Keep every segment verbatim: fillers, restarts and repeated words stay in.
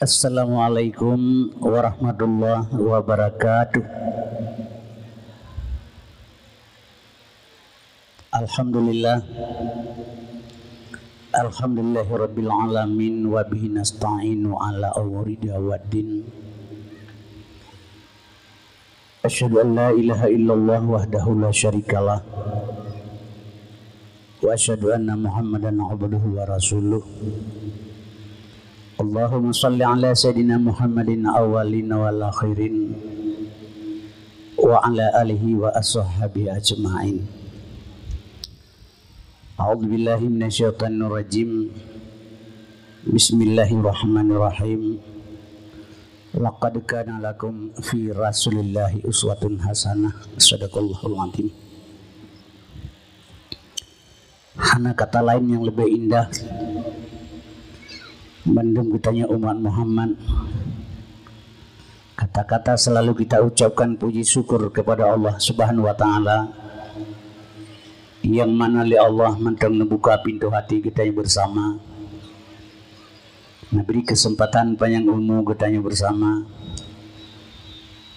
Assalamualaikum warahmatullahi wabarakatuh. Alhamdulillah. Alhamdulillahirabbil alamin, wa bihi nasta'inu ala umuri dunya waddin. Asyhadu an la ilaha illallah wahdahu la syarikalah. Wa asyhadu anna Muhammadan abduhu wa rasuluh. Allahumma shalli ala sayyidina Muhammadin awwalin wal akhirin. Wa ala alihi wa ashabihi ajma'in. A'udzu billahi minasyaitonir rajim. Bismillahirrahmanirrahim. Laqad kana lakum fi Rasulillahi uswatun hasanah. Sadaqallahul adzim. Hana kata laén nyang leubeh indah mandum geutanyoe umat Muhammad. Kata-kata selalu kita ucapkan puji syukur kepada Allah Subhanahu wa Ta'ala, yang mana lé Allah mantong neubuka pintoe hati geutanyoe bersama, neubri keuseumpatan panyang umu geutanyoe bersama,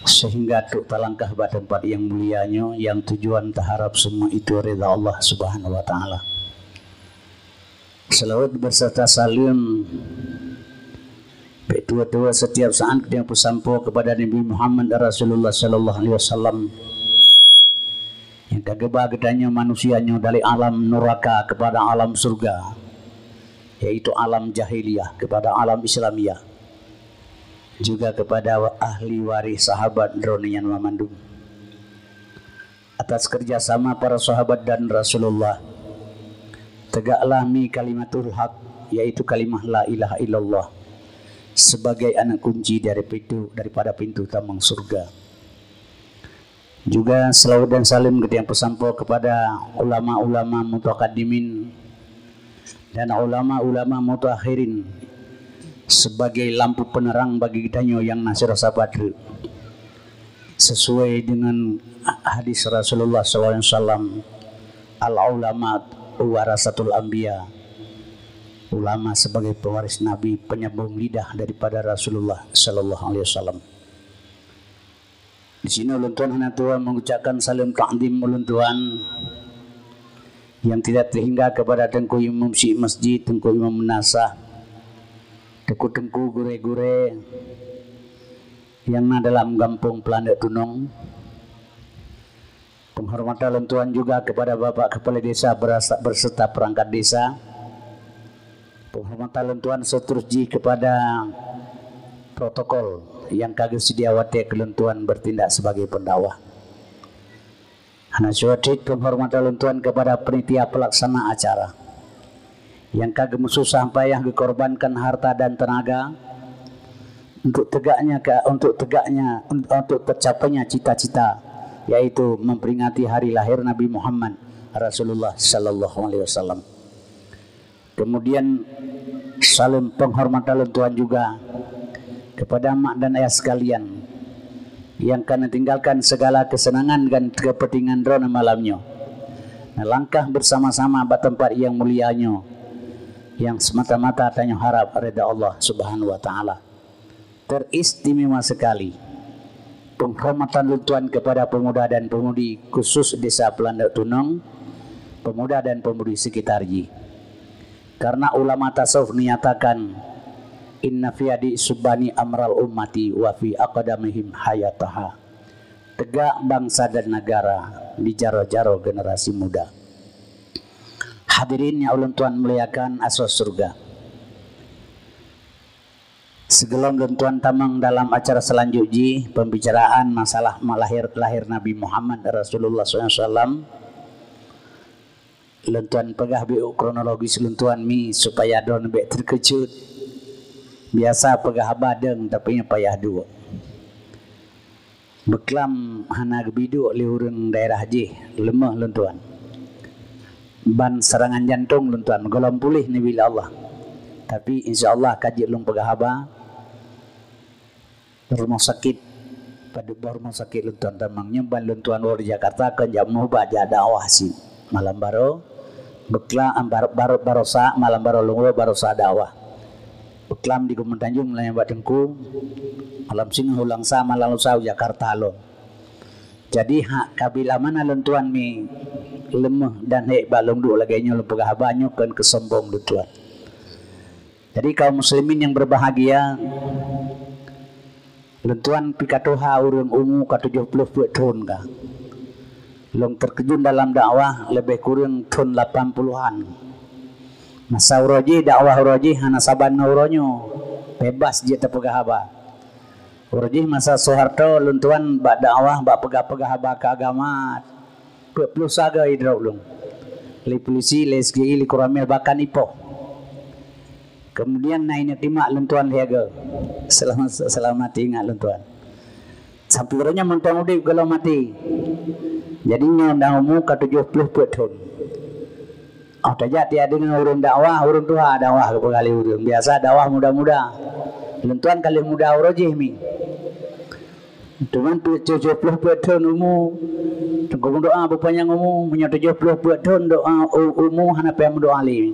sehingga trok talangkah bak teumpat nyang mulia nyoe, nyang tujuan taharab seumua itu ridha Allah Subhanahu wa Ta'ala. Salawat beserta saleuem bèk tuwoe-tuwoe setiap saat nyang peusampoe kepada Nabi Muhammad Rasulullah sallallahu alaihi wasallam, nyang ka geuba geutanyoe manusia nyoe dari alam nuraka kepada alam surga, yaitu alam jahiliyah kepada alam Islamiyah, juga kepada ahli waréh sahabat droeneuh nyan mandum. Atas kerjasama para sahabat dan Rasulullah, tegaklah mi kalimatul haq, yaitu kalimah la ilaha illallah, sebagai aneuk kunci dari pintu, daripada pintu tamong surga. Juga salawat dan saleuem geutanyoe peusampoe kepada ulama-ulama mutaqaddimin dan ulama-ulama mutaakhirin sebagai lampu penerang bagi geutanyoe nyang na sidroe sabat treuk. Sesuai dengan hadis Rasulullah sallallahu alaihi wasallam, "Al-ulama warasatul anbiya." Ulama sebagai pewaris Nabi, penyambung lidah daripada Rasulullah sallallahu alaihi wasallam. Di sini ulôn tuan hana tuan mengucapkan salam takzim ulôn tuan yang tidak terhingga kepada Teungku Imum Syik Masjid, Teungku Imum Meunasah, teungku-teungku, gurée-gurée yang na dalam gampông Peulandeuk Tunong. Penghormatan lôn tuan juga kepada Bapak Kepala Desa berasa-, berserta perangkat desa. Penghormatan lôn tuan seterus jih kepada protokol yang ka geusedia watée keu lôn tuan bertindak sebagai pendakwah. Hana syuwa cit penghormatan lôn tuan kepada panitia pelaksana acara yang ka geumeususah payah geukorbankan harta dan tenaga untuk tegaknya ke, untuk tegaknya, un-, untuk tercapainya cita-cita, yaitu memperingati hari lahir Nabi Muhammad Rasulullah sallallahu alaihi wasallam. Kemudian, salam penghormatan lôn tuan juga kepada mak dan ayah sekalian yang ka neutinggalkan segala kesenangan dan kepentingan droeneuh malam nyoe, neulangkah bersama-sama bak teumpat nyang mulia nyoe, nyang semata-mata tanyoe harab ridha Allah Subhanahu wa Taala. Teristimewa sekali penghormatan lôn tuan kepada pemuda dan pemudi khusus Desa Peulandeuk Tunong, pemuda dan pemudi sekitar jih. Karena ulama tasawuf menyatakan, "Inna fi adi subani amral ummati wa fi aqdamihim hayataha." Tegak bangsa dan negara di jaroe-jaroe generasi muda. Hadirin nyang ulôn tuan muliakan asoe syeuruga. Sigohlom lôn tuan tamong dalam acara seulanjut jih, pembicaraan masalah ma-, lahir, lahir Nabi Muhammad Rasulullah sallallahu alaihi wasallam, lôn tuan peugah beu kronologis lôn tuan mi supaya droeneuh bèk teukeujot. Biasa peugah haba deueng, tapi nyoe payah duek. Beuklam hana geubiduek lé ureuëng daerah jih, leumoh lôn tuan. Ban serangan jantong lôn tuan, gohlom puléh neubi lé Allah. Tapi insya Allah ka jeuet lôn peugah haba. Rumoh sakét, padub boh rumoh sakét lôn tuan tamong nyoe ban lôn tuan woe di Jakarta keu jak meuubat jak dakwah cit. Malam baroe, beuklam, am, bar-, bar-, barosa, malam baroe lôn woe barosa dakwah. Peuklam di Gubernur Tanjong, meulayan bak Teungku, malam singoh u Langsa, malam lusa u Jakarta lom. Jadi hak kabila mana lôn tuan mi leumeh dan hék bak lôn duek lagée nyoe lôn peugah haba nyoe kon keusombong lôn tuan. Jadi kaum muslimin yang berbahagia, lôn tuan pih ka tuha ureuëng umu ka tujoh ploh peuet thon ka. Lôn terkeujun dalam dakwah leubeh kureueng thon lapan puluhan. Masa uroe jih dakwah uroe jih hana saban ngon uroe nyoe, bebas jeuet tapeugah haba. Uroe jih masa Soeharto lôn tuan bak dakwah bak peugah-peugah haba keu agama, peuet ploh saga idrop lôn. Lé polisi, lé S G I, lé Koramil bahkan ipoh. Kemudian na ineuk timak lôn tuan lhée go. Selamat, selamat ingat lôn tuan. Sampoe uroe nyoe mantong udeb gohlom maté. Jadi nyoe na umu ka tujoh ploh peuet thon. Oh tajak tiak deungoe ureuëng dakwah, ureuëng tuha dakwah keu peugah lé ureuëng. Biasa dakwah muda-muda. Lôn tuan ka lheueh muda uroe jih mi. Teuma tujoh ploh peuet thon umu, teungku meudoa beupanyang umu, meunyoe tujoh ploh peuet thon doa u-, umu hana payah meudoa lé.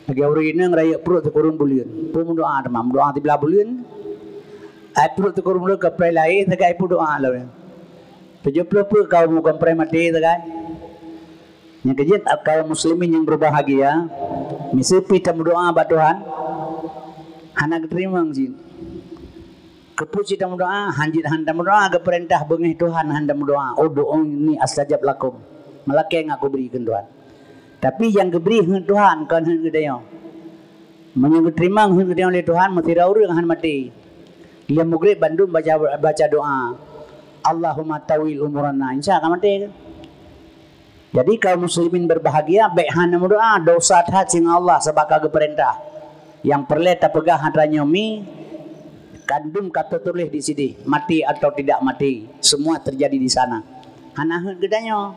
Lagée ureuëng inong rayeuk pruet sikureueng buleuen. Peue meudoa teuma, meudoa siblaih buleuen. Ai pruet sikureueng buleuen ka preh lahé sagai peue doa lom. Tujoh ploh peuet ka umu kon preh maté sagai. Nyang keujeuet kaum muslimin yang berbahagia, miseue pih tameudoa bak Tuhan, hana geuteurimong jih. Keupeue cit tameudoa, han jeuet han tameudoa, geupeurintah beungéh Tuhan han tameudoa. Ud'uni astajib lakum. Meulakée ngat kubri kheun Tuhan. Tapi nyang geubri heuet Tuhan kon heuet geutanyoe. Meunyoe geuteurimong heuet geutanyoe lé Tuhan, meusidroe ureuëng han maté. Lheueh mugreb bandum baca, baca doa, Allahumma tawil umurana. Insya ka maté. Jadi kaum muslimin berbahagia, bék hana meudoa, dosa that singoh Allah sabab ka geupeurintah. Nyang peureulée tapeugah atra nyoe mi, gandum ka teutuléh di sideh, mati atau tidak mati, semua terjadi di sana. Hana heuet geutanyoe.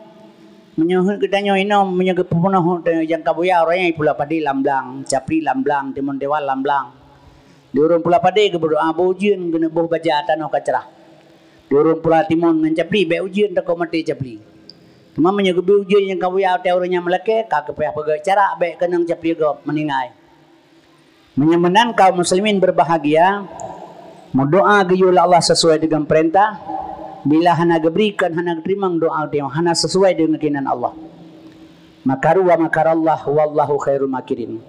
Meunyoe heuet geutanyoe inong, meunyoe geupeubunoh heuet tanyoe nyang ka buya, uroe nyan pula padé lam blang, capli lam blang, timon dewan lam blang. Di ureuëng pula padé geubeudoa beu ujeuen, geuneuk boh baja tanoh ka cerah. Di ureuëng pula timon ngon capli bék ujeuen takot maté capli. Teuma meunyoe geubri ujeuen nyang ka buya watée ureuëng nyan meulakée, ka geupayah peugét cara bék keunong capli gob meuninggai. Meunyoe meunan kaum muslimin berbahagia, meudoa geuyue lé Allah sesuai dengan peurintah, bila hana geubri kon hana geuteurimong doa geutanyoe hana sesuai dengan keinginan Allah. Makaru wa makarallah wallahu khairul makirin.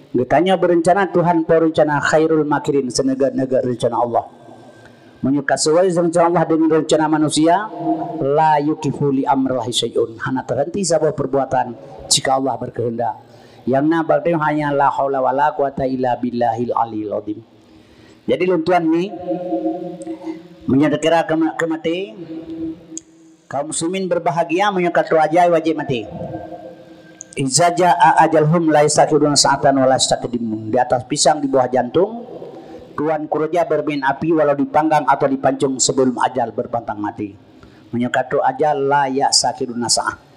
Geutanyoe beureuncana, Tuhan peurencana khairul makirin, seuneugét-neugét reuncana Allah. Meunyoe ka sesuai rencana Allah deungon rencana manusia, la yukifu li amrillahi syai'un, hana teuhenti saboh perbuatan jika Allah berkehendak. Nyang na bak tanyoe hanya la haula wala quwata illa billahil aliyil azim. Jadi lôn tuan ni, meunyoe takira keu ma-, keu maté, kaum muslimin berbahagia meunyoe ka trok ajai wajéb maté. Iza jaa ajaluhum la yastakhiruna sa'atan wa la yastaqdimun. Di atas pisang di bawah jantung, Tuan Ku Raja bermain api walau dipanggang atau dipancung sebelum ajal berbantang mati. Meunyoe ka trok ajal, la yastakhiruna sa'ah.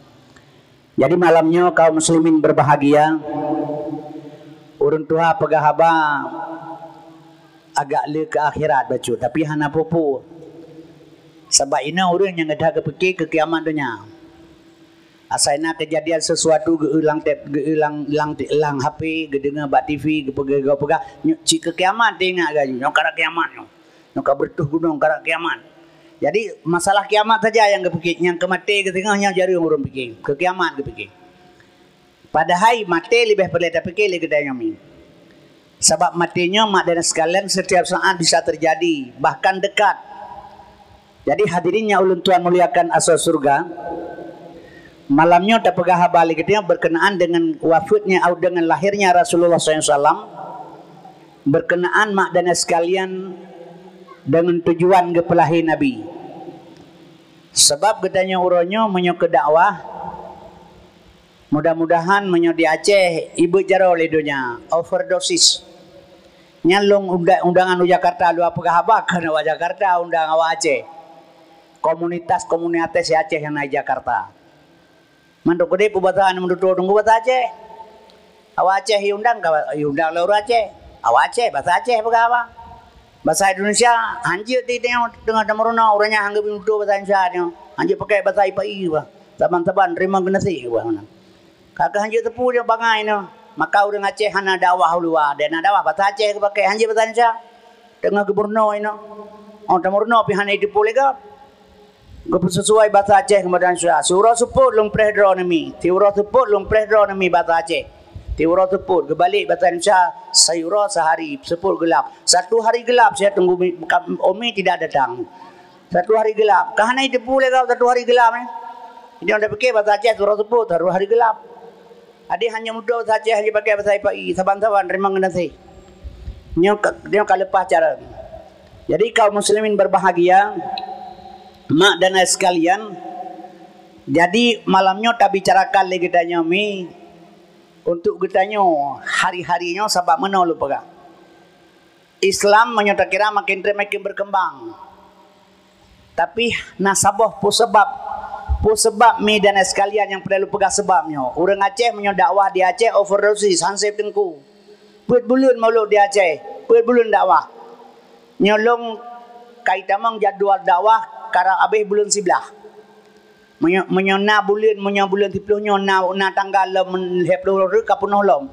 Jadi malam nyoe kaum muslimin berbahagia, ureuëng tuha peugah haba agak le keu akhirat bacut, tapi hana peue-peue. Sabab inong ureuëng nyang geudah geupike keu kiamat donya. Asai na keujadian sesuatu geu-eu lam tep-, geu-eu lam, lam, lam H P, geudeungoe bak T V, geupeugah, geupeugah, nyoe cit keu kiamat teuingat geuh, nyoe karab kiamat nyoe. Nyoe ka beureutoh gunong karab kiamat. Jadi masalah kiamat saja nyang geupike, nyang keu maté geuteungoh nyoe jareueng ureuëng pike, keu kiamat geupike. Padahai maté leubeh peureulée tapike lé geutanyoe mi. Sabab maté nyoe mak dan sekalian setiap saat bisa terjadi, bahkan dekat. Jadi hadirin nyang ulôn tuan muliakan asoe syeuruga, malam nyoe tapeugah haba lé geutanyoe berkenaan dengan wafatnya atau dengan lahirnya Rasulullah sallallahu alaihi wasallam, berkenaan mak dan sekalian dengan tujuan geupeulahé Nabi. Sabab geutanyoe uroe nyoe meunyoe keu dakwah, mudah-mudahan meunyoe di Aceh ibeuet jaroe lé donya, overdosis. Nyan lôn unda-, undangan u Jakarta, lôn peugah haba keu awak Jakarta undang awak Aceh. Komunitas-komunitas Aceh nyang na di Jakarta. Mandum keudeh peubasa nyang meututoe teungku basa Aceh. Awak Aceh iundang ka iundang lé ureuëng Aceh. Awak Aceh basa Aceh peugah haba. Basa Indonesia hanjeuet di teungoh, teungoh tameurunoe ureuëng nyang hana geubri meututoe basa Indonesia nyoe. Hanjeuet pakai basa ipa-i bah. Saban-saban teurimong geunaséh bah meunan. Ka keuh hanjeuet teupeu nyoe bangai nyoe. Maka ureuëng Aceh hana dakwah u luwa, dan na dakwah basa Aceh geupakai, hana jeuet basa Indonesia. Teungoh geumeurunoe inoe. Oh, tameurunoe pih hana jiteupeue lé gob. Geupeusesuai basa Aceh ngon basa Indonesia. Siuroe seupôt lôn preh droeneuh mi. Siuroe seupôt lôn preh droeneuh mi basa Aceh. Siuroe seupôt geubalek basa Indonesia, siuroe sehari seupôt geulap. Satu hari gelap saya tunggu mi, ka, Umi tidak datang. Satu hari gelap. Ka hana jiteupeue lé gob satu hari gelap, eh. Jadi, anda pikir basa Aceh siuroe seupôt, satu hari gelap. Adik hana mudah basa Aceh, hana pakai basa Ipai, saban-saban rimang geunaséh. Nyoe ka, nyoe ka leupah cara. Jadi, kaum muslimin berbahagia, mak dan ayah sekalian, jadi malam nyoe tabicarakan lé geutanyoe mi, untuk geutanyoe hari-hari nyoe sabab meunoe lôn peugah. Islam meunyoe takira makin treb makin berkembang. Tapi na saboh peue sabab, peue sabab mi dan ayah sekalian nyang peureulée lôn peugah sabab nyoe. Ureuëng Aceh meunyoe dakwah di Aceh overdosis, han sép teungku. Peuet buleuen mulod di Aceh, peuet buleuen dakwah. Nyoe lôn ka itamong jadwal dakwah karab abéh buleuen siblaih. Meunyoe, meunyoe na buleuen, meunyoe buleuen siplôh nyoe na, na tanggal lom lhée ploh rhot ka peunoh lom.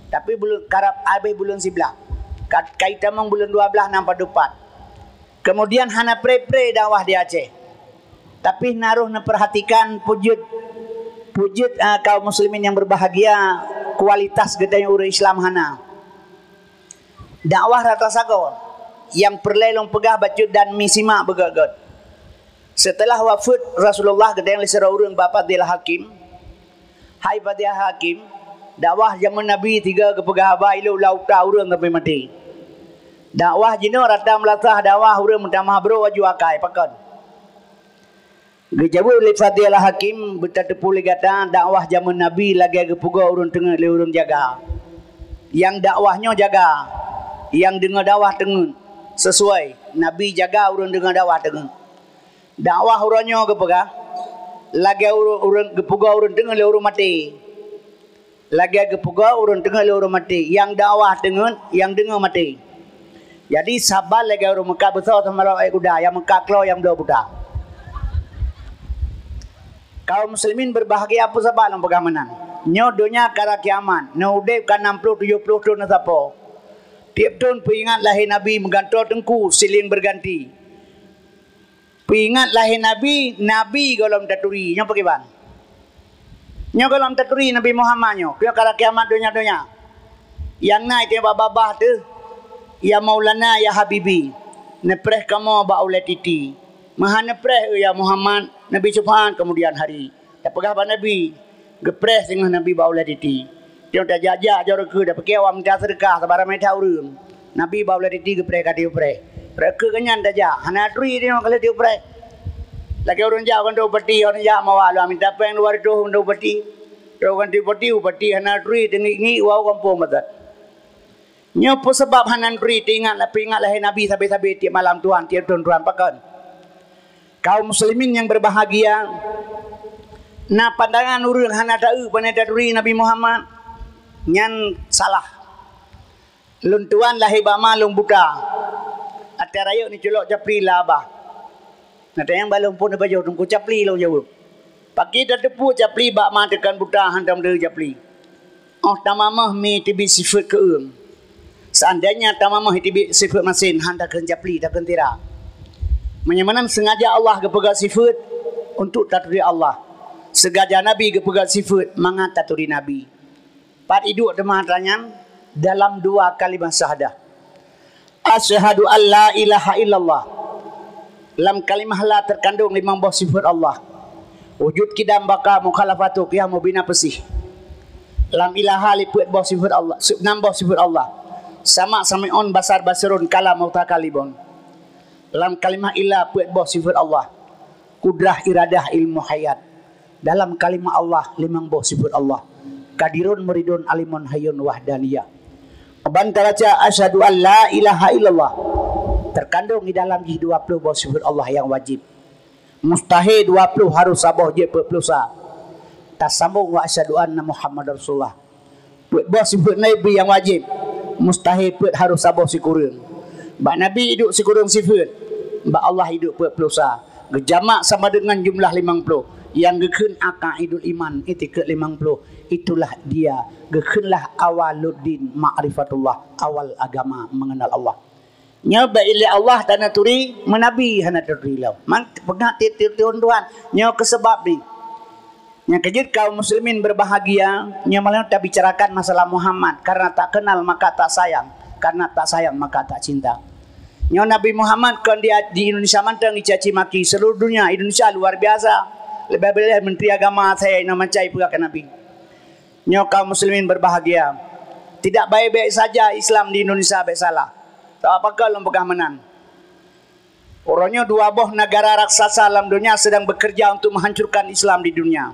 Tapi buleuen, karab abéh buleuen siblaih. Ka, ka itamong buleuen dua blaih na padub pat. Kemudian hana pré-pré dakwah di Aceh. Tapi na roh neupeurhatikan peue jeuet, peue jeuet, ah, kaum muslimin nyang berbahagia, kualitas geutanyoe ureuëng Islam hana. Dakwah rata sagoe, nyang peureulée lôn peugah bacut dan mi simak beugét-gét. Seuteulah wafeuet Rasulullah, geutanyong lé sidroe ureuëng bak Fadhilah Hakim, "Hai Fadhilah Hakim, dakwah jamén Nabi tiga geupeugah haba ilôk lam uta ureuëng sampai maté. Dakwah jinoe rata meulasah, dakwah ureuëng meutamah brok aju akai, pakon?" Geujaweueb lé Fadhilah Hakim, "Beutateupeue lé gata, dakwah jamén Nabi lagée geupeugoe ureuëng teungeut lé ureuëng jaga. Nyang dakwah nyoe jaga, nyang deungoe dakwah teungeut. Sesuai, Nabi jaga, ureuëng deungoe dakwah teungeut. Dakwah uroe nyoe geupeugah, lagée ureuëng, ureuëng geupeugoe ureuëng teungeut lé ureuëng maté. Lagée geupeugoe ureuëng teungeut lé ureuëng maté, nyang dakwah teungeut, nyang deungoe maté. Jadi, saban lagée ureuëng meukat beusoe sama lom ék kuda, nyang meukat kloe nyang bloe buta." Kaum muslimin berbahagia, peue sabab lôn peugah meunan? Nyoe donya karab kiamat, neuudeb ka nam ploh tujoh ploh thon neusapo. Tieb thon peuingat lahé Nabi meugantoe teungku, sileng berganti. Peuingat lahé Nabi, Nabi gohlom taturi. Nyoe pakriban? Nyoe gohlom taturi Nabi Muhammad nyoe. Nyoe karab kiamat donya-donya. Nyang na itém babah-babah teuh, "Ya Maulana, ya Habibi, neupreh kamoe bak ulée titi." "Meuhan neupreh, ya Muhammad, neubi syeufaat keumudian hari." Tapeugah bak Nabi, geupreh singoh Nabi bak ulée titi. Nyoe tajak-jak jaroe keu, tapiké awak mita seudeukah, saban ramé that ureuëng. Nabi bak ulée titi geupreh ka tiupreh. Rot keu geuhnyan tajak, hana turi nyoe ka lheueh tiupreh. Lagée ureuëng jak u kantô bupati, ureuëng jak mawah lom mita péng dua reutôh u kantô bupati. Rot u kantô bupati, bupati hana turi, teungiek-ngiek u gampông mantong. Nyoe peue sabab hana turi teuingat, peuingat lahé Nabi sabe-sabe tieb malam Tuhan, tieb thon Tuhan pakon? Kaum muslimin nyang berbahagia, na pandangan ureuëng hana taeu pane taturi Nabi Muhammad, nyan salah. Lôn tuan lahé bak ma lôn buta. Até rayeuk neuculok capli lam babah. Na tanyong bak lôn phon neupajoh teungku capli lôn jaweueb. Pakri tateupeue capli bak ma teukan buta han tameudeue capli. Óh tamamah mi teubiet sifeuet keueung. Seandainya tamamah teubiet sifeuet masen han takheun capli, takheun tira. Meunyoe meunan sengaja Allah geupeugah sifeuet untuk taturi Allah. Sengaja Nabi geupeugah sifeuet mangat taturi Nabi. Pat iduek teuma atra nyan dalam dua kalimah syahadah. Asyhadu an la ilaha illallah. Lam kalimah la teukandong limong boh sifeuet Allah. Wujud, qidam, baqa, mukhalafatu, qiyam, mubina, peusih. Lam ilaha lipeuet boh sifeuet Allah, nam boh sifeuet Allah. Sama, sami'un, basar, basirun, kalam, mutakallimun. Lam kalimah illa peuet boh sifeuet Allah. Kudrah, iradah, ilmu, hayat. Dalam kalimah Allah, limong boh sifeuet Allah. Qadirun, Muridun, Alimun, Hayyun, Wahdaniyah. Ban tabaca asyhadu an la ilaha illallah, teukandong di dalam jih dua ploh boh sifeuet Allah nyang wajéb. Mustahé dua ploh, harôh saboh, jeuet peuet ploh sa. Tasambong wa asyhadu anna Muhammadar Rasulullah. Peuet boh sifeuet Nabi nyang wajéb, mustahé peuet, harôh saboh, sikureueng. Bak Nabi iduek sikureueng sifeuet, bak Allah iduek peuet ploh sa. Geujamak sama deungon jumlah limong ploh. Nyang geukheun aqaidul iman, itikeuet limong ploh, itulah dia geukheunlah awaluddin ma'rifatullah, awal agama mengenal Allah. Nyoe bak ilée Allah taneuturi, meunabi hana turi lom. Man peugah tiep-tiep Tuhan, Tuhan. Nyoe keu sabab ni. Nyang keujeuet kaum muslimin berbahagia, nyoe malam tabicarakan masalah Muhammad, karena tak kenal maka tak sayang, karena tak sayang maka tak cinta. Nyoe Nabi Muhammad kon di, di Indonesia mantong dicaci maki, seluruh dunia, Indonesia luar biasa. Leubeh-leubeh menteri agama saya inoe macai peugah keu Nabi. Nyoe kaum muslimin berbahagia. Tidak baik-baik saja Islam di Indonesia, baik salah. Sabab pakon lôn peugah meunan. Uroe nyoe dua boh negara raksasa lam dunia sedang bekerja untuk menghancurkan Islam di dunia.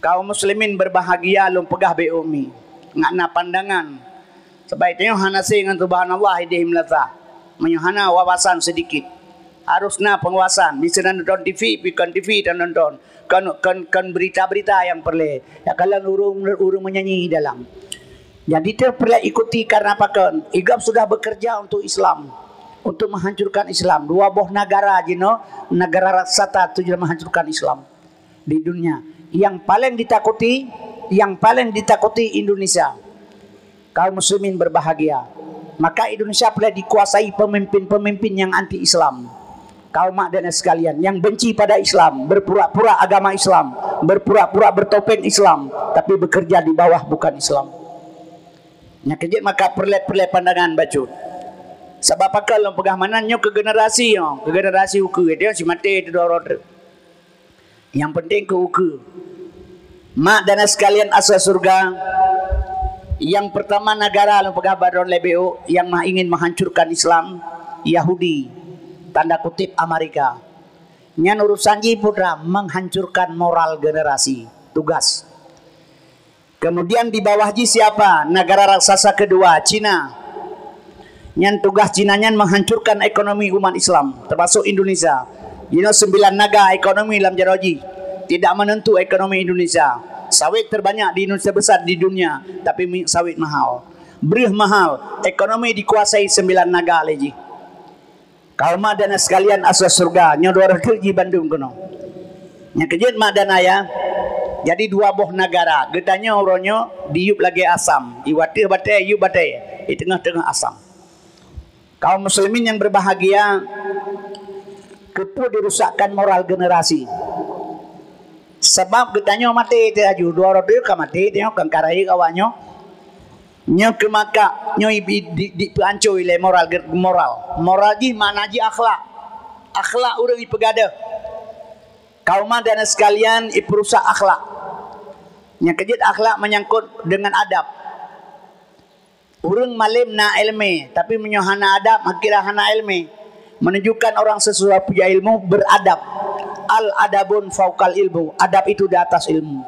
Kaum muslimin berbahagia, lôn peugah beu umi. Ngat na pandangan. Sabab tanyoe hana se ngon subhanallah ideh meulasa. Meunyoe hana wawasan sedikit. Harus na pengawasan. Miseue nonton T V, pi kon T V dan nonton. Kon, kon, kon berita-berita yang perle. Ya, kalau urung, urung menyanyi dalam. Jadi, teupeureulee ikuti karena pakon? Igop sudah bekerja untuk Islam, untuk menghancurkan Islam. Dua boh negara jinoe, negara raksasa tujuan menghancurkan Islam di dunia. Yang paling ditakuti, yang paling ditakuti Indonesia. Kaum muslimin berbahagia. Maka Indonesia pernah dikuasai pemimpin-pemimpin yang anti Islam. Kaum mak dan sekalian, yang benci pada Islam, berpura-pura agama Islam, berpura-pura bertopeng Islam, tapi bekerja di bawah bukan Islam. Nyang keujeuet maka perle-perle pandangan bacut. Sabab pakon lôn peugah meunan, nyoe keu generasi nyoe, keu generasi ukeue, dia si maté itu dua orang tu. Nyang penting keu ukeue. Mak dan sekalian asoe surga, yang pertama negara lôn peugah bak droe leubeh, yang mah ingin menghancurkan Islam, Yahudi, tanda kutip Amerika. Nyan urusan jih putra menghancurkan moral generasi. Tugas. Kemudian di bawah jih siapa? Negara raksasa kedua, Cina. Nyan tugas Cina nyan menghancurkan ekonomi umat Islam, termasuk Indonesia. Jinoe sembilan naga ekonomi lam jaroe jih. Tidak menentu ekonomi Indonesia. Sawit terbanyak di Indonesia besar di dunia, tapi minyeuk sawit mahal. Breuh mahal, ekonomi dikuasai sembilan naga lé jih. Kaum mak dan sekalian asoe surga, nyoe dua reuteuek jih bandum keunoe. Nyang keujeuet mak dan ayah, jadi dua boh negara. Geutanyoe uroe nyoe diyueb lagée asam, iwateueh batée, yueb batée, di teungoh-teungoh asam. Kaum muslimin yang berbahagia, keupeue dirusakkan moral generasi? Sabab geutanyoe maté teuh laju, dua reuteuek ka maté, tanyoe kan ka rayeuk awak nyoe. Nyoe keumakak, nyoe ibi-, di, di, dipeuancôi lé moral, moral. Moral jih makna jih akhlak. Akhlak ureuëng ipeugadeuh. Kaum mak dan sekalian, ipeurusak akhlak. Nyang keujeuet akhlak menyangkut dengan adab. Ureuëng malém na iéleumé, tapi meunyoe hana adab, akhira hana iéleumé. Menunjukkan orang sesudah punya ilmu beradab. Al adabun faukal ilmu. Adab itu di atas ilmu.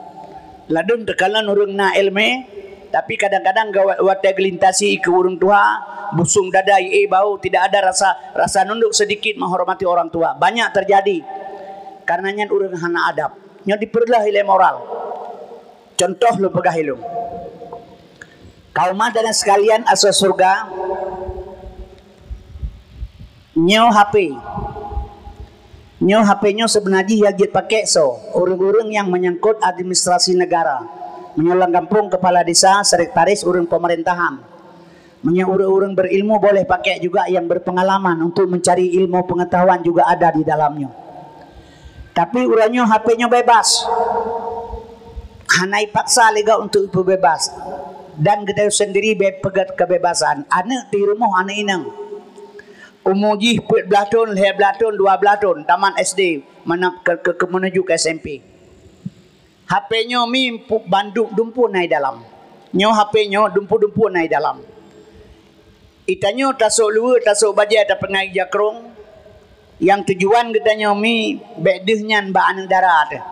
Ladum teukalon ureuëng na iéleumé, tapi kadang-kadang gawat watée geulintasi keu ureuëng tuha, busong dada, ié bau, tidak ada rasa, rasa nunduk sedikit menghormati orang tua. Banyak terjadi. Karena nyan ureuëng hana adab. Nyoe dipeureuloh ilée moral. Contoh lôn peugah ilung. Kaum mak dan sekalian asoe surga, nyoe H P. Nyoe H P nyoe seubeuna jih nyang jeuet pakée soe? Ureuëng-ureuëng nyang menyangkut administrasi negara. Meunyoe lam gampông kepala desa, sekretaris ureuëng pemerintahan. Meunyoe ureuëng-ureuëng berilmu boleh pakai juga yang berpengalaman untuk mencari ilmu pengetahuan juga ada di dalamnya. Tapi uroe nyoe H P nyoe bebas. Hana ipaksa lé gob untuk ipeubebas. Dan geutanyoe sendiri be-, peugét kebebasan. Aneuk di rumoh aneuk inong. Umu jih peuet blaih thon, lhée blaih thon, dua blaih thon, tamat S D, mana ke, ke, ke menuju ke S M P. H P nyoe mi pu-, bandum dumpeue na i dalam. Nyoe H P nyoe dumpeue-dumpeue na i dalam. Itanyoe tasok luweue, tasok bajée, tapeungai jakrong. Nyang tujuan geutanyoe mi bék deuh nyan bak aneuk dara teuh.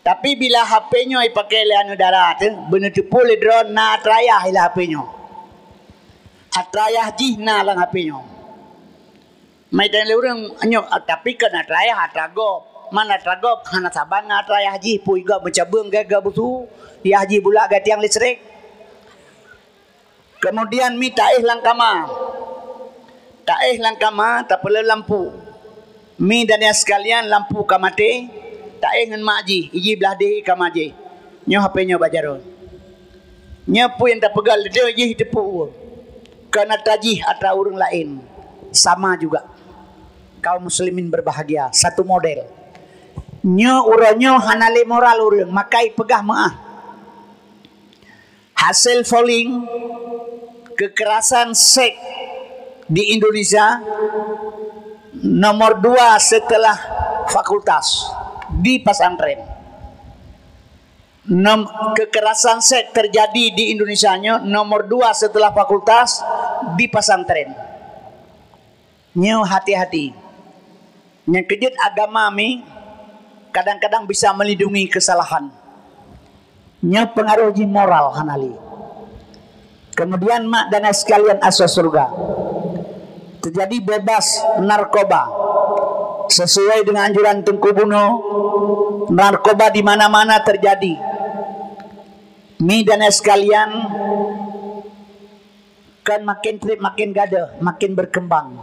Tapi bila H P nyoe ipakai lé aneuk dara teuh, beuneuteupeu lé droe na atra ayah i lam H P nyoe. Atra ayah jih na lam H P nyoe. Mai tanyong lé ureuëng, "Nyoe, tapi kon atra ayah, atra gob. Man atra gob hana saban ngon atra ayah jih, peue gob meucabeueng gaya-gaya busu, ayah jih bulak gaya tiang listrik." Kemudian mi taéh lam kama. Taéh lam kama, tapeuleueh lampu. Mi dan ayah sekalian, lampu ka maté, Taéh ngon mak jih, iji blah deh kama jih. Nyoe H P nyoe bak jaroe. Nyoe peue nyang tapeugah lé jih teupeu. Keu atra jih atra ureuëng laén. Sama juga. Kaum muslimin berbahagia, satu model. Nyoe uroe nyoe hana lé moral ureuëng, makai peugah meuah. Hasil polling kekerasan seks di Indonesia nomor dua setelah fakultas di pesantren. Nom, kekerasan seks terjadi di Indonesia nyoe nomor dua setelah fakultas di pesantren. Nyoe hati-hati. Nyang keujeuet agama mi kadang-kadang bisa melindungi kesalahan. Nyoe pengaruh jih moral hana lé. Kemudian mak dan sekalian asas surga. Terjadi bebas narkoba. Sesuai dengan anjuran Teungku Bunoe, narkoba di mana-mana terjadi. Mi dan sekalian, kan makin treb makin gadoh, makin berkembang.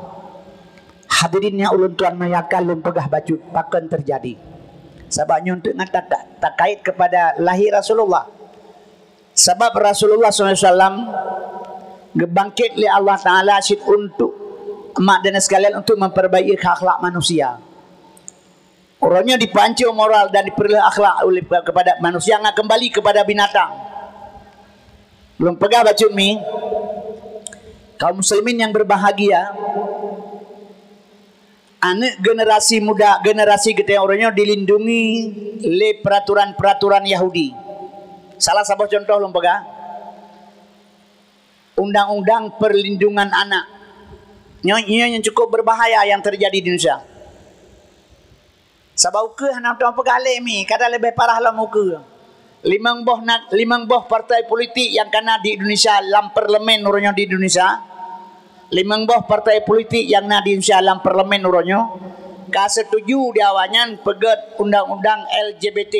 Hadirin yang ulôn tuan muliakan, lôn peugah bacut pakon terjadi. Sabab nyoe untuk ngan tak-, takait kepada lahir Rasulullah. Sabab Rasulullah sallallahu alaihi wasallam geubangkit lé Allah Taala cit untuk mak dan sekalian untuk memperbaiki akhlak manusia. Uroe nyoe dipancur moral dan dipeureuloh akhlak oleh kepada manusia nggak kembali kepada binatang. Lôn peugah bacut mi, kaum muslimin yang berbahagia, aneuk generasi muda, generasi geutanyoe uroe nyoe dilindungi lé peraturan-peraturan Yahudi. Salah saboh contoh lôn peugah, undang-undang perlindungan anak. Nyoe, nyoe yang cukup berbahaya yang terjadi di Indonesia. Sabab ukeue hana teupeugah lé mi, kadang leubeh parah lom ukeue. Limong boh na-, limong boh partai politik yang kana di Indonesia lam parlemen uroe nyoe di Indonesia. Limong boh partai politik yang na di Indonesia lam parlemen uroe nyoe ka setuju di awaknyan peugét undang-undang L G B T.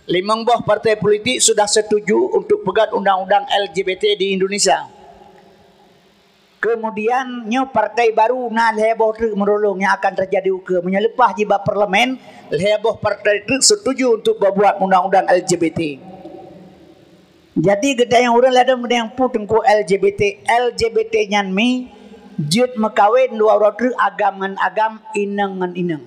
Limong boh partai politik sudah setuju untuk peugét undang-undang L G B T di Indonesia. Kemudian nyoe partai baru na lhée boh treuk meurolong nyang akan teujadi ukeue. Meunyoe leupah jih bak parlemen, lhée boh partai treuk setuju untuk peubuet undang-undang L G B T. Jadi geutanyoe ureuëng ladom geutanyoe peue teungku L G B T. L G B T nyan mi jeuet meukawen dua uroe treuk agam ngon agam, inong ngon inong.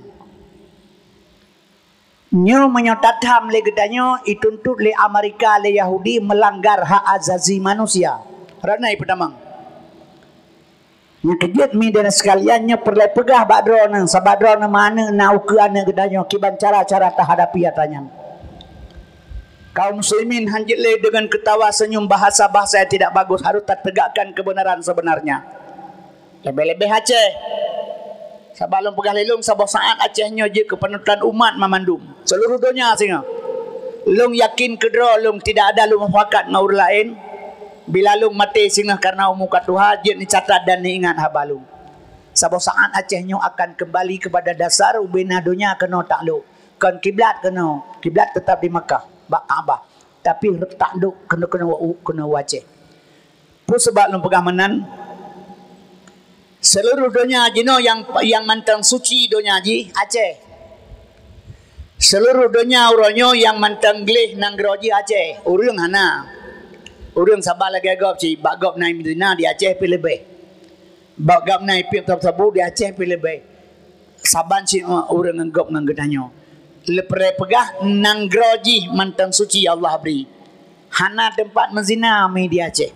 Nyoe meunyoe tatham lé geutanyoe, ituntut lé Amerika, lé Yahudi meulanggar hak azazi manusia. Ranai peutamang. Nyang keujeuet mi dan sekalian nyoe peureulée peugah bak droeneuh, sabab droeneuh meuaneuk na ukeue aneuk geutanyoe kiban cara-cara tahadapi atra nyan. Kaum muslimin hanjeuet lé deungon keutawa seunyum bahasa-bahasa yang tidak bagus, harus tategakkan kebenaran sebenarnya. Leubeh-leubeh Aceh. Sabab lôn peugah lé lôn saboh saát Aceh nyoe jeuet keu panutan umat mamandum. Seluruh donya singoh. Lôn yakin keudroe lôn tidak ada lôn mufakat ngon ureuëng laén. Bila lôn maté singoh karena umu ka tuha, jeuet neucatat dan neuingat haba lôn. Saboh saát Aceh nyoe akan keumbali keupada dasar ubena donya keunoe taklok. Kon kiblat keunoe, kiblat teutap di Makkah, bak Ka'bah. Tapi taklok keunoe, keunoe u-, keunoe u Aceh. Peue sabab lôn peugah meunan? Seluruh donya jinoe nyang, nyang mantong suci donya jih Aceh. Seluruh donya uroe nyoe nyang mantong gleh nanggroe jih Aceh. Ureuëng hana. Ureuëng saban lagée gob cit, bak gob na zina di Aceh pih leubeh. Bak gob na ipiep sabu-sabu di Aceh pih leubeh. Saban cit ureuëng ngon gob ngon geutanyoe. Leupah peugah nanggroe jih mantong suci Allah bri. Hana teumpat meuzina mi di Aceh.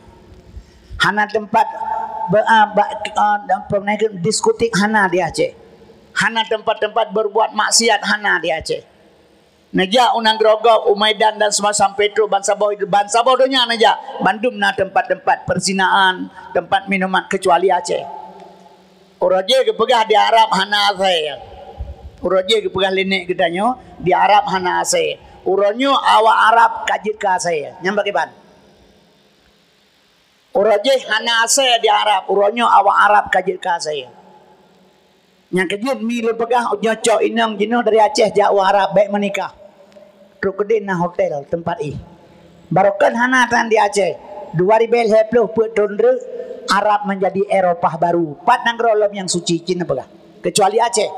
Hana teumpat be-, a, ba-, a, apa namanya, diskotik hana di Aceh. Hana teumpat-teumpat berbuat maksiat hana di Aceh. Neujak u nanggroe gob, u Medan dan seumasa sampai trok bansaboh, bansaboh donya neujak. Bandum na teumpat-teumpat perzinaan, teumpat minuman, kecuali Aceh. Uroe jih geupeugah di Arab hana asée. Uroe jih geupeugah lé nèk geutanyoe, di Arab hana asée. Uroe nyoe awak Arab ka jeuet keu asée. Nyan pakriban? Uroe jih hana asée di Arab, uroe nyoe awak Arab ka jeuet keu asée. Nyang keujeuet mi lôn peugah, nyoe cok inong jinoe dari Aceh jak u Arab, bék meunikah. Trok keudeh na hotel teumpat ih. Barokon hana tan di Aceh. Dua ribèe lhèe ploh peuet thon reuek, Arab menjadi Eropah baru. Pat nanggroe lom nyang suci, cit neupeugah. Kecuali Aceh.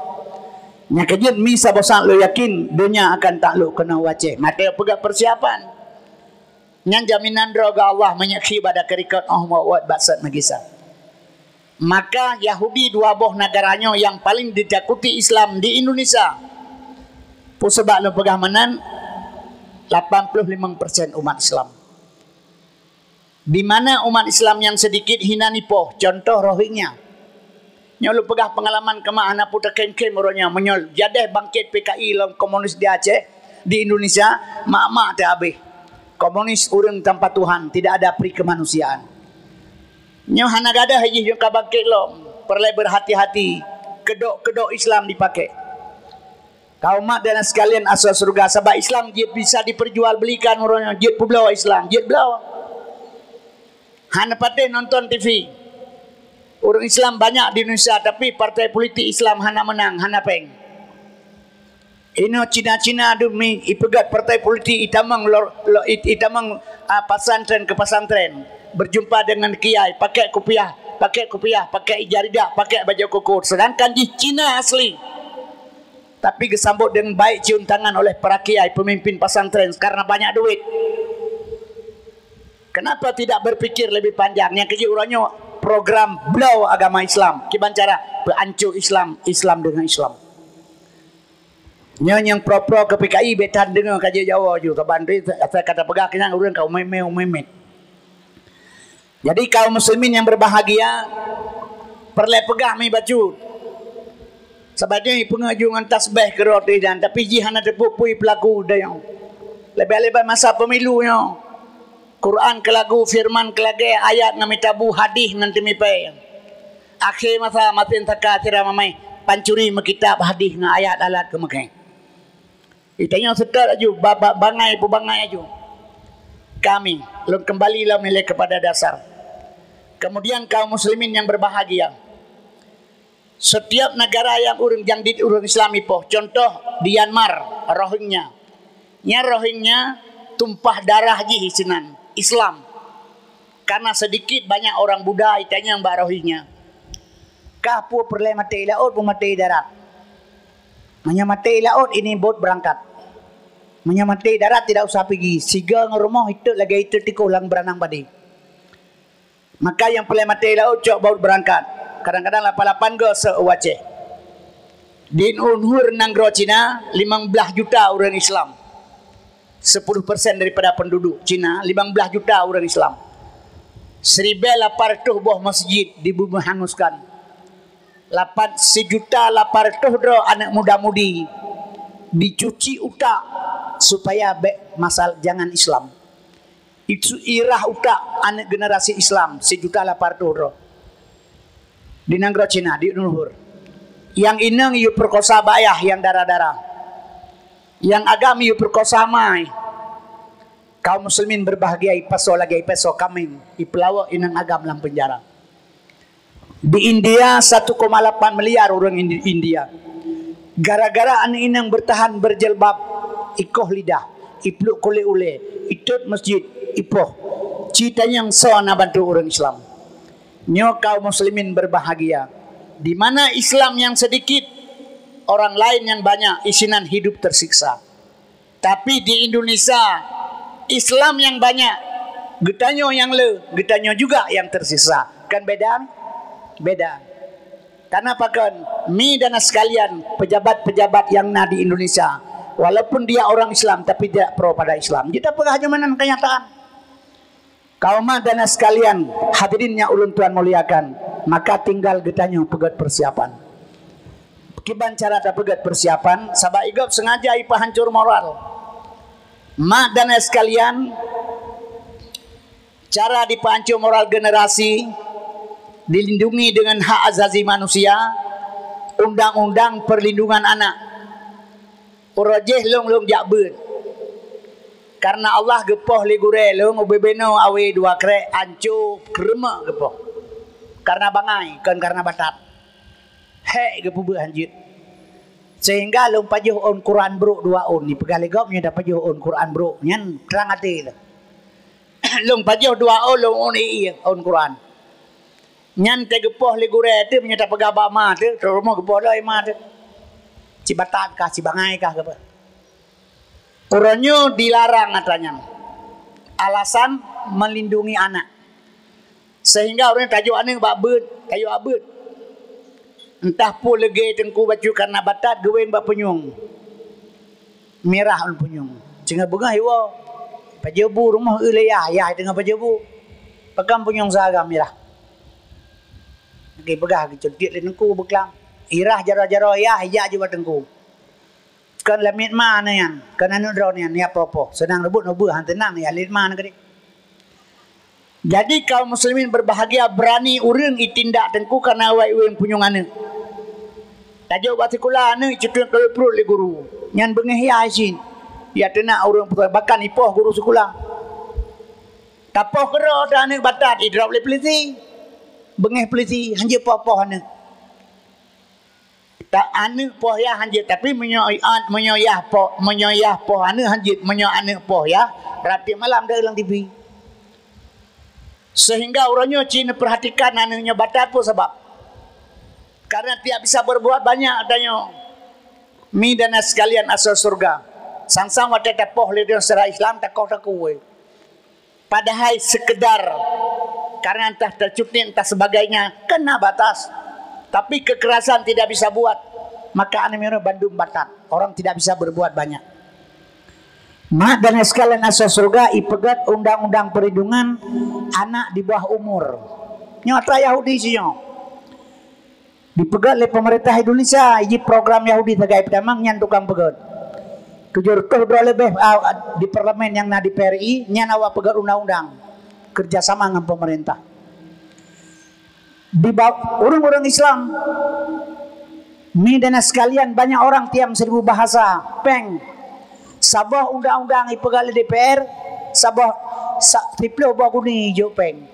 Nyang keujeuet mi saboh saat lôn yakin donya akan taklok keunoe u Aceh. Maté peugah persiapan. Nyan jaminan droe geuh Allah meunyoe khi bak takeurikot óh meu'uet bak sat meugisa. Maka Yahudi dua boh negara nyoe nyang paleng ditakuti Islam di Indonesia. Peue sabab lôn peugah meunan? Lapan puluh limong persen umat Islam. Di mana umat Islam nyang seudikit hinan ipoh, contoh Rohingya. Nyoe lôn peugah peungalaman keu mak hana peue takém-kém uroe nyoe. Meunyoe jadeh bangkét P K I lom komunis di Aceh, di Indonesia, mak-mak teuhabéh. Komunis ureuëng tanpa Tuhan, tidak ada pri kemanusiaan. Nyoe hana gadôh jih nyoe ka bangkét lom. Peureulée berhati-hati, keudok-keudok Islam dipakai. Kaum mak dan sekalian asoe syeuruga, sabab Islam jeuet bisa diperjualbelikan uroe nyoe, jeuet peubloe Islam, jeuet bloe. Hana patéh nonton T V. Ureuëng Islam banyak di Indonesia, tapi partai politik Islam hana meunang, hana péng. Inoe Cina-Cina dum mi ipeugét partai politik, itamong lor, lo, it, itamong, ah, pesantren ke pesantren, berjumpa dengan kiai, pakai kupiah, pakai kupiah, pakai ija ridak, pakai baju koko. Sedangkan jih Cina asli. Tapi geusambot dengan baik cium tangan oleh para kiai, pemimpin pesantren karena banyak duit. Kenapa tidak berpikir lebih panjang? Nyang keujeuet uroe nyoe program bloe agama Islam. Kiban cara peuancô Islam, Islam dengan Islam. Nyoe nyang pro-pro keu P K I bék tan deungoe ka jeuet Jawa ju, ka bantu asai ka tapeugah keunan ureuëng ka umé-mé, umé-mé. Jadi kaum muslimin yang berbahagia, peureulée peugah mi bacut. Sabab nyoe ipeungeuju ngon tasbeh keudroe teuh dan, tapi jih hana teupeue peue peulaku dayong. Leubeh-leubeh masa pemilu nyoe. Quran keulagu, firman keulagée, ayat ngon mitabu, hadih ngon teumipée. Akhé masa masen saka sira mamai pancuri meukitab hadih ngon ayat alat keumeukhée. Itanyoe seutôt aju, ba-, ba-, bangai peubangai aju. Kami, lôn keumbali lom ilée keupada dasar. Kemudian kaum muslimin yang berbahagia, setiap negara nyang ureuëng nyang dit ureuëng Islam ipoh, contoh di Myanmar, Rohingya. Nyan Rohingya tumpah darah jih sinan Islam. Karena sedikit banyak orang Buddha itanyong bak Rohingya. Kah peue peureulée maté i laôt, peue maté i darat? Meunyoe maté i laôt, ini bot beurangkat. Meunyoe maté i darat, tidak usah pigi. Sigoe ngon rumoh itot lagée itot tikoh lam beurangkang padé. Maka nyang peureulée maté i laôt cok baut beurangkat. Kadang-kadang lapan-lapan goe seuôt u Aceh. Di Uyghur nanggroe Cina, limong blaih juta ureuëng Islam. Sepuluh persen daripada penduduk Cina, limong blaih juta ureuëng Islam. Siribée lapan reutôh boh masjid dibeumeung hanguskan. Lapan, sijuta lapan reutôh droe aneuëk muda-mudi dicuci utak supaya bék masal jangan Islam. Itu irah utak aneuëk generasi Islam sijuta lapan reutôh droe. Di nanggroe Cina, di Uyghur. Nyang inong yue peukosa bak ayah nyang dara-dara. Nyang agam yue peukosa ma. Kaum muslimin berbahagia, ipasoe lagée ipasoe kaméng, ipeulawok inong agam lam penjara. Di India, satu koma lapan miliar ureuëng Indi-, India. Gara-gara aneuëk inong beurtahan beurjilbab, ikoh lidah, ipluek kulét ulée, itot masjid, ipoh. Ci tanyong soe na bantu ureuëng Islam. Nyoe kaum muslimin berbahagia. Di mana Islam nyang sedikit, orang lain nyang banyak, isinan hidup tersiksa. Tapi di Indonesia, Islam nyang banyak, geutanyoe nyang le, geutanyoe juga nyang tersiksa. Kan beda? Beda. Karena pakon, mi dan sekalian, pejabat-pejabat nyang na di Indonesia, walaupun dia orang Islam, tapi tidak pro pada Islam. Kita peugah aja meunan kenyataan. Kaum dan sekalian, hadirin nyang ulôn tuan muliakan, maka tinggal geutanyoe peugét persiapan. Kiban cara tapeugét persiapan, sabab i gob sengaja ipeuhancor moral. Mak dan ayah sekalian, cara dipeuhancor moral generasi dilindungi dengan hak asasi manusia, undang-undang perlindungan anak. Uroe jéh lôn, lôn jak beuet. Karena Allah geupoh lé gurée lôn ubé binoe awé dua krek, anco keureumeuk geupoh. Karena bangai, kon karena batat. Hék geupeubeuet hanjeuet. Sehingga lôn pajoh ôn Quran brok dua ôn. Ipeugah lé gob nyoe tapajoh ôn Quran brok. Nyan trang até lôn. Lôn pajoh dua ôn, lôn ôn ié ôn Quran. Nyan teuh geupoh lé gurée teuh, meunyoe tapeugah bak ma teuh, trok rumoh geupoh lom ma teuh. Sibatat kah, sibangai kah, ke apa. Uroe nyoe dilarang atra nyan. Alasan melindungi anak. Sehingga ureuëng tajok aneuëk bak beuet, tajok bak beuet. Entah peue lagée teungku bacut karena batat geuweng bak punyueng. Mirah ôn punyueng. Singoh beungoh iwoe. Pajoh bu rumoh eu lé yah, yah teungoh pajoh bu. Pakon punyueng saga mirah. Lagi peugah geucuntiek lé teungku beuklam. Irah jaroe-jaroe yah, ijak jibak teungku. Kon lamiet ma nyan, kon aneuëk droe nyan, ya poh-poh. Seunang reubot nubeuh, han teunang ya lamiet ma nyan keudeh. Jadi kaum muslimin berbahagia, berani ureuëng itindak teungku karena awai ureuëng punyueng aneuëk. Tajok bak sikula aneuëk cuteuk keu pruet lé guru. Nyan beungéh ya cit. Ya teunak ureuëng putra, bahkan ipoh guru sikula. Tapoh keudroe ta aneuëk batat, idrop lé polisi. Beungéh polisi, hanjeuet poh-poh aneuëk. Ta aneuëk poh yah hanjeuet, tapi meunyoe iat, meunyoe yah poh, meunyoe yah poh aneuëk hanjeuet, meunyoe aneuëk poh yah, berarti malam dah ulang T V. Sehingga uroe nyoe ci neuperhatikan aneuëk nyoe batat peue sabab. Karena tidak bisa berbuat banyak tanyoe. Mi dan sekalian asal surga. Sang-sang watée tapoh lé secara Islam takoh takue. Padahai sekedar karena entah tercutik entah sebagainya kena batas. Tapi kekerasan tidak bisa buat. Maka aneuëk bandum batat. Orang tidak bisa berbuat banyak. Mak dan sekalian asal surga ipeugét undang-undang perlindungan anak di bawah umur. Nyoe atra Yahudi sinyoe. Dipeugét lé pemerintah Indonesia, iji program Yahudi sagai peutamang nyan tukang peugét. Tujoh reutôh droe leubeh, ah, di parlemen nyang na di P R I, nyan awak peugét undang-undang kerjasama ngon pemerintah. Di ba-, ureuëng-ureuëng Islam, mi dan sekalian, banyak orang tiam seribu bahasa, péng. Saboh undang-undang ipeugét lé D P R, saboh sa-, siploh boh guni ijok péng.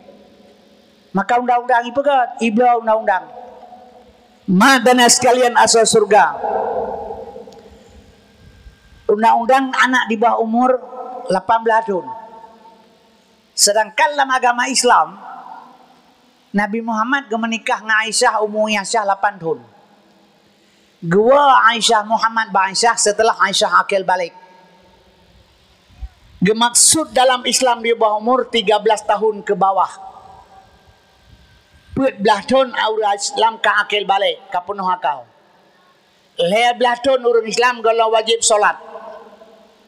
Maka undang-undang ipeugét, ibloe undang-undang. Ma dan sekalian asal surga. Undang-undang anak di bawah umur lapan belas thon. Sedangkan lam agama Islam, Nabi Muhammad geumeunikah ngon Aisyah umu Aisyah lapan thon. Geuwoe Aisyah Muhammad bak Aisyah setelah Aisyah akil balik. Geumaksud dalam Islam di bawah umur tiga belas tahun ke bawah. Peuet belas thon ureuëng Islam ka akil balik, ka peunoh akal. Lhée belas thon ureuëng Islam gohlom wajéb solat,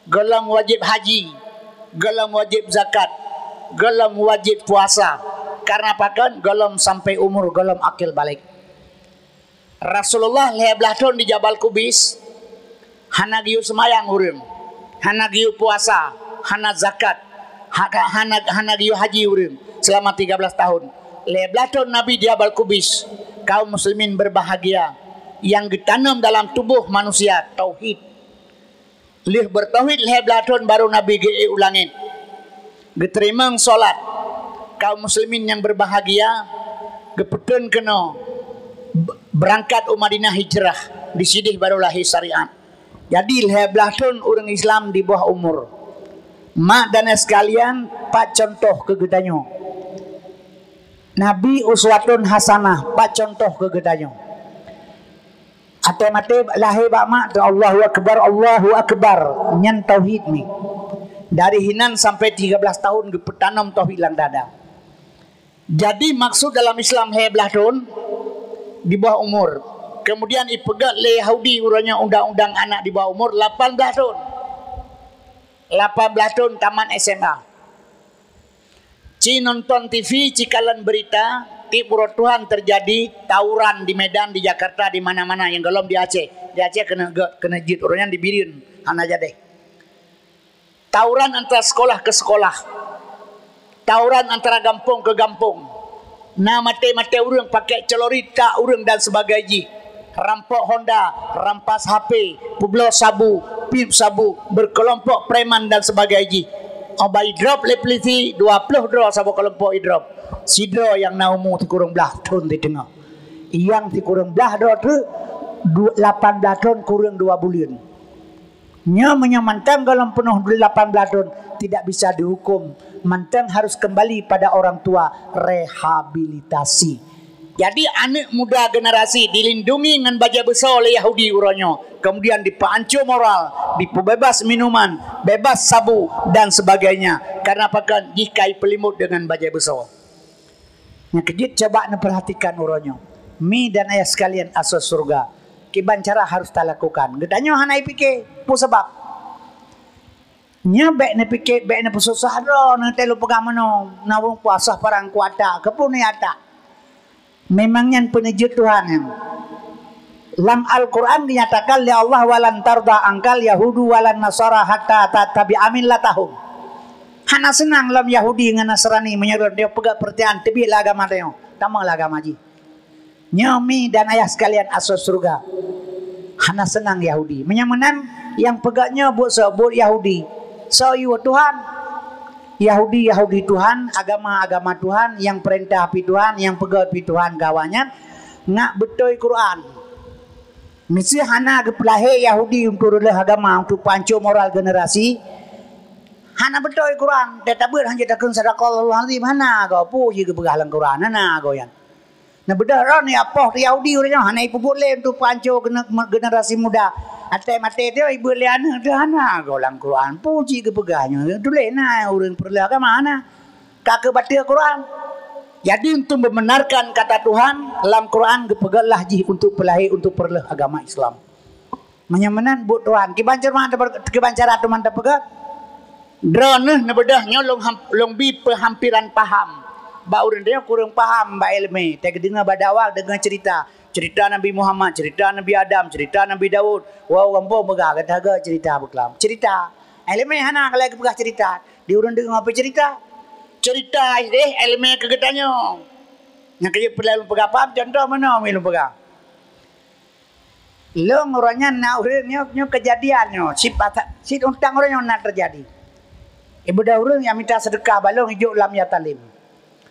gohlom wajéb haji, gohlom wajéb zakat, gohlom wajéb puasa. Karena pakon? Gohlom sampai umur gohlom akil balik. Rasulullah lhée belas thon di Jabal Kubis, hana geuyue seumayang ureuëng, hana geuyue puasa, hana zakat, hana, hana geuyue haji ureuëng selama tiga belas tahun. Lhée belas thon Nabi di Jabal Kubis, kaum muslimin berbahagia, yang geutanom dalam tuboh manusia tauhid. Lheueh beutauhid lhée belas thon baru Nabi geuék u langét. Geuteurimong solat. Kaum muslimin nyang berbahagia, geupeuteun keunoe beurangkat u Madinah hijrah, di sideh baru lahé syariat. Jadi lhée belas thon ureuëng Islam di bawah umur. Mak dan sekalian, pat contoh keu geutanyoe. Nabi uswatun hasanah, pat contoh keu geutanyoe. Até maté lahé bak mak tu Allahu Akbar, Allahu Akbar. Nyan tauhid ni. Dari hinan sampai tiga belas tahun geupeutanom tauhid lam dada. Jadi maksud dalam Islam lhée belas thon di bawah umur. Kemudian ipeugét lé Yahudi uroe nyoe undang-undang anak di bawah umur lapan belas thon. Lapan belas thon tamat S M A. Ci nonton T V, ci kalon beurita, tieb uroe Tuhan teujadi tawuran di Medan, di Jakarta, di mana-mana nyang gohlom di Aceh. Di Aceh keuneuk gét, keuneuk jeuet, uroe nyan di Bireuen hana jadeh. Tawuran antara sekolah ke sekolah. Tawuran antara gampông ke gampông. Na maté-maté ureuëng pakai celurit, tak ureuëng dan sebagai jih. Rampok Honda, rampas H P, peubloe sabu, piep sabu, berkelompok preman dan sebagai jih. Obai drop lé polisi, dua ploh droe saboh kelompok idrop. Sidroe nyang na umu sikureueng blah thon di teungoh. Nyang sikureueng blah droe teuk du-, lapan blah thon kureueng dua buleuen. Nyoe meunyoe mantong gohlom peunoh lapan blah thon, tidak bisa dihukum. Mantong harus kembali pada orang tua, rehabilitasi. Jadi, aneuk muda generasi dilindungi ngon bajée beusoe lé Yahudi uroe nyoe, kemudian dipeuancô moral, dipeubeubaih minuman, beubaih sabu, dan sebagainya. Karena pakon? Jih ka ipeulimot deungon bajée beusoe. Nyang keujeuet, coba neupeurhatikan uroe nyoe. Mi dan ayah sekalian asoe syeuruga, kiban cara harus talakukan? Geutanyoe hana ipike, peue sabab? Nyoe bék neupike, bék neupeususah droe, neutelu peugah meunoe, na ureuëng puasa parang kuata, keupeue neuatak? Memang nyan peuneujeuet Tuhan nyan. Lam Al-Quran dinyatakan lé Allah, "Walan tarda angkal yahudu walan nasara hatta tattabi'a millatahum." Hana seunang lom Yahudi ngon Nasrani meunyoe dia peugah peurtian teubiet lah agama tanyoe, tamong lah agama jih. Nyoe mi dan ayah sekalian asoe syeuruga. Hana seunang Yahudi. Meunyoe meunan, nyang peugah nyoe buet soe? Buet Yahudi. Soe yue Tuhan? Yahudi, Yahudi Tuhan, agama, agama Tuhan, nyang peurintah pih Tuhan, nyang peugét pih Tuhan, keu awaknyan ngak beutôi Quran. Meusé hana geupeulahé Yahudi untuk reuloh agama, untuk peuancô moral generasi, hana beutôi Quran. Dan tabeuet hanjeuet takheun sadaqallahul azim, hana goe. Peue jih geupeugah lam Quran, hana goe nyan. Neubeudôh droe neuapoh Yahudi ureuëng nyoe hana ipeubuet lé untuk peuancô gene-, generasi muda. Até maté teuh ibeuet lé aneuk teuh hana goe lam Quran. Peue cit geupeugah nyoe? Tuléh na ureuëng peureuloh agama na. Ka keuh bateue Quran. Jadi, untuk membenarkan kata Tuhan, lam Quran geupeugét lah jih untuk peulahé, untuk peureuloh agama Islam. Meunyoe meunan buet Tuhan, kiban cara teupeu-, kiban cara teuma teupeugah? Droeneuh neubeudôh nyoe lôn ham-, lôn bi peuhampiran paham. Bak ureuëng tanyoe kureueng paham bak iéleumé, teudeungoe bak dakwah deungoe ceurita. Ceurita Nabi Muhammad, ceurita Nabi Adam, ceurita Nabi Daud. Woe gampông peugah gata-gata ceurita beuklam. Ceurita. Iéleumé hana keu lagée peugah ceurita. Di ureuëng deungoe peuceurita. Ceurita ideh iéleumé keu geutanyoe. Nyang keujeuet peuleueh lôn peugah paham, cuntoh meunoe mi lôn peugah. Lôn uroe nyan na ureuëng nyoe, nyoe keujadian nyoe, cit pata-, cit untang uroe nyoe na teujadi. Ibeudôh ureuëng nyang mita seudeukah bak lôn ijok lam Yatalem.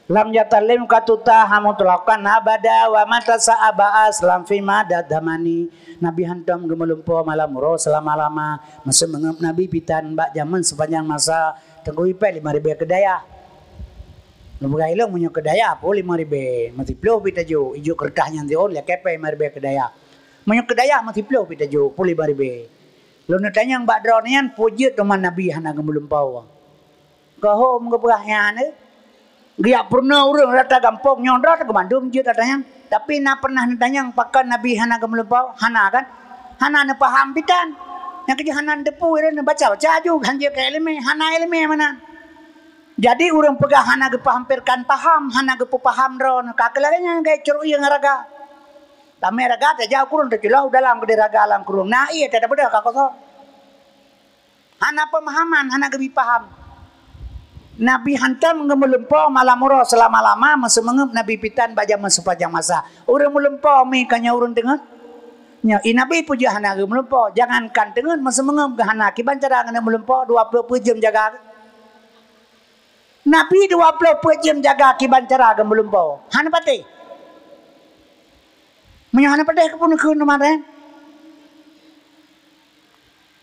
Lam Yatalem ka tuta hamu teulakukan abada wa mata sa'aba aslam fi mada damani. Nabi hantom geumeulumpo malam uroe seulama-lama. Meuseumangöp Nabi pitan bak jamén seupanjang masa teungku ipée lima ribée keudayah. Lôn peugah ilong meunyoe keudayah pun lima ribée, meusiploh pi tajok, ijok keureutah nyang zion, lakée pée lima ribée keudayah. Meunyoe keudayah meusiploh pi tajok, pun lima ribée. Lôn neutanyong bak droeneuh nyan, peue jeuet teuma Nabi hana geumeulumpo? Keuhom geupeugah nyan, eh? Geujak peurunoe ureuëng rata gampông nyoe droe teuh bandum jeuet ata nyan. Tapi na pernah neutanyong pakon Nabi hana geumeulumpo? Hana kan? Hana neupaham pitan. Nyang keujeuet hana neuteupeue, neubaca-baca aju, hanjeuet keu iéleumé, hana iéleumé meunan. Jadi, ureuëng peugah hana geupahamperkan paham, hana geupeupaham droeneuh, ka keuh lagée nyan gét curok ié ngon raga. Tamé raga tajak u krueng, teuculoh u dalam keudeh raga lam krueng. Na ié teuh tabeudôh ka kosong. Hana peumahaman, hana geubi paham. Nabi hantom geumeulumpo malam uroe seulama-lama, meuseumeungeup Nabi pitan bak jamén seupanjang masa. Ureuëng meulumpo mi ka nyoe ureuëng teungeut? Nyoe, i Nabi peue jeuet hana geumeulumpo? Jangankan teungeut, meuseumeungeup geuh hana, kiban cara geuneuk meulumpo, dua ploh peuet jeuem jaga. Nabi dua ploh peuet jeuem jaga kiban cara geumeulumpo. Hana patéh. Meunyoe hana patéh, keupeue neukheun teuma, eh?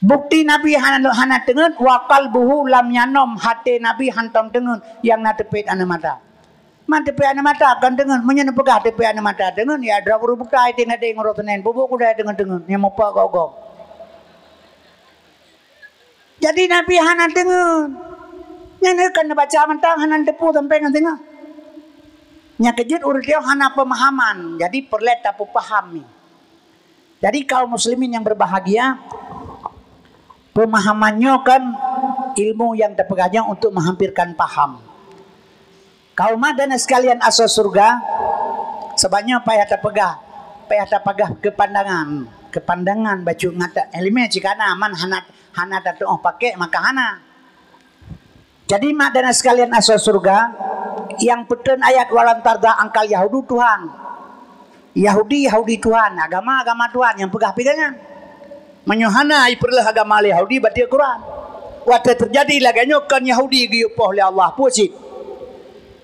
Bukeuti Nabi hana, hana teungeut, wa qalbuhu lam yanom, até Nabi hantom teungeut, nyang na teupet aneuëk mata. Man teupet aneuëk mata kon teungeut, meunyoe neupeugah teupet aneuëk mata teungeut, ya droe ureuëng buta i tinggai ngon roh teunen, bubuk kuda teungeut-teungeut, nyang mupak gok-gok. Jadi Nabi hana teungeut. Nyan kon neubaca mantong hana teupeu sampoe ngon singoh. Nyang keujeuet ureuëng teuh hana peumahaman. Jadi peureulée tapeupahami. Jadi kaum muslimin yang berbahagia, pemahaman nyoe kan ilmu yang tapeugah nyoe untuk menghampirkan paham. Kaum dan sekalian asoe syeuruga, sabab nyoe payah tapeugah, payah tapeugah keupandangan, keupandangan bacut ngat iéleumé cit kana man hana, hana tatuoh pakék maka hana. Jadi mak dan sekalian asoe syeuruga, nyang peuteun ayat walan tarda angkal Yahudu Tuhan. Yahudi, Yahudi Tuhan, agama, agama Tuhan nyang peugah pigan nyan. Meunyoe hana ipeureuloh agama lé Yahudi, bateue Quran. Watée teujadi lagée nyoe kon Yahudi geuyue poh lé Allah, peue cit?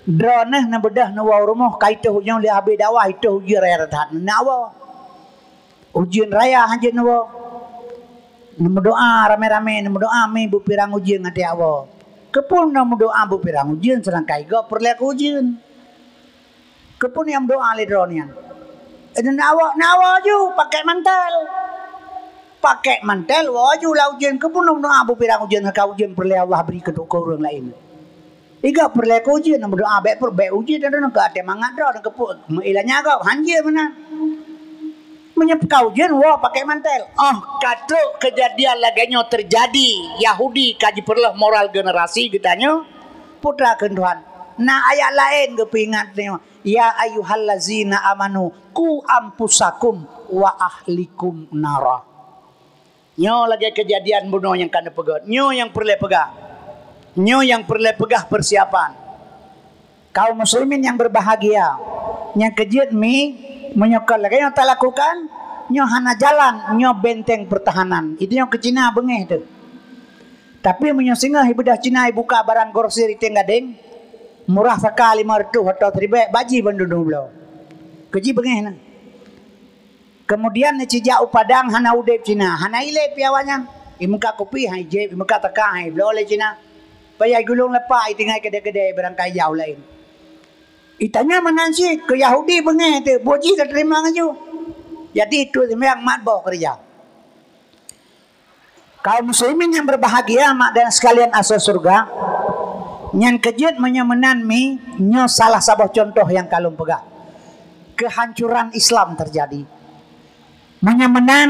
Droeneuh neubeudôh neuwoe u rumoh, ka itôh nyoe lé abée dakwah, itôh ujeuen raya that na woe. Ujeuen raya hanjeuet neuwoe. Neumeudoá ramé-ramé, neumeudoá mi beupirang ujeuen ngon tiak woe. Keupeue neumeudoá beupirang ujeuen seudangkan gob peureulée keu ujeuen? Keupeue nyang doa lé droe nyan? Eden awak na woe ju pakai mantel. Pakai mantel woe ju lam ujeuen, keupeue nyang doa beupirang ujeuen, ka ujeuen peureulée Allah bri keu ureuëng laén. Iga peureulée keu ujeuen, nyang doa bék peureulée ujeuen, dan ka até mangat droe, dan keupeue meuilanya gob hanjeuet meunan. Meunyoe ka ujeuen woe pakai mantel. Oh, ka trok keujadian lagée nyoe teujadi, Yahudi ka jipeureuloh moral generasi geutanyoe, putra keu Tuhan. Na ayat laén geupeuingat nyoe, "Ya ayyuhallazina amanu, qu anfusakum wa ahlikum nara." Nyoe lagée keujadian bunoe nyang ka neupeugét. Nyoe nyang peureulée peugah. Nyoe nyang peureulée peugah persiapan. Kaum muslimin yang berbahagia, nyang keujeuet mi, meunyoe kon lagée nyoe talakukan, nyoe hana jalan, nyoe benteng pertahanan. Itu nyang keu Cina beungéh tu. Tapi meunyoe singoh ibeudôh Cina ibuka barang grosir iténg gadéng, murah saka lima reutôh atau siribée, baji bandum dua bloe. Keu jih beungéh na. Kemudian neucijak u Padang hana udeb Cina, hana ilée pih awaknyan. Imeuka kupi hai jeb, imeuka taka hai bloe lé Cina. Payah gulong lepak itinggai keudée-keudée barangkai jauh laén. Itanya meunan cit keu Yahudi beungéh teuh, buet jih tateurimong laju. Jadi itu seumayang mat boh keureuja. Kaum muslimin yang berbahagia, mak dan sekalian asoe syurga, nyan keujeuet meunyoe meunan mi, nyoe salah saboh contoh nyang ka lôn peugah. Kehancuran Islam terjadi. Meunyoe meunan,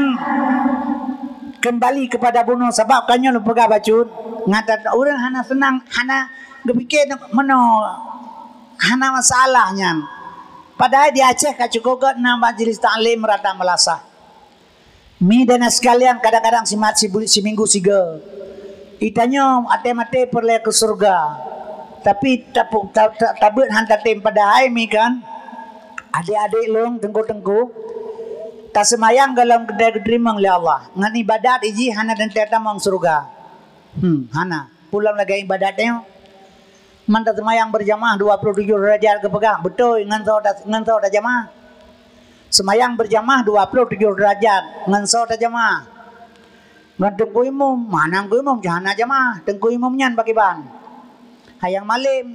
kembali kepada bunoe, sabab ka nyoe lôn peugah bacut, ngata ureuëng hana seunang, hana geupike meunoe, hana masalah nyan. Padahai di Aceh ka cukup gét na majlis taklim rata meulasah. Mi dan sekalian, kadang-kadang simat sibu-, siminggu siga. Itanyoe até maté peureulée keu syurga. Tapi tapu-, ta-, ta-, tabeuet han tatem padahai mi kan. Adik-adik lôn, teungku-teungku, taseumayang gohlom teurimong lé Allah. Ngon ibadat ijih hana teuntée tamong syurga. Hmm, hana. Pulang lagée ibadat nyoe. Man taseumayang berjamaah dua puluh tujuh derajat geupeugah, beutôi ngon soe ta-, ngon soe tajamaah. Seumayang berjamaah dua puluh tujuh derajat ngon soe tajamaah. Ngon teungku imum, mana teungku imum, hana jamaah. Teungku imum nyan pakriban? Hai nyang malém,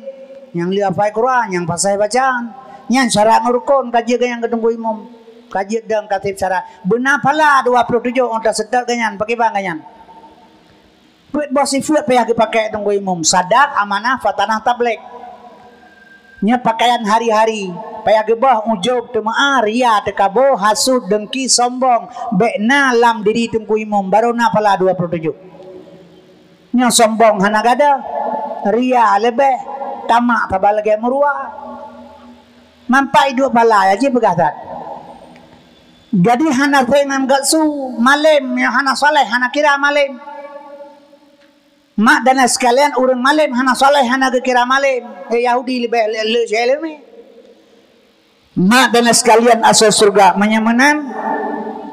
nyang le hafai Quran, nyang fasih bacaan. Nyan syarat ngon rukon ka jeuet geuh nyan keu teungku imum. Ka jeuet dong ka seb syarat. Beuna phala dua puluh tujuh ôn taseutôt geuh nyan, pakriban geuh nyan? Peuet boh sifeuet payah geupakék teungku imum, sadak, amanah, fatanah, tablék. Nyoe pakaian hari-hari, payah geuboh ujub, teumeu'ah, ria, teukabo, hasut, deungki, sombong, bék na lam diri teungku imum, barô na phala dua puluh tujoh. Nyoe sombong hana gadôh, ria leubeh, tamak saba lagée meuruwa. Manfaat duek phala, ya jih peugah that. Jadi hana seng ngon geuh su, malém, nyang hana saleh, hana kira malém. Mak dan sekalian, ureuëng malém hana saleh, hana geukira malém. Eh, Yahudi leubeh le, le, le, le. Mak dan sekalian asoe syeuruga, meunyoe meunan,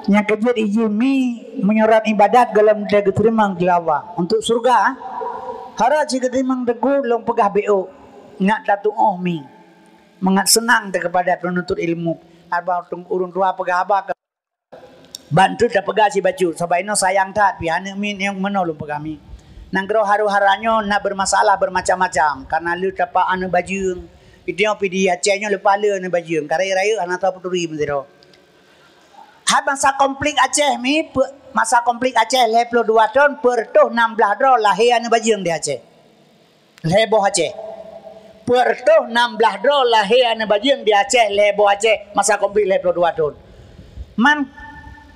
nyang keujeuet ijih mi meunyoe rot ibadat gohlom teugeuteurimong lé Allah. Untuk syeuruga, harôh cit geuteurimong teungku lôn peugah bék ôk, nak tatuoh mi. Mangat seunang teuh keupada penuntut ilmu. Haba ureuëng tua peugah haba keu Ban treuk tapeugah sibacut, sabab inoe sayang that pih aneuk miet nyang meunoe lôn peugah mi. Nanggroe haru-hara nyoe na bermasalah bermacam-macam, karena le tapak aneuk bajeueng. Itoe pih di Aceh nyoe leupah le aneuk bajeueng, ka rayeuk-rayeuk hana teupeuturi meusidroe. Hai masa konflik Aceh mi, pe-, masa konflik Aceh lhée ploh dua thon, peuet reutôh nam blaih droe lahé aneuk bajeueng di Aceh. Lhée boh Aceh. Peuet reutôh nam blaih droe lahé aneuk bajeueng di Aceh, lhée boh Aceh masa konflik lhée ploh dua thon. Man,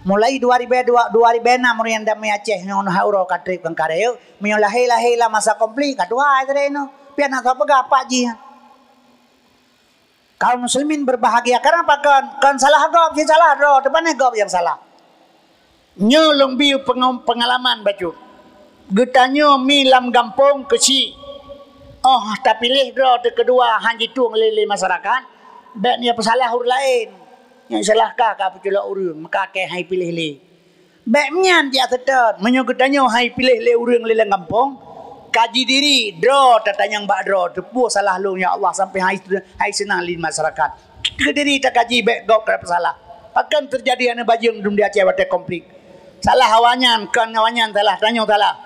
mulai dua ribée dua, dua ribée nam ureuëng nyang damé Aceh nyoe hana uroe ka treb keu kareueng, meunyoe lahé-lahé lam masa konflik ka tuha ai teuh inoe. Pian hana soe peugah pat jih. Kaum muslimin berbahagia, kenapa kon, kon salah gob, si salah droe, teuh pané gob nyang salah. Nyoe lôn bi peungalaman bacut. Geutanyoe mi lam gampông keuchik. Oh, tapiléh droe teuh keudua han jitueng lé, lé masyarakat, bék nyan peusalah ureuëng laén. Nyang salah ka, ka peuculok ureuëng, maka keu hai piléh lé. Bék nyan jak seutôt, meunyoe geutanyoe hai piléh lé ureuëng lé lam gampông, ka jidiri droe tatanyong bak droe, teupeue salah lôn ya Allah sampai hai, hai seunang lé masyarakat. Keudiri takaji bék gob ka peusalah. Pakon teujadi aneuk bajeueng dum di Aceh watée konflik. Salah awaknyan, kon awaknyan salah, tanyoe salah.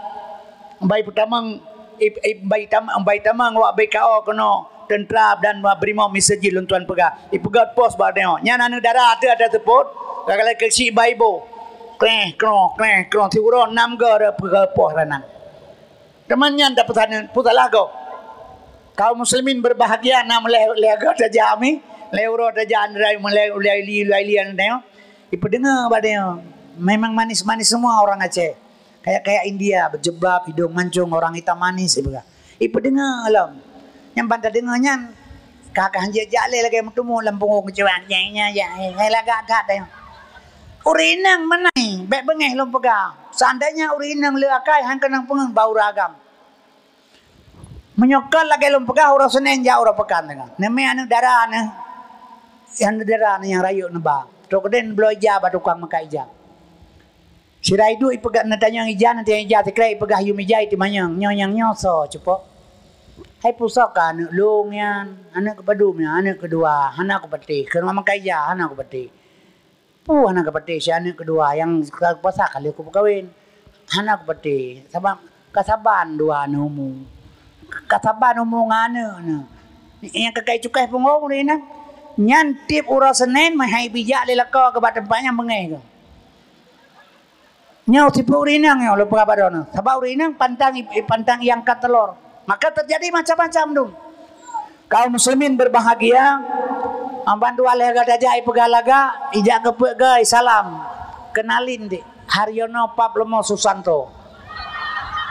Bai peutamong, ib-, ib-, bai tam-, bai tamong wak B K O keunoe, teuntra dan brimob miseujid lôn tuan peugah. Ipeugah pos bak tanyoe. Nyan aneuk dara ateueh atas seupôt, ka lheueh keuchik bak iboh. Kreh, kroh, kreh, kroh. Siuroe nam go peugah pos ranan. Teuma nyan tapeusaneut, peue salah gob? Kaum muslimin berbahagia na meulai, lheueh go tajak mi, lheueh uroe tajak andrai, meulai ulai li, ulai li aneuk tanyoe. Ipeudeungoe bak tanyoe. Memang manis-manis semua orang Aceh. Kayak-kayak India, berjilbab, hidung mancung, orang hitam manis, ipeugah. Ipeudeungoe lom. Nyang ban tadeungoe nyan, ka, ka hanjeuet jak lé lagèe meuteumé lam punggong keucuan. Nyang, nyang, nyang, nyang lagak that, eh. Ureueng inong meunan, bèk beungèh lôn peugah. Seandainya ureueng inong le akai, han keunong peungeut bak uroe agam. Meunyoe kon lagèe lôn peugah, uroe Senin jak uroe peukan teungoh. Neumè aneuk dara neuh, aneuk dara neuh nyang rayeuk neuba. Trok keudeh neubloe ija bak tukang meukat ija. Sira iduek ipeugah, neutanyong ija, neutanyong ija, sikrek ipeugah yum ija, iteumanyong, "Nyoe nyang nyoe soe, cupo?" "Hai, peue soe kah aneuk lôn nyan, aneuk keupadum nyan, aneuk keudua, hana kupatéh, keu meukat ija, hana kupatéh." "Peue hana kapatéh si aneuk keudua nyang ka puasa ka lheueh kupeukawen?" "Hana kupatéh, sabab ka saban dua aneuk umu. Ka saban umu ngon aneuk nyoe. Nyang ka kai cukai punggong lé nyan." Nyan tiep uroe Senin meuhai bijak lé lakoe keu bak teumpat nyang beungèh keu. Nyoe tipe ureueng inong nyoe lôn peugah bak droeneuh. Sabab ureueng inong pantang, pantang iangkat teulor. Maka terjadi macam-macam dum. Kaum muslimin berbahagia, bandua lhèe gata jai peugah lagak, ijak keu peuet geuh salam. Kenalin dek, Haryono Pap Leumo Susanto.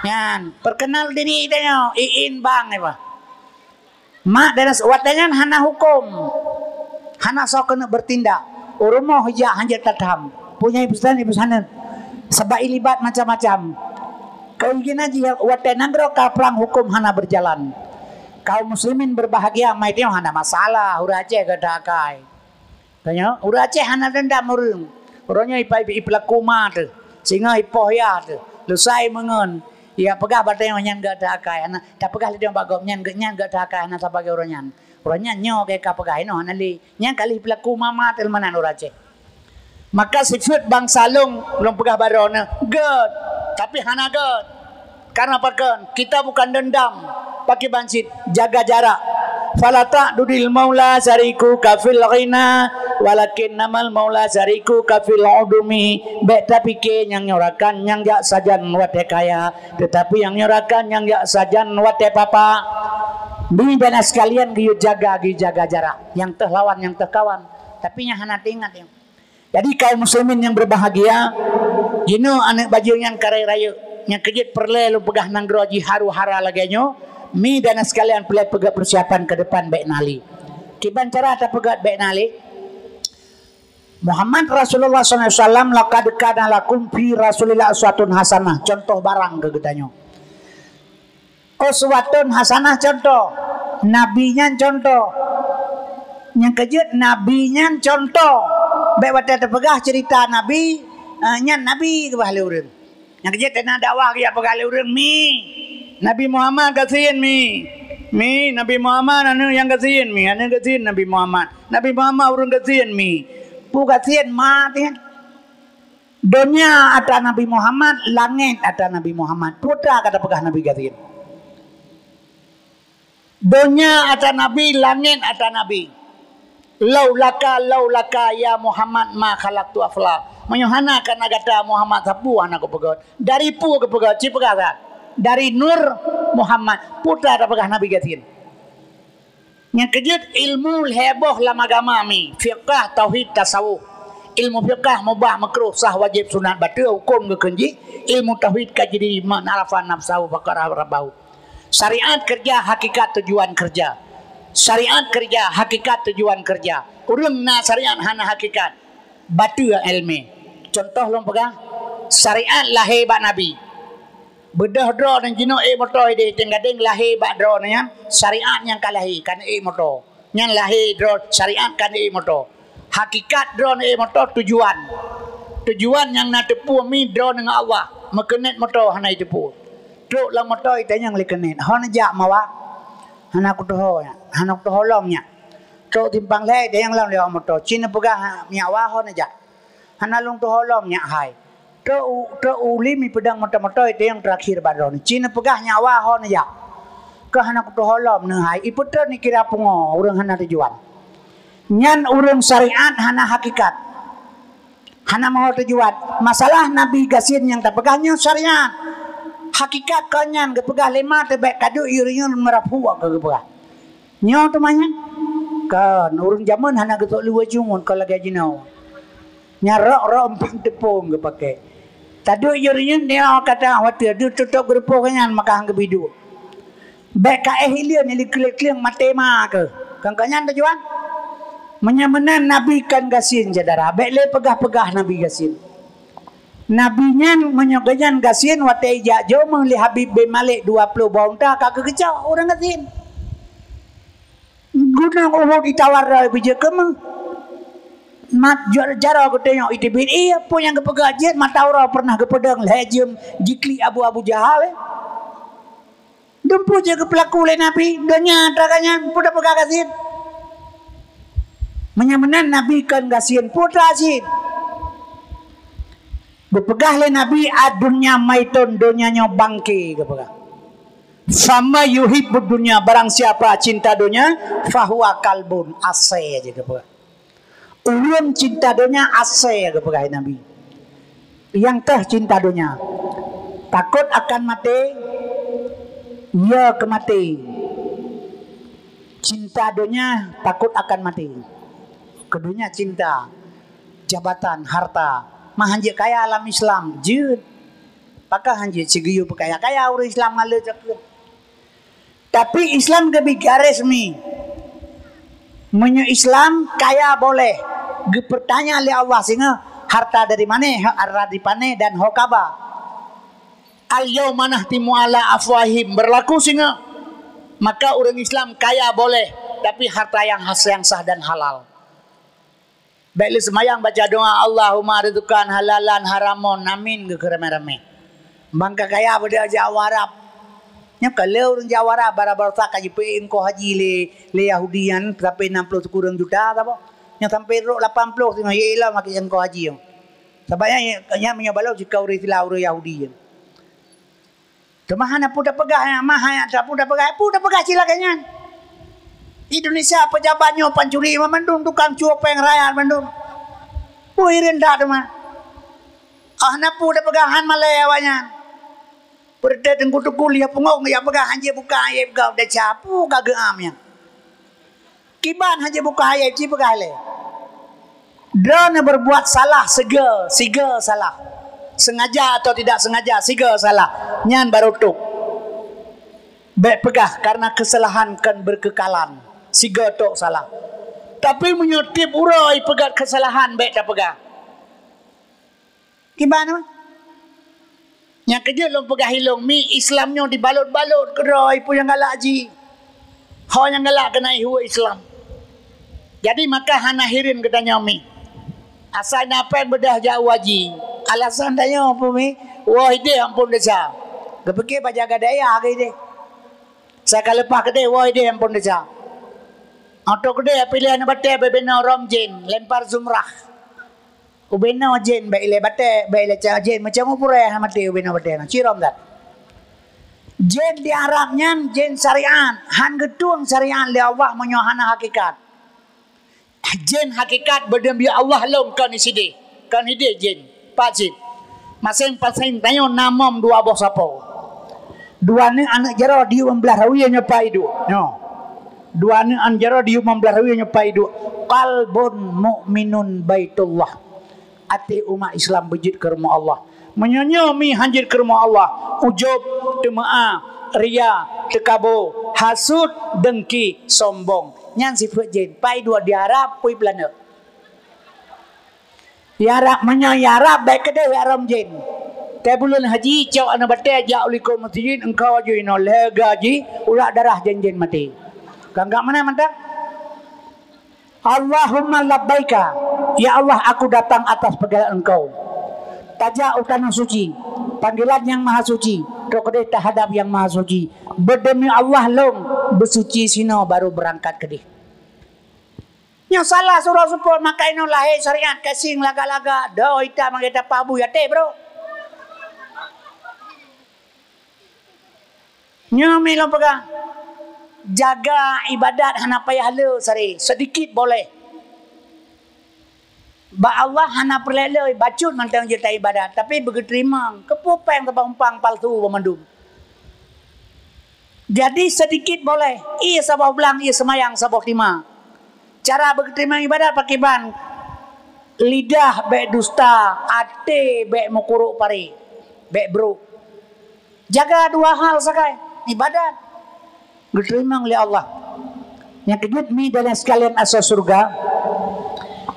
Nyan, perkenal diri tanyoe, iin bang apa? Mak dan as-, watèe nyan hana huköm. Hana soe keuneuk bertindak. Ureueng rumoh ijak hanjeuet tatham. Punya ipesan, ipesaneut. Sabab ilibat macam-macam. Keuigeuna jih watèe nanggroe ka prang huköm hana berjalan. Kaum muslimin berbahagia, mai tanyoe hana masalah, ureueng Aceh gata akai. Tanyoe, ureueng Aceh hana dendam ureueng. Uroe nyoe ipa-, ipeulaku ma teuh. Singoh ipoh yah teuh. Lusai meungon. Ipeugah bak tanyoe nyan gata akai. Hana, tapeugah lé tanyoe bak gob nyan, nyan gata akai hana sabagai uroe nyan. Uroe nyan nyoe ka peugah inoe hana lé. Nyan ka lheueh ipeulaku ma-ma teuh meunan ureueng Aceh. Maka sifeuet bansa lôn, lôn peugah bak droeneuh, gèt, tapi hana gèt. Karena pakon? Kita bukan dendam, pakriban cit, jaga jarak. Fala ta'dudil maula syarikuka fil ghina, walakinnamal maula syarikuka fil udumi. Bèk tapike nyang nyoe rakan nyang jak sajan watèe kaya, teutapi nyang nyoe rakan nyang jak sajan watèe papa. Bidan sekalian geuyue jaga, geuyue jaga jarak. Nyang teuh lawan, nyang teuh kawan. Tapi nyang hana teuingat nyoe. Jadi kaum muslimin yang berbahagia, jinoe aneuk bajeueng nyang karèe rayeuk, nyang keujeuet peureulèe lôn peugah nanggroe jiharu hara lagèe nyoe, mi dan sekalian peureulèe peugah persiapan ke depan bèk na lé. Kiban cara tapeugah bèk na lé? Muhammad Rasulullah sallallahu alaihi wasallam, "Laqad kana lakum fi Rasulillah uswatun hasanah," contoh barang keu geutanyoe. Uswatun hasanah contoh. Nabi nyan contoh. Nyang keujeuet Nabi nyan contoh. Bèk watèe teupeugah cerita Nabi, eh, nyan Nabi keubah lé ureueng. Nyang keujeuet na dakwah geujak peugah lé ureueng, "Mi, Nabi Muhammad gasien, mi. Mi, Nabi Muhammad aneuk nyang gasien, mi. Aneuk gasien Nabi Muhammad. Nabi Muhammad ureueng gasien, mi." Peue gasien mat nyan. Donya atra Nabi Muhammad, langèt atra Nabi Muhammad. Peue atra ka tapeugah Nabi gasien? Donya atra Nabi, langèt atra Nabi. Laulaka, laulaka ya Muhammad ma khalaqtu afla. Meunyoe hana kareuna gata Muhammad, sapeue hana kupeugèt. Dari peue kupeugèt? Ci peugah that. Dari nur Muhammad. Peue atra tapeugah Nabi gasien? Nyang keujeuet, ilmu lhèe boh lam agama mi, fiqah, tauhid, tasawuf. Ilmu fiqah mubah, makruh, sah, wajéb, sunat, bateue, huköm geukheun jih. Ilmu tauhid ka jadi man arafa nafsahu faqad arafa rabbahu. Syariat keureuja, hakikat tujuan keureuja. Syariat keureuja, hakikat tujuan keureuja. Ureueng na syariat hana hakikat, bateue èleumèe. Contoh lôn peugah, syariat lahé bak Nabi. Beudôh droeneuh jinoe ék moto idéh teuh gadeng lahé bak droeneuh nyan, syariat nyang ka lahé, ka neuék moto. Nyan lahé droe syariat ka neuék moto. Hakikat droeneuh ék moto tujuan. Tujuan nyang na teupeu mi droeneuh ngon Allah, meukeuneuk moto hana jiteupeu. Trok lam moto itanyong lé keuneuk, "Ho neujak mawa?" "Hana kutuho nyak, hana kutuho lom nyak." Trok simpang lhèe itanyong lom lé awak moto, "Ci neupeugah nyak wa ho neujak?" "Hana lôn tuho lom nyak hai." Trok u, trok u lim ipeudong moto-moto itanyong teurakhir bak droeneuh, "Ci neupeugah nyak wa ho neujak?" Keu hana kutuho lom neuhai, ipeutreun ikira pungo ureuëng hana tujuan. Nyan ureuëng syariat hana hakikat. Hana meuho tujuan. Masalah Nabi gasien nyang tapeugah nyoe syariat. Hakikat kon nyan geupeugah lé ma teuh bék kaduek yue reunyeun meurapuk keu geupeugah. Nyoe teuma nyan. Kon ureuëng jamén hana geusok luweue cungun kon lagée jinoe. Nyarok-rok empang teupông geupaké. Taduek yue reunyeun nyoe kata watée deuh tutôb geurupoh nyan maka han geubiduek. Bék ka éh ileuen nyang dikeuléng-keuléng maté ma keuh. Kon keu nyan tujuan? Meunyoe meunan Nabi kon gasien syedara, bék lé peugah-peugah Nabi gasien. Nabi nyan meunyoe geuhnyan gasien watée ijak jomeuh lé Habib bin Malik dua ploh boh unta ka geukeucok ureuëng gasien. Gunong Uhud itawar droe bijéh keumeuh. Mat ja-, jaroe geutanyoe iteubiet ié, peue nyang geupeugah jeuet mata uroe peureunah geupeudong lhée jeuem jiklik Abu, Abu Jahal, eh. Dumpeue jeuet geupeulaku lé Nabi, donya atra ka nyan, peue tapeugah gasien. Meunyoe meunan Nabi kon gasien, peue atra gasien. Geupeugah lé Nabi, "Ad-dunya maitun," donya nyoe bangke, geupeugah. "Fama yuhibbud dunya," barang siapa cinta donya, "fahuwa kalbun," asée jih geupeugah. Ureuëng cinta donya asée geupeugah Nabi. Nyang keuh cinta donya. Takot akan maté, ya keu maté. Cinta donya takot akan maté. Keu donya cinta, jabatan, harta. Mah hanjeuet kaya lam Islam, jeuet. Pakon hanjeuet sigeuyue peukaya-kaya ureuëng Islam ngaleuet cakeuet. Tapi Islam geubi garéh mi. Meunyoe Islam kaya boleh, geupeutanya lé Allah singoh, harta dari mané, harta dari pané dan ho kaba. "Al-yauma nakhtimu ala afwahihim," berlaku singoh. Maka ureuëng Islam kaya boleh, tapi harta yang has, yang sah dan halal. Bék lé seumayang baca doa, "Allahumma rizqan halalan haramon, amin," geukheun ramé-ramé. Bangka kaya beude jak u Arab. Nyoe ka lé ureuëng jak u Arab, bara baroesa ka jipeuék ongkoh haji lé, lé Yahudi nyan sampai enam puluh sikureueng juta saboh. Nyoe sampai rot lapan puluh singoh, ya ilah makai ongkoh haji nyoe. Sabab nyan, nyan meunyoe balok jika ureuëng Islam, ureuëng Yahudi nyan. Teuma hana peue tapeugah, mah hana peue tapeugah, peue tapeugah cit lagée nyan. Indonesia pejabat nyoe pancuri mandum, tukang cuok péng rakyat mandum. Peue hireuen that teuma. Ah, hana peue tapeugah, han malée awaknyan. Peureuté teungku-teungku liah pungo, ya peugah hanjeuet buka, ya peugah desya, peue ka geuam nyan. Kiban hanjeuet buka ayat jipeugah lé. Droeneuh berbuat salah sigoe, sigoe salah. Sengaja atau tidak sengaja, sigoe salah. Nyan baru tôb. Bék peugah karena kesalahan kon berkekalan. Sigoe tôb salah. Tapi meunyoe tieb uroe peugah kesalahan, bék tapeugah. Kiban, nyang keujeuet lôn peugah ilong mi, Islam nyoe dibalot-balot keudroe peue nyang galak jih. Ho nyang galak keunan ihue Islam. Jadi maka hana hireuen geutanyoe mi. Asai na péng beudôh jak u haji. Alasan tanyoe peue mi? Woe ideh amphon desya. Geupike bak jaga dayah keu ideh. Sa ka leupah keudeh woe ideh amphon desya. Oto keudeh piléh aneuk batée bak binoe rom jén, lempar zumrah. Ubé noe jén bék ilée batée, bék ilée ca-, jén macam ureuëng hana maté ubé noe batée na, cirôm that. Jén di Arab nyan jén syariat, han geutueng syariat lé Allah meunyoe hana hakikat. Jén hakikat beudeuh bak Allah lom kon sideh, kon ideh jén, pat cit. Maséng-maséng tanyoe na mom dua boh sapo. Dua aneuk, aneuk jaroe diyueb lam blah rawie nyoe pat iduek. Nyoe. Dua aneuk an jaroe diyueb lam blah rawie nyoe pat iduek. Qalbun mukminun baitullah. Até umat Islam beujeuet keu rumoh Allah. Meunyoe nyoe mi hanjeuet keu rumoh Allah, ujub, teumeu'ah, ria, teukabo, hasut, dengki, sombong. Nyan sifeuet jén. Pat iduek di Arab, pui planet. Ya Rab, meunyoe ya Rab, bék keudeh ya rom jén. Teuh buleuen haji, cok aneuk batée jak u likot meuseujid, eungkau aju inoe lhée gaji, urak darah jén-jén maté. Ka anggab meunan mantong? Allahumma labbaika, ya Allah, aku datang atas panggilan Engkau. Tajak u tanoh suci, panggilan Nyang Mahasuci, trok keudeh tahadab Nyang Mahasuci. Beudemi Allah lom beusuci sinoe baru beurangkat keudeh. Nyoe salah surok seupôt, maka inoe lahé syariat, casing lagak-lagak, do ita magét tapah bui até, bro. Nyoe mi lôn peugah, Jaga ibadat hana payah le sare, sedikit boleh. Bak Allah hana peureulée le, bacut mantong jeuet taibadat, tapi beugeuteurimong, keupeue péng saboh umpang palsu banmandum. Jadi sedikit boleh, ie saboh blang, ie seumayang saboh tima. Cara beugeuteurimong ibadat pakriban? Lidah bék dusta, até bék meukurok paré, bék brok. Jaga dua hal sagai, ibadat, geuteurimong lé Allah. Nyang keujeuet mi dan sekalian asoe syeuruga,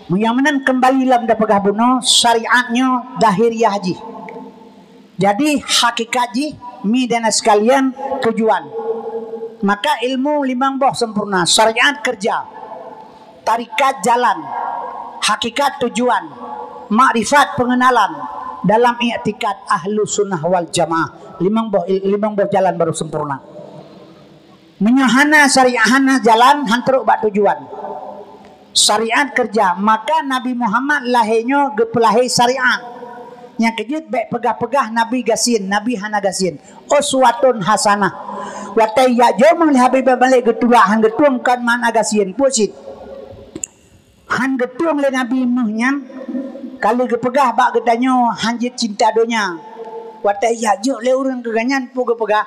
meunyoe meunan keumbali lom tapeugah bunoe, syariat nyoe dahiriah jih. Jadi hakikat jih mi dan sekalian tujuan. Maka ilmu limong boh sempurna, syariat kerja, tarikat jalan, hakikat tujuan, makrifat pengenalan dalam iktikad ahlu sunnah wal jamaah. Limong boh, limong boh jalan baru sempurna. Meunyoe hana syariat, hana jalan, han trok bak tujuan. Syariat kerja, maka Nabi Muhammad lahé nyoe geupeulahé syariat. Nyang keujeuet bék peugah-peugah Nabi gasien, Nabi hana gasien. Uswatun hasanah. Watée jak jeuet lé Habib Malik geutulah han geutueng kon makna gasien, peue cit. Han geutueng lé Nabi méuh nyan, ka lheueh geupeugah bak geutanyoe han jeuet cinta donya. Watée jak jeuet lé ureuëng keu geuhnyan peue geupeugah,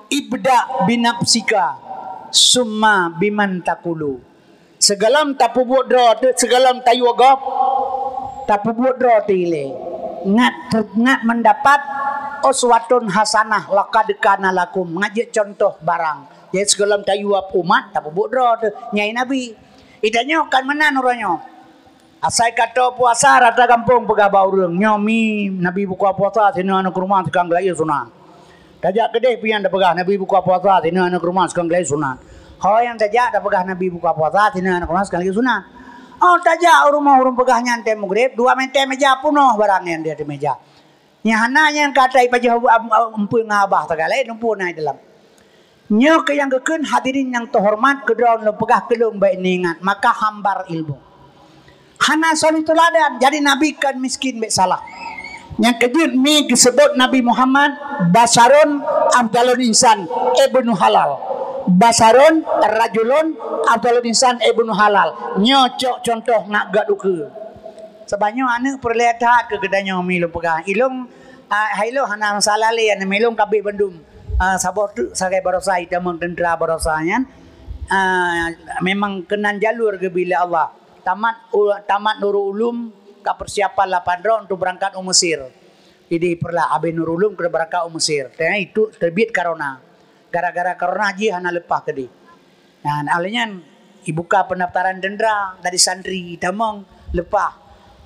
"Ibda binafsika, summa biman takulu." Sigohlom tapeubuet droe teuh, sigohlom tayue gob, tapeubuet droe teuh ilée. Ngat, ngat meudapat uswatun hasanah, laqad kana lakum, ngat jeuet contoh barang. Jadi sigohlom tayue umat, tapeubuet droe teuh, nyan Nabi. Geutanyoe kan meunan uroe nyoe. Asai ka toe puasa, rata gampông peugah bak ureuëng, "Nyoe mi Nabi buka puasa, sinan aneuk rumoh seukang geulaie sunat." Tajak keudeh pian tapeugah, "Nabi buka puasa, sinan aneuk rumoh seukang geulaie sunat." Ho nyang tajak tapeugah, "Nabi buka puasa, sinan aneuk rumoh seukang geulaie sunat." Oh, tajak u rumoh ureuëng peugah nyan, tée meugreb, dua meter meja punoh barang nyang di ateueh meja. Nyang hana nyang ka tai pajoh empeue ngon abah tagalai, lumpu na i dalam. Nyoe keuh nyang geukheun hadirin nyang teuhoreumat, keudroe lôn peugah keu lôn bék neuingat, maka hambar ilmu. Hana soe tuladan, jadi Nabi kon miskin bék salah. Nyang keujeuet mi geuseubut Nabi Muhammad, "Basyarun afdalul insan ibnu halal." Basyarun rajulun afdalul insan ibnu halal. Nyoe cok contoh ngat gét ukeue. Sabab nyoe aneuëk peureulée that keu geutanyoe mi lôn peugah. Ilong, ah, hai ilong hana masalah lé, aneuëk mi ilong kabeh bandum. Ah, saboh teuk sagai baroesa, itamong teuntera baroesa nyan. Ah, memang keunan jalur geubri lé Allah. Tamat u-, tamat Nurul Ulum ka persiapan lapan droe untuk berangkat u Mesir. Jadi peureulak habéh Nurul Ulum keuneuk berangkat u Mesir. Teuh itu terbit corona. Gara-gara corona jih hana leupah keudeh. Nah, alheuh nyan ibuka pendaftaran teuntera dari santri tamong leupah.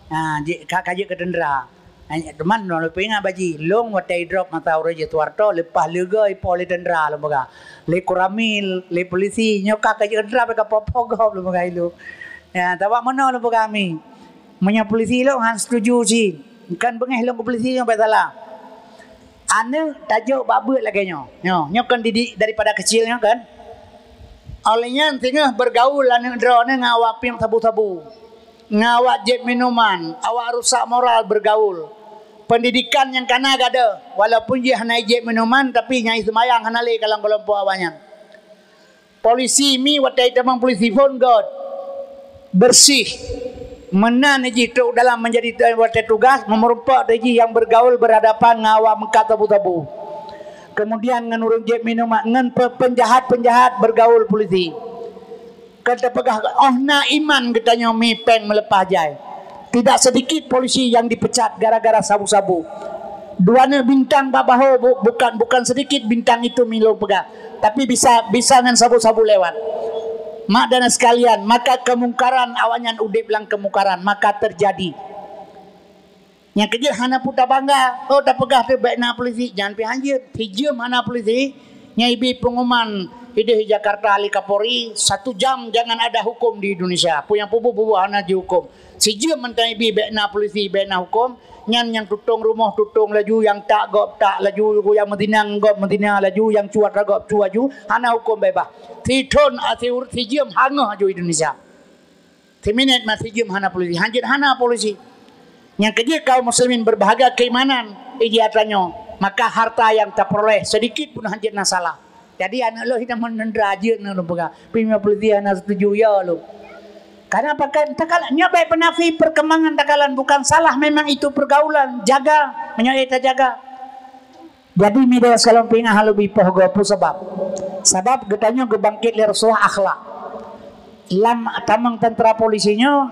Nah, jih ka, ka jeuet keu teuntera. Nah, teuma lôn peuingat bak jih, lôn watée idrop masa uroe jih Suharto leupah leuga ipo lé teuntera lôn peugah. Lé Koramil, lé polisi, nyoe ka, ka jeuet keu teuntera bak ka po-po gob lôn peugah ilong. Ya, tabak meunoe lôn peugah mi. Meunyoe polisi ilong han setuju cit. Kan beungéh lôn keu polisi nyoe bék salah. Aneuëk tajok bak beuet lagée nyoe. Nyoe, nyoe kan didik daripada kecil nyoe kan. Oleh nyan singoh bergaul aneuëk droeneuh ngon awak piep sabu-sabu. Ngon awak jieb minuman, awak rusak moral bergaul. Pendidikan nyang kana gadôh, walaupun jih hana jieb minuman tapi nyang seumayang hana lé ka lam keulompok awaknyan. Polisi mi watée itamong polisi phon gét, bersih. Meunan jih trok dalam menjadi watée tugas, meureumpok jih nyang bergaul berhadapan ngon awak meukat sabu-sabu. Kemudian ngon ureuëng jieb minuman, ngon pe-, penjahat-penjahat bergaul polisi. Kan tapeugah, oh na iman geutanyoe mi péng meuleupah jai. Tidak sedikit polisi yang dipecat gara-gara sabu-sabu. Dua aneuk bintang bak bahô bu-, bukan, bukan sedikit bintang itu mi lôn peugah. Tapi bisa, bisa ngon sabu-sabu lewat. Mak dan sekalian, maka kemungkaran awaknyan udeb lam kemungkaran, maka terjadi. Nyang keujeuet hana peue tabangga, oh tapeugah teuh bék na polisi, nyan pih hanjeuet. Sijeuem hana polisi, nyang ibi pengumuman ideh Jakarta lé Kapolri, satu jam jangan ada hukum di Indonesia. Peue nyang peubuet-buet hana jihuköm. Sijeuem mantong ibi bék na polisi, bék na huköm, nyan nyang tutong rumoh tutong laju, nyang tak gob tak laju, nyang meuzina gob meuzina laju, nyang cuat gob cuat laju, hana huköm beubaih. Sithon a siur-, sijeuem hangoh aju Indonesia. Siminét ma sijeuem hana polisi, hanjeuet hana polisi. Nyang keujeuet kaum muslimin berbahagia keimanan, iji atra nyoe, maka harta yang tapeuroleh sedikit pun hanjeuet na salah. Jadi aneuk lôn hina meuneundra jeuet aneuk lôn peugah. Pi meunyoe polisi hana setuju ya lôn. Karena pakon takal-, nyoe baik penafi perkembangan takalan bukan salah, memang itu pergaulan, jaga, meunyoe tajaga. Jadi mida sekalon pingah lôn bipoh goe peue sabab. Sabab geutanyoe geubangkit lé Rasulullah akhlak. Lam tamong tentara polisi nyoe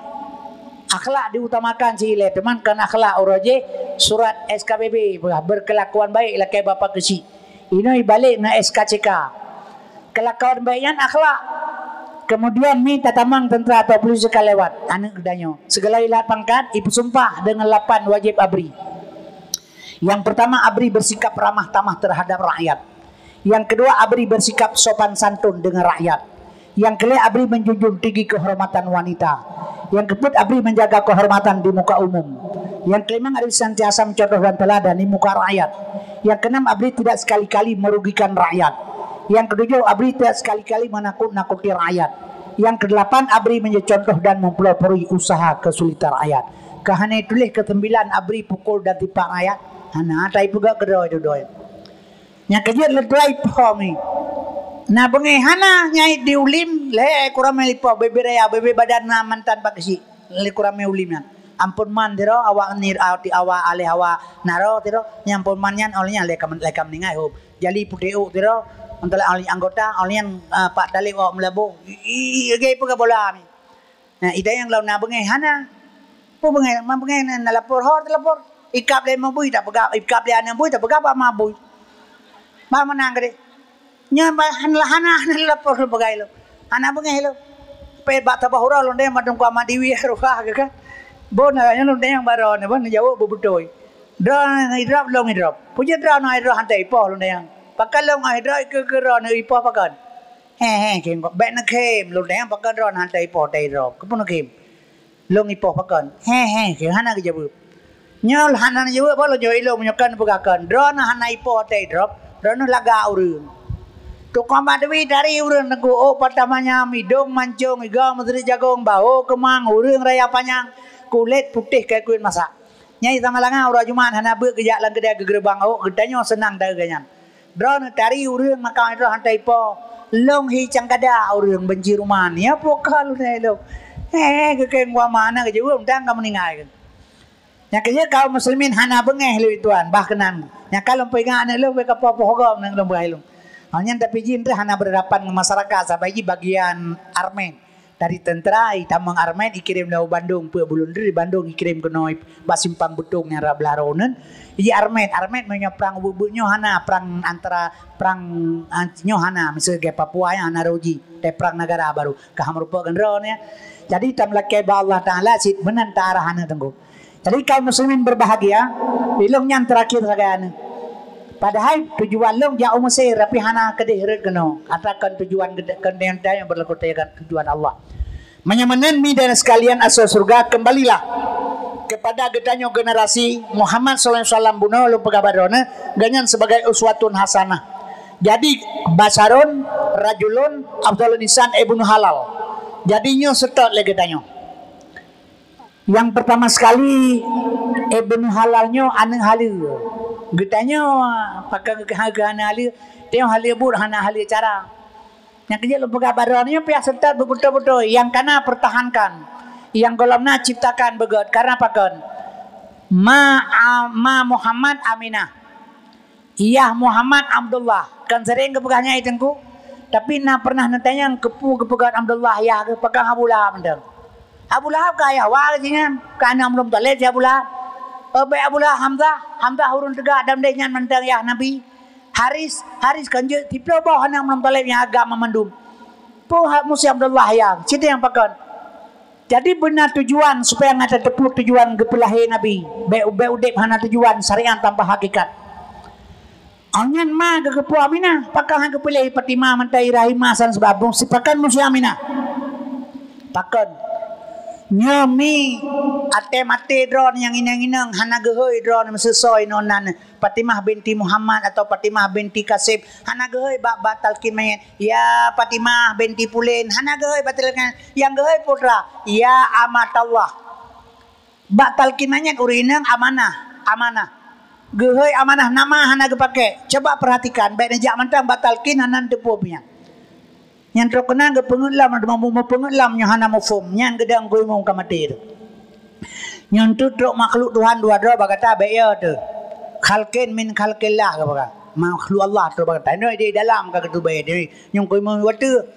akhlak diutamakan si ilée, teuma kon akhlak uroe jih surat S K B B, berkelakuan baik lakée bapak keuchik. Inoe ibalek ngon S K C K. Kelakuan baik nyan akhlak. Kemudian mi tatamong tentara atau polisi ka lewat, aneuk geutanyoe. Segala ilat pangkat, ipeusumpah dengan lapan wajib abri. Yang pertama, abri bersikap ramah tamah terhadap rakyat. Yang kedua, abri bersikap sopan santun dengan rakyat. Yang kelima, abri menjunjung tinggi kehormatan wanita. Yang keempat, abri menjaga kehormatan di muka umum. Yang kelima, abri senantiasa mencontoh dan teladan di muka rakyat. Yang keenam, abri tidak sekali-kali merugikan rakyat. Yang ketujuh, abri tidak sekali-kali menakut-nakuti rakyat. Yang kedelapan, abri menjadi contoh dan mempelopori usaha kesulitan rakyat. Keuhana tuléh keusembilan, abri pukul dan tipak rakyat. Hana tai peugah keudroe-droe. Nyang keujeuet leutuai po mi. Na beungéh hana nyai di ulim, lhée kuramé lipoh, bebe raya, bebe badan na mantan bak geusyik, lé kuramé ulim nyan. Ampôn man tiro, awak ni, awak aleh awak naro tiro, nyang ampôn man nyan, oh nyan lé ka, lé ka meuninggai hom. Jali putéh ôk tiro, antara ahli anggota, oh nyan, ah, pak talib awak meulaboh, i, i, i, lagée peugah bola mi. Nah, idayang lom na beungéh hana. Peue beungéh? Man beungéh na, na lapor, ho teulapor. Ikab lé mabui tak peugah, ikab lé aneuk bui tak peugah bak mabui. Bah menang gede. Nyan bah hana, hana, hana lapor lom peugah lom. Hana beungéh lom. Pe bak tabah uroe lom deh madum kuama diwi ruha ke kan. Bon nyan lom deh nyang baroe ni bon jaweueb beutôi. Droe idrop lom idrop. Puji droe na idrop hantai ipoh lom deh nyang. Pakon lom idrop ke ke droe na ipoh pakon. He he khem, bék neukhém, lôn tanyong pakon droe na hantai ipoh teuh droe. Keupeue neukhém? Lôn ipoh pakon? He he khem, hana geujaweueb. Nyoe hana neujaweueb, bah lôn jaweueb ilôn meunyoe kon peugah kon. Droe na hana ipoh teuh droe, droe na lagak ureuëng. Tukang bak deui dari ureuëng teungku, ôk patah manyam, idong mancong, igoe meuseurit jagong, baho keumang, ureuëng raya panyang, kulét putéh keu kuét masak. Nyai sama langa uroe Jumat hana beuet geujak lam keudè geugeureubeuen ôk, geutanyoe seunang deuh geuh nyan. Droeneuh tari ureuëng maka droe hantai po. Lông hi cangkada ureuëng banci ruman. Ya po ka lôn hai lông. He, geukeng wa mana geujeuet mantang ka meuninggai. Nyang keujeuet kaum muslimin hana beungéh lé tuan, bah keunang. Nyang ka lôn peuingat aneuk lông bèk ka poh-poh gob nang lông beuhai lông. Hanya tapi jin teuh hana berhadapan ngon masyarakat sabai jih bagian armet. Dari tentera, itamong armet, ikirém lé Bandung, peuet buleuen dari Bandung ikirém keunoe bak simpang beutong nyang rab blah roh nyan. Iji armet, armet meunyoe prang ubeut-ubeut nyoe hana, prang antara, prang, ah, nyoe hana, miseue lagèe Papua nyan hana roh jih, teuprang negara baru. Ka meurumpok keudroe nyan. Jadi tameulakèe bak Allah Taala cit meunan ta arah aneuk teungku. Jadi kaum muslimin berbahagia, ilông nyan terakhir sagai aneuk. Padahai tujuan lông jak u Mesir, tapi hana keudeh rhot keunoe. Atakan tujuan gede-, keudeh nyang berlaku dengan tujuan Allah. Meunyoe meunan mi dan sekalian asoe syurga, kembalilah kepada geutanyoe generasi Muhammad sallallahu alaihi wasallam bunoe lôn peugah bak droeneuh, gobnyan sebagai uswatun hasanah. Jadi basyarun rajulun afdalun insan ibnu halal. Jadi nyoe seutôt lé geutanyoe. Yang pertama sekali, Ibnu Halal nyoe aneuk haleue. Geutanyoe pakon keu hana haleue, tanyoe haleue buet hana haleue cara. Nyang keujeuet lôn peugah bak droeneuh nyoe piah seutôt beubeutôi-beutôi, nyang kana pertahankan, nyang gohlom na ciptakan beugöt. Karena pakon? Ma, a, ma Muhammad Aminah. Yah Muhammad Abdullah. Kan sering geupeugah nyan i teungku. Tapi na pernah neutanyong keupeue geupeugah Abdullah yah geuh, pakon Abu Lahab mantong. Abu Lahab ka yah wa geuh nyan, ka aneuk Abdul Muthalib si Abu Lahab. Eh, bèk Abu Lahab, Hamzah, Hamzah ureueng teuga dan deh nyan mantong yah Nabi. Haris, Haris kan jeuet siplôh boh aneuk Abdul Muthalib nyang agam mandum. Peue hak musi Abdullah yah, cit nyang pakon. Jadi beuna tujuan supaya gata teupeu tujuan geupeulahé Nabi. Bèk, bèk udép hana tujuan, syariat tanpa hakikat. Awak nyan ma geugeupeu Aminah, pakon han geupeulahé Fatimah mantong i rahim ma san seubab bungsi pakon musi Aminah. Pakon? Nyoe mi até maté droeneuh nyang inong-inong hana geuhôi droeneuh meuseusoe inoe nan. Fatimah binti Muhammad atau Fatimah binti Kasim, hana geuhôi bak, bak talkin manyét, "Ya Fatimah binti Pulen," hana geuhôi bak talkin, nyang geuhôi putra, "Ya Amatallah." Bak talkin manyét ureueng inong amanah, amanah. Geuhôi amanah nama hana geupaké. Coba perhatikan, bèk neujak mantong bak talkin hana neuteupeue nyan. Nyang trok keunan geupeungeut lom, meupeungeut lom nyoe hana muphom. Nyan geudong keu imum ka maté teuh. Nyan teuh trok makhluk Tuhan dua droe bak gata bèk yo teuh. Khalqin min khalqillah ka bak gata. Makhluk Allah trok bak gata. Nyoe di dalam ka geuteubai. Nyoe keu imum watèe.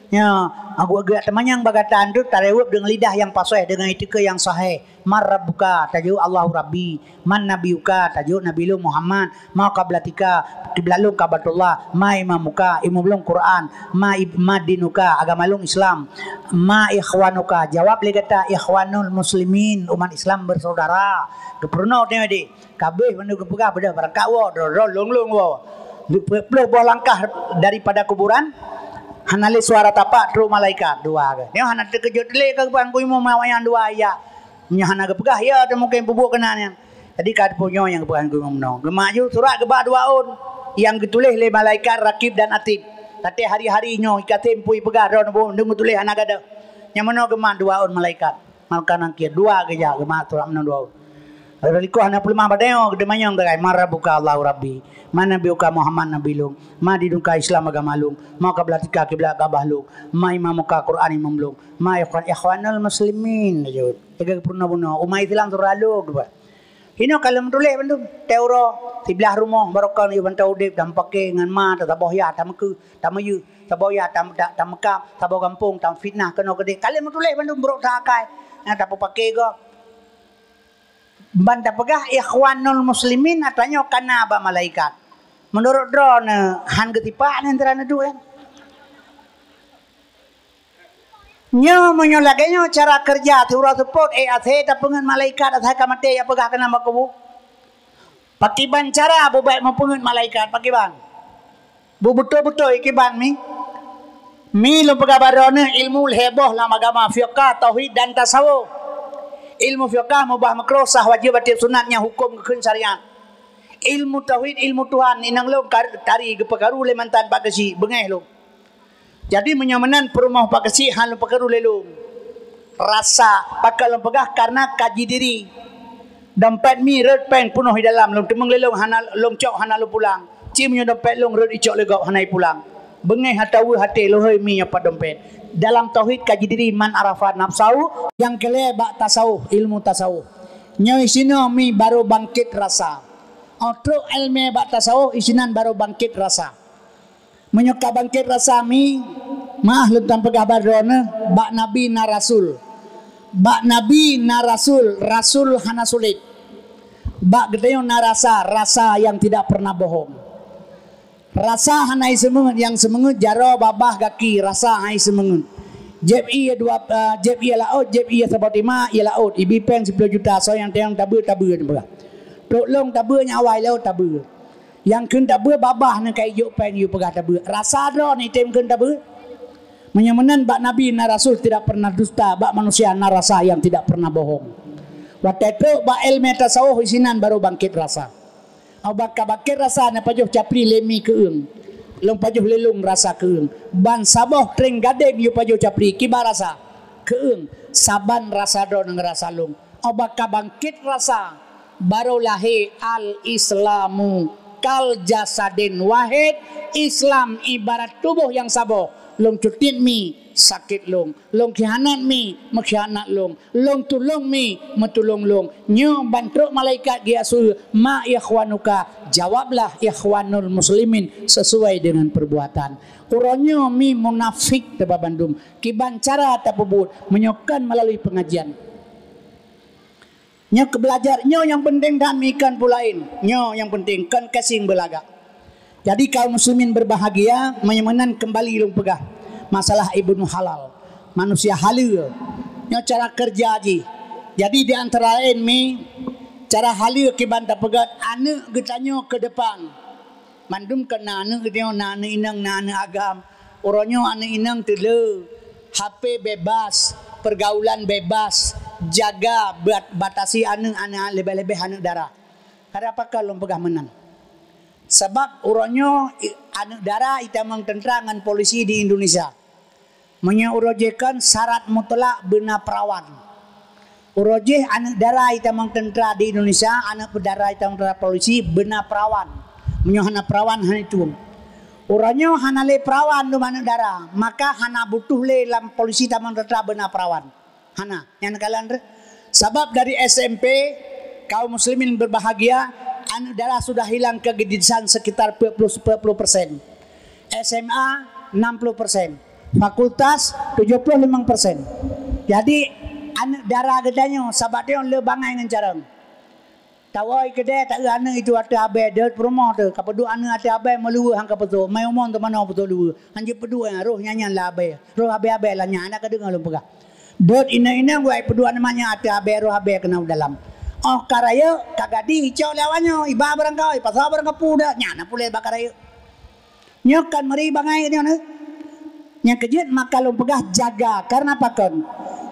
Nyoe, aku agak teumanyong bak gata teuh tareuweueb deungon lidah nyang pasoh, deungon itikeuet nyang sahih. Man rabbuka, tajaweueb Allahu Rabbi. Man nabiyuka, tajaweueb Nabi lôn Muhammad. Ma qiblatika, kiblat lôn Ka'batullah. Ma imamuka, imum lôn Quran. Ma ib-, ma dinuka, agama lôn Islam. Ma ikhwanuka, jawab lé gata ikhwanul muslimin, umat Islam bersaudara. Geupeurunoe teuh deh. Kabeh mandum geupeugah beudôh barangkat woe, droe-droe lôn-lôn woe. Ploh boh langkah daripada kuburan, hana lé suara tapak trok malaikat dua ke. Nyoe hana teukeujot lé ka geupeugah keu imum awaknyan dua ya. Nyoe hana geupeugah ya teuh mungken peubuet keunan nyan. Jadi ka teupeue nyoe nyang geupeugah keu imum nyoe. Geumaju surat geuba dua ôn nyang geutuléh lé malaikat Rakib dan Atid. Watèe hari-hari nyoe ikatem pui peugah droe neubu neutuléh hana gadôh. Nyang meunoe geumat dua ôn malaikat. Malaikat Nakir dua geujak geumat surat meunan dua ôn. Lalu likot hana peuleumah padahai geuteumanyong tagai, "Man rabbuka?" "Allahu Rabbi." "Man nabiyuka?" "Muhammad Nabi lôn." "Ma dinuka?" "Islam agama lôn." "Ma qiblatika?" "Kiblat Ka'bah lôn." "Ma imamuka?" "Quran imum lôn." "Ma ikhwan-, ikhwanul muslimin?" Laju. Tiga puluh bunoe umat Islam surah lôn dua. Inoe ka lheueh meutuléh bandum. Teuroe siblah rumoh barokon yue bantai udeb dan paké ngon ma tasaboh ya tameukeue, tameuyue, saboh ya tam-, ta-, tameukam, saboh gampông tamfitnah keunoe keudeh. Ka lheueh meutuléh bandum brok takai. Nyang tapeupaké gob. Ban tapeugah ikhwanul muslimin, atra nyoe kana bak malaikat. Meunurot droeneuh han geusipak nyan teuh neuduek. Nyoe meunyoe lagèe nyoe cara keureuja siuroe seupôt, eh, asai tapeungeut malaikat asai ka maté jak peugah keunan bak kubu. Pakiban cara bubèk meupeungeut malaikat, pakiban? Beubeutôi-beutôi kiban mi. Mi lôn peugah bak droeneuh ilmu lhèe boh lam agama, fiqah, tauhid dan tasawuf. Ilmu fiqah meubah meukruh, sah wajéb, tiep sunat nyang hukôm geukheun syariat. Ilmu tauhid, ilmu Tuhan, inong lôn kar-, tari geupeukaru lé mantan Pak Geuchik, beungèh lôn. Jadi meunyoe meunan peurumoh Pak Geuchik han lôn peukaru lé lôn. Rasa, pakon lôn peugah, karena kaji diri. Dompet mi rhot pèng peunoh di dalam, lôn teumeung lé lôn hana lôn cok hana lôn pulang. Ci meunyoe dompet lôn rhot icok lé gob hana ipulang. Beungèh atawa até lôn hôi mi nyoe pat dompet. Dalam tauhid kaji diri man arafa nafsahu, nyang keu lhèe bak tasawuf, ilmu tasawuf. Nyoe sinoe mi baru bangkit rasa. Óh trok èleumèe bak tasawuf, isinan baru bangkit rasa. Meunyoe ka bangkét rasa mi, meu'ah lôn tampeugah bak droeneuh, bak Nabi na rasul. Bak Nabi na rasul, rasul hana sulet. Bak geutanyoe na rasa, rasa nyang tidak pernah bohong. Rasa hana iseumeungeut, nyang seumeungeut jaroe, babah, gaki, rasa hana iseumeungeut. Jieb ié dua, eh, jieb ié laôt, jieb ié saboh tima, ié laôt, ibi péng siploh juta, soe nyang teueng tabeue, tabeue, tabeue. Trok lôn tabeue nyang awai lôn tabeue. Nyang kheun tabeue babah nyan ka ijok péng yue peugah tabeue. Rasa droeneuh item kheun tabeue. Meunyoe meunan bak Nabi na rasul tidak pernah dusta, bak manusia na rasa yang tidak pernah bohong. Watèe trok bak èleumèe tasawuf isinan baru bangkét rasa. Óh bak ka bangkét rasa na pajoh capli lé mi keueung. Lôn pajoh lé lôn rasa keueung. Ban saboh tréng gadeng yue pajoh capli kiban rasa keueung. Saban rasa droeneuh ngon rasa lôn. Óh bak ka bangkét rasa, baru lahé al-Islamu kal jasadin wahid, Islam ibarat tuboh nyang saboh. Lôn cutit mi, sakét lôn. Lôn khianat mi, meukhianat lôn. Lôn tulông mi, meutulông lôn. Nyoe ban trok malaikat geuyue asue, ma ikhwanuka, jawablah ikhwanul muslimin sesuai dengan perbuatan. Uroe nyoe mi munafék teuh bak bandum. Kiban cara tapeubuet meunyoe kon meulalu peungajian. Nyoe keu beulajar, nyoe nyang peunteng that mi kon peue laén. Nyoe nyang peunteng kon kasing beulagak. Jadi kaum muslimin berbahagia, meunyoe meunan keumbali lôn peugah masalah Ibnu Halal, manusia haleue. Nyoe cara keureuja jih. Jadi di antara laén mi cara haleue kiban tapeugöt aneuk geutanyoe keu depan. Mandum kon na aneuk geutanyoe, na aneuk inong, na aneuk agam. Uroe nyoe aneuk inong teuleu, H P bebas, pergaulan bebas, jaga bat-, batasi aneuk, aneuk, leubeh-leubeh aneuk dara. Keu pakon lôn peugah meunan? Sabab uroe nyoe i-, aneuk dara itamong teuntra ngon polisi di Indonesia. Meunyoe uroe jih kon syarat mutlak beuna perawan. Uroe jih aneuk dara itamong teuntra di Indonesia, aneuk dara itamong teuntra polisi beuna perawan. Meunyoe hana perawan, hana itueng. Uroe nyoe hana lé perawan dum aneuk dara, maka hana butuh lé lam polisi tamong teuntra beuna perawan. Hana, nyan kalon deh. Sabab dari S M P, kaum muslimin berbahagia, aneuk dara sudah hilang ke gedisan sekitar empat puluh, empat puluh persen. S M A enam puluh persen, fakultas tujuh puluh lima persen. Jadi, aneuk dara geutanyoe sabat nyoe le bangai ngon carông. Tawai keudè, taeu aneuk itu ateueh abèe deuet peurumoh teuh, ka peuduek aneuk ateueh abèe meuluweue han ka peutrok, mai umong teumanoe peutrok luweue. Han jeuet peuduek, roh nyan-nyan lam abèe, roh abèe-abèe lam nyan, hana ka deungoe lôn peugah. Deuet inong-inong wai peuduek aneuk manyak ateueh abèe, roh abèe keunan u dalam. Óh ka rayeuk, ka gadih, icok lé awak nyoe, iba barangkapeue, ipasoe barangkapeue, nyan na puléh bak ka rayeuk. Nyoe kan meuri bangai nyoe, nyoe. Nyang keujeuet maka lôn peugah jaga, kareuna pakon?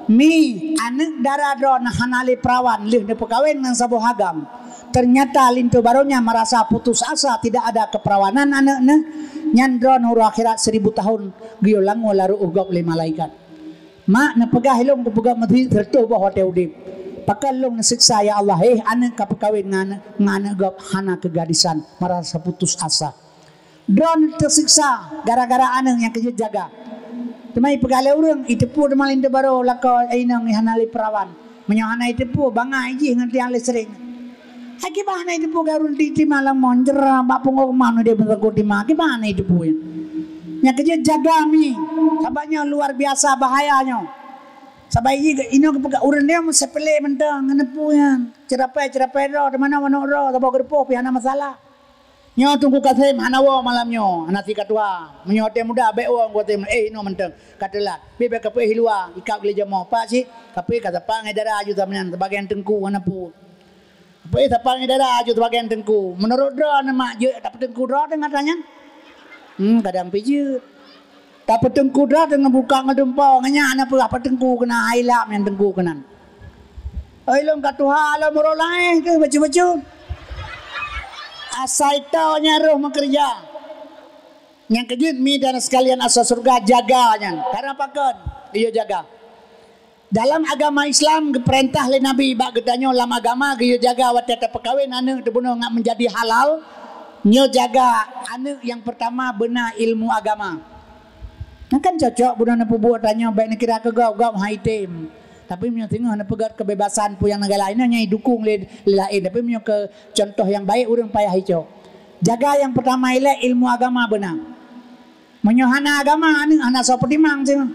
Mi, aneuk dara droeneuh hana lé perawan lheueh neupeukawen ngon saboh agam. Ternyata linto barô nyan merasa putus asa, tidak ada keperawanan aneuk neuh, nyan droeneuh uroe akhirat seribu tahun geuyue langue lam ru'uh gob lé malaikat. Mak, neupeugah ilôn kupeugah meuteumé sireutoh boh watèe udép. Pakon lôn neuseksa, ya Allah, eh, aneuk ka peukawen ngon aneuk, ngon aneuk gob hana keugadisan, merasa putus asa. Droeneuh teuseksa gara-gara aneuk nyang keujeuet jaga. Teuma ipeugah lé ureueng, iteupeue teuma linto barô lakoe inong nyang hana lé perawan. Meunyoe hana iteupeue, bangai jih ngon tiang listrik. Hai kiban hana iteupeue, garo di tima lam mon jera bak punggong man udép meuteungku tima. Kiban hana iteupeue. Nyang keujeuet jaga mi. Sabab nyoe luar biasa bahaya nyoe. Sabab jih inong geupeugah ureueng nyoe meuseupeulé mantong ngon neupeu nyan. Ceurapai-ceurapai droe, teumanoe manok droe, saboh geureupôh pih hana masalah. Nyoe Teungku Kasem hana woe malam nyoe, hana sika tuha. Meunyoe watèe muda bèk woe Teungku Kasem, eh, inoe mantong, ka teulat. Bèk, bèk kapeuéh i luwa, ikab lé jamoe. Pak cit, kapeuéh ka sapat ngon dara aju saban nyan, sebagai teungku hana peue. Kapeuéh sapat ngon dara aju sebagai teungku. Meunurot droeneuh mak jeuet tapeuteungku droe teungoh atra nyan? Hmm, kadang pih jeuet. Tapeuteungku droe teungoh buka ngon dumpeue, ngon nyan hana peue, tapeuteungku keunan, hai lap nyang teungku keunan. Oi, lôn ka tuha lom, uroe laén keuh bacut-bacut. Asai toe nyan roh meukeureuja. Nyang keujeuet mi dan sekalian asai syeuruga jaga nyan. Karena pakon? Geuyue jaga. Dalam agama Islam geupeurintah lé Nabi bak geutanyoe lam agama geuyue jaga watèe tapeukawen aneuk teubunoe ngat meunjadi halal. Nyoe jaga aneuk nyang peurtama beuna ilmu agama. Nyan kan cocok bunoe neupeubuet tanyoe bèk neukira keu gob, gob hai tem. Tapi meunyoe singoh neupeugét keubebasan peue nyang neugala inoe nyang idukung lé, lé laén. Tapi meunyoe keu contoh nyang baik ureueng payah icok. Jaga nyang peurtama ilèe ilmu agama beuna. Meunyoe hana agama, aneuk hana soe peutimang singoh.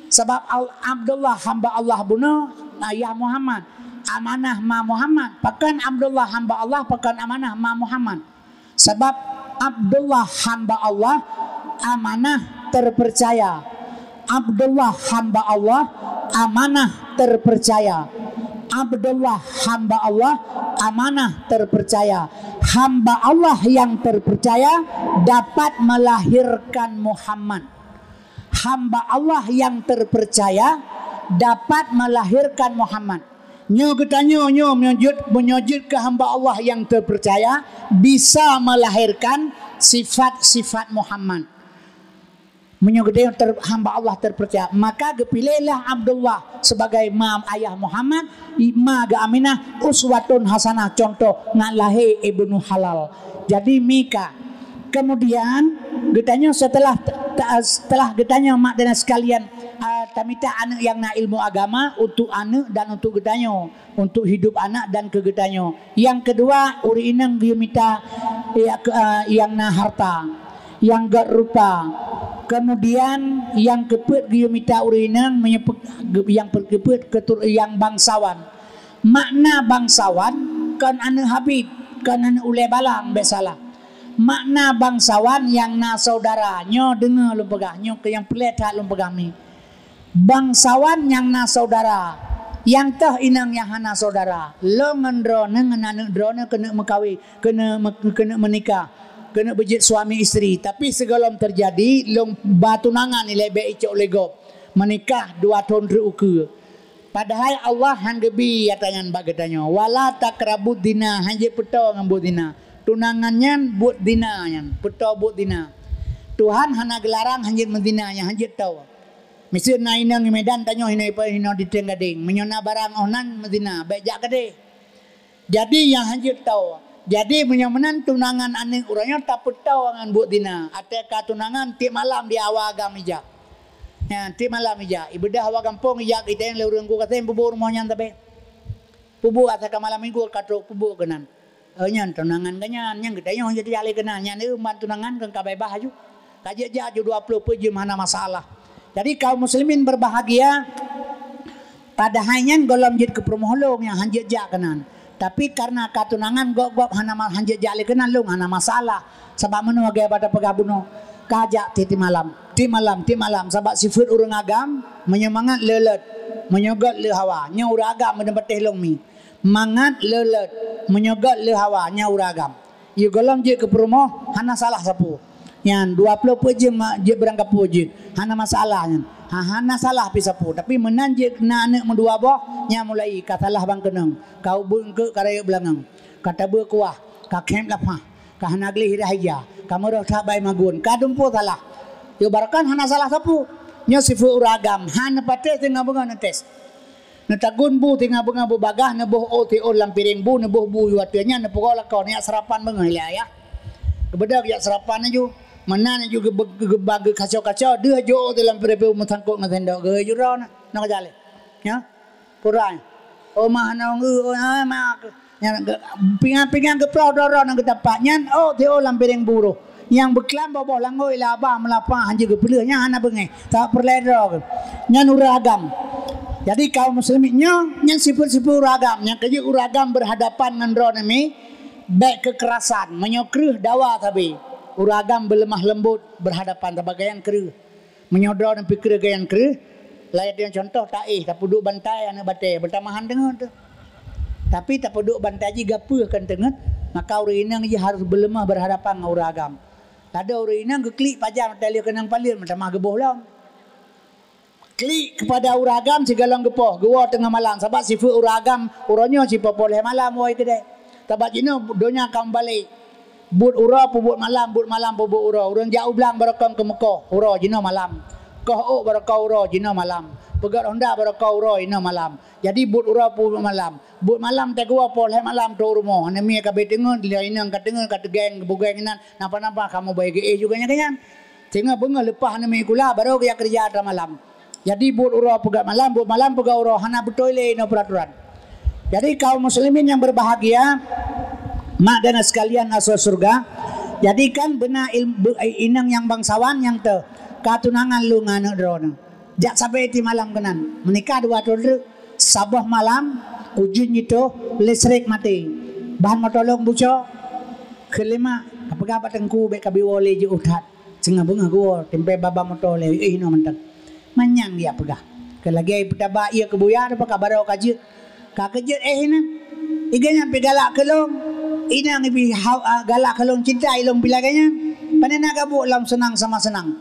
Sabab Al-, Abdullah hamba Allah bunoe, ayah Muhammad, amanah ma Muhammad. Pakon Abdullah hamba Allah, pakon amanah ma Muhammad. Sabab Abdullah hamba Allah, amanah terpercaya. Abdullah hamba Allah, amanah terpercaya. Abdullah hamba Allah, amanah terpercaya. Hamba Allah yang terpercaya dapat melahirkan Muhammad. Hamba Allah yang terpercaya dapat melahirkan Muhammad. Nyoe geutanyoe nyoe meunyoe jeuet, meunyoe jeuet keu hamba Allah nyang teupeurcaya, bisa melahirkan sifat-sifat Muhammad. Meunyoe geutanyoe ter-, hamba Allah teupeurcaya, maka geupiléh lah Abdullah sebagai ma ayah Muhammad, i-, ma geuh Aminah, uswatun hasanah, contoh ngat lahé ibnu halal. Jadi mika. Kemudian geutanyoe setelah ta-, setelah geutanyoe mak dan sekalian, ah, tamita aneuk nyang na ilmu agama untuk aneuk dan untuk geutanyoe, untuk hidup anak dan keu geutanyoe. Nyang keudua, ureueng inong geuyue mita, ya, ke-, ah, nyang na harta, nyang gét rupa. Kemudian nyang keupeuet geuyue mita ureueng inong meunyoe pe-, ge-, nyang pe-, keupeuet ketur-, nyang bangsawan. Makna bangsawan kon aneuk Habib, kon aneuk ulèe balang, bèk salah. Makna bangsawan nyang na saudara. Nyoe deungoe lôn peugah, nyoe keuh nyang peureulèe that lôn peugah mi. Bangsawan nyang na saudara, nyang toh inong nyang hana saudara. Lôn ngon droeneuh ngon aneuk droeneuh keuneuk meukawen, keuneuk me-, keuneuk meunikah, keuneuk beujeuet suami isteri. Tapi sigohlom teujadi, lôn ba tunangan ilèe bèk icok lé gob. Meunikah dua thôn treuk ukeue. Padahai Allah han geubi ata nyan bak geutanyoe. Wala taqrabuz zina, han jeuet peutoe ngon buet zina. Tunangan nyan buet zina nyan, peutoe buet zina. Tuhan hana geularang han jeuet meuzina nyan, han jeuet toe. Miseue na inong di Medan, tanyoe hinoe ipa hinoe di Trienggadeng. Meunyoe na barang 'oh nan meuzina, bèk jak keudeh. Jadi nyang hanjeuet tho. Jadi meunyoe meunan tunangan aneuk uroe nyoe tapeutho ngon buet zina. Até ka tunangan tiep malam di awa agam ija. Nyan tiep malam ija. Ibeudôh awa gampông ija, itayang lé ureueng ku kasén peubuet rumoh nyan sabé. Peubuet asai ka malam minggu ka trok peubuet keunan. Eh, nyan tunangan geuh nyan, nyang geutanyoe jeuet jak lé keunan, nyan eu man tunangan kan ka beubaih aju. Ka jeuet jak aju dua ploh peuet jeuem hana masalah. Jadi kaum muslimin berbahagia, padahai nyan gohlom jeuet keu peurumoh lôn nyang han jeuet jak keunan. Tapi karena ka tunangan gob-gob hana ma-, han jeuet jak lé keunan lôn hana masalah. Sabab meunoe lagèe bak tapeugah bunoe, ka jak tiep-tiep malam, tiep malam, tiep malam. Sabab sifeuet ureueng agam, meunyoe mangat le lôt, meunyoe göt le hawa. Nyoe ureueng agam meunan patéh lôn mi. Mangat le lôt, meunyoe göt le hawa, nyan ureueng agam. Yôh gohlom jeuet keu peurumoh, hana salah sapeue. Nyan dua ploh peuet jeuem ma-, jeuet beurangkapeue jeuet, hana masalah nyan. Ha, hana salah pih sapeue. Tapi meunan jeuet na aneuk meudua boh, nyan mulai ka salah ban keunong, ka ubeut eungkôt ka rayeuk beulangöng, ka tabeue kuah, ka khém lapah, ka hana gleh dah ija, ka meurôh that bai magun, ka dumpeue salah. Yôh barokon hana salah sapeue. Nyoe sifeuet ureueng agam, hana patéh singoh beungoh neutés. Neutagun bu singoh beungoh bu bagah, neuboh ôk siôn lam piréng bu, neuboh bu u ateueh nyan, neupeugoe lakoe, neujak seurapan beungoh ilèe ayah. Geubeudôh geujak seurapan aju. Meunan aju geu-, geu-, geuba geukaco-kaco, deuh aju ôk siôn lam piréng bu meusangkot ngon sendok, geuh judroe na, na ka jaleh. Nyan. Purai. Oh, mah nong, oh, ah, mah. Nyan geu-, pingan-pingan geuproh droe-droe nyang geutapak. Nyan ôk siôn lam piréng bu roh. Nyang beuklam boh-boh langôt ila abah meulapah hanjeuet geupeuleueh, nyan hana beungéh. Sabab peureulèe droe geuh. Nyan ureueng agam. Jadi kaum muslimin nyoe, nyan sifeuet-sifeuet ureueng agam. Nyang keujeuet ureueng agam berhadapan ngon droeneuh mi, bèk keukerasan. Meunyoe kreueh dawa sabe. Ureueng agam beuleumah leumbot berhadapan, sabab gobnyan kreueh. Meunyoe droeneuh pih kreueh gobnyan kreueh, layat nyang cuntoh taéh, tapeuduek bantai aneuk batèe, beutamahan teungeut teuh. Tapi tapeuduek bantai jih gapeueh kon teungeut, maka ureueng inong jih harôh beuleumah berhadapan ngon ureueng agam. Ladôm ureueng inong geuklik pajan, watèe lheueh keunong paleuet, meutamah geuboh lom. Klik keupada ureueng agam sigohlom geupoh, geuwoe teungoh malam, sabab sifeuet ureueng agam uroe nyoe sipoh-poh lhèe malam woe keudéh. Sabab jinoe donya ka meubalek. Buet uroe peubuet malam, buet malam peubuet uroe. Ureueng jak u blang barokon keu meukoh, uroe jinoe malam. Koh ôk barokon uroe jinoe malam. Peugöt honda barokon uroe jinoe malam. Jadi buet uroe peubuet malam. Buet malam teuh geuwoe poh lhèe malam trok rumoh. Aneuk miet ka bèe teungeut, inong ka teungeut, ka teugeng, beugeng inan, napa-napa kamoe bèe geuéh juga nyan keu nyan. Singoh beungoh leupah aneuk miet sikula, barô geujak keureuja atra malam. Jadi buet uroe peugöt malam, buet malam peugöt uroe, hana beutôi lé inoe peuraturan. Jadi kaum muslimin yang berbahagia, mak dan sekalian asoe syeuruga, jadi kan beuna il-, be-, inong nyang bangsawan nyang teuh ka tunangan lôn ngon aneuk droeneuh. Jak sabe tiep malam keunan, meunikah dua thôn treuk, saboh malam ujeuen jitôh, listrik maté, ban moto lôn bucok, kheun lé mak, tapeugah bak teungku bèk ka beuwoe lé jeuet that. Singoh beungoh geuwoe, timpé baba moto lé, eh, inoe mantong. Manyang jak peugah. Keu lagèe peutaba ié keu buya, teuma ka barô ka jeuet. Ka keu jeuet, eh, inan. Ié nyan pih galak keu lôn. Inong pih ha-, ah, galak keu lôn cinta, ilôn pih lagèe nyan. Pane na gabuek lom seunang sama seunang.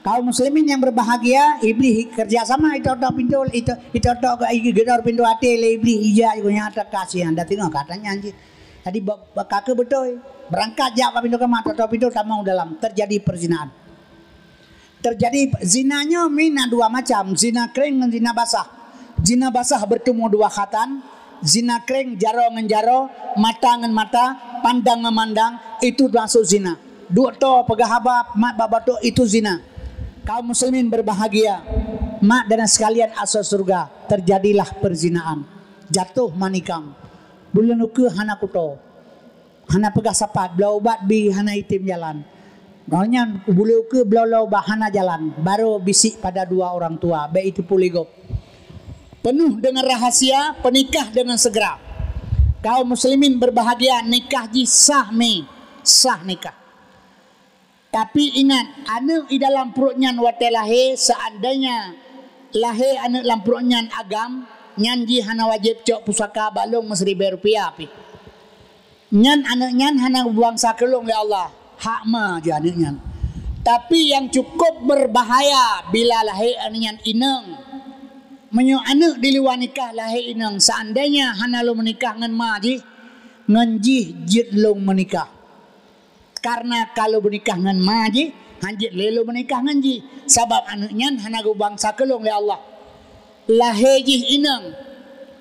Kaum muslimin yang berbahagia, Iblih kerja sama, itoe-toe pintoe, itoe-, itoe-toe geudor pintoe até lé Iblih, ija nyang teuka sian, dak teungoh ka tanyang jih. Jadi, ba-, ba-, ka keuh beutôi. Beurangkat jak bak pintoe kama, toh-toh pintoe tamong dalam, terjadi perzinaan. Terjadi zina nyoe mi na dua macam, zina kréng ngon zina basah. Zina basah bertemu dua khatan, zina kréng jaroe ngon jaroe, mata ngon mata, pandang ngon mandang, itu termasuk zina. Duek toe peugah haba mat bak batuk, itu zina. Kaum muslimin berbahagia, mak dan sekalian asoe syeuruga, terjadilah perzinaan. Jatuh manikang. Buleuen ukeue hana kuto. Hana peugah sapat, bloe ubat bi hana item jalan. Ngon nyan buleuen ukeue bloe-bloe ubat hana jalan, baru bisik pada dua orang tua, bèk itu puléh gob. Penuh dengan rahasia, penikah dengan segera. Kaum muslimin berbahagia, nikah jih sah mi, sah nikah. Tapi ingat, aneuk di dalam pruet nyan watèe lahé, seandainya lahé aneuk lam pruet nyan agam, nyan jih hana wajéb cok pusaka bak lôn meusiribèe rupiah pih. Nyan aneuk nyan hana geubansa keu lôn lé Allah, hak ma jih aneuk nyan. Tapi nyang cukup berbahaya bila lahé aneuk nyan inong. Meunyoe aneuk di luwa nikah lahé inong, seandainya hana lôn meunikah ngon ma jih, ngon jih jeuet lôn meunikah. Karena ka lôn meunikah ngon ma jih, Hanjeuet lé lôn meunikah ngon jih, sabab aneuëk nyan hana geubangsa keu lôn lé Allah. Lahé jih inong,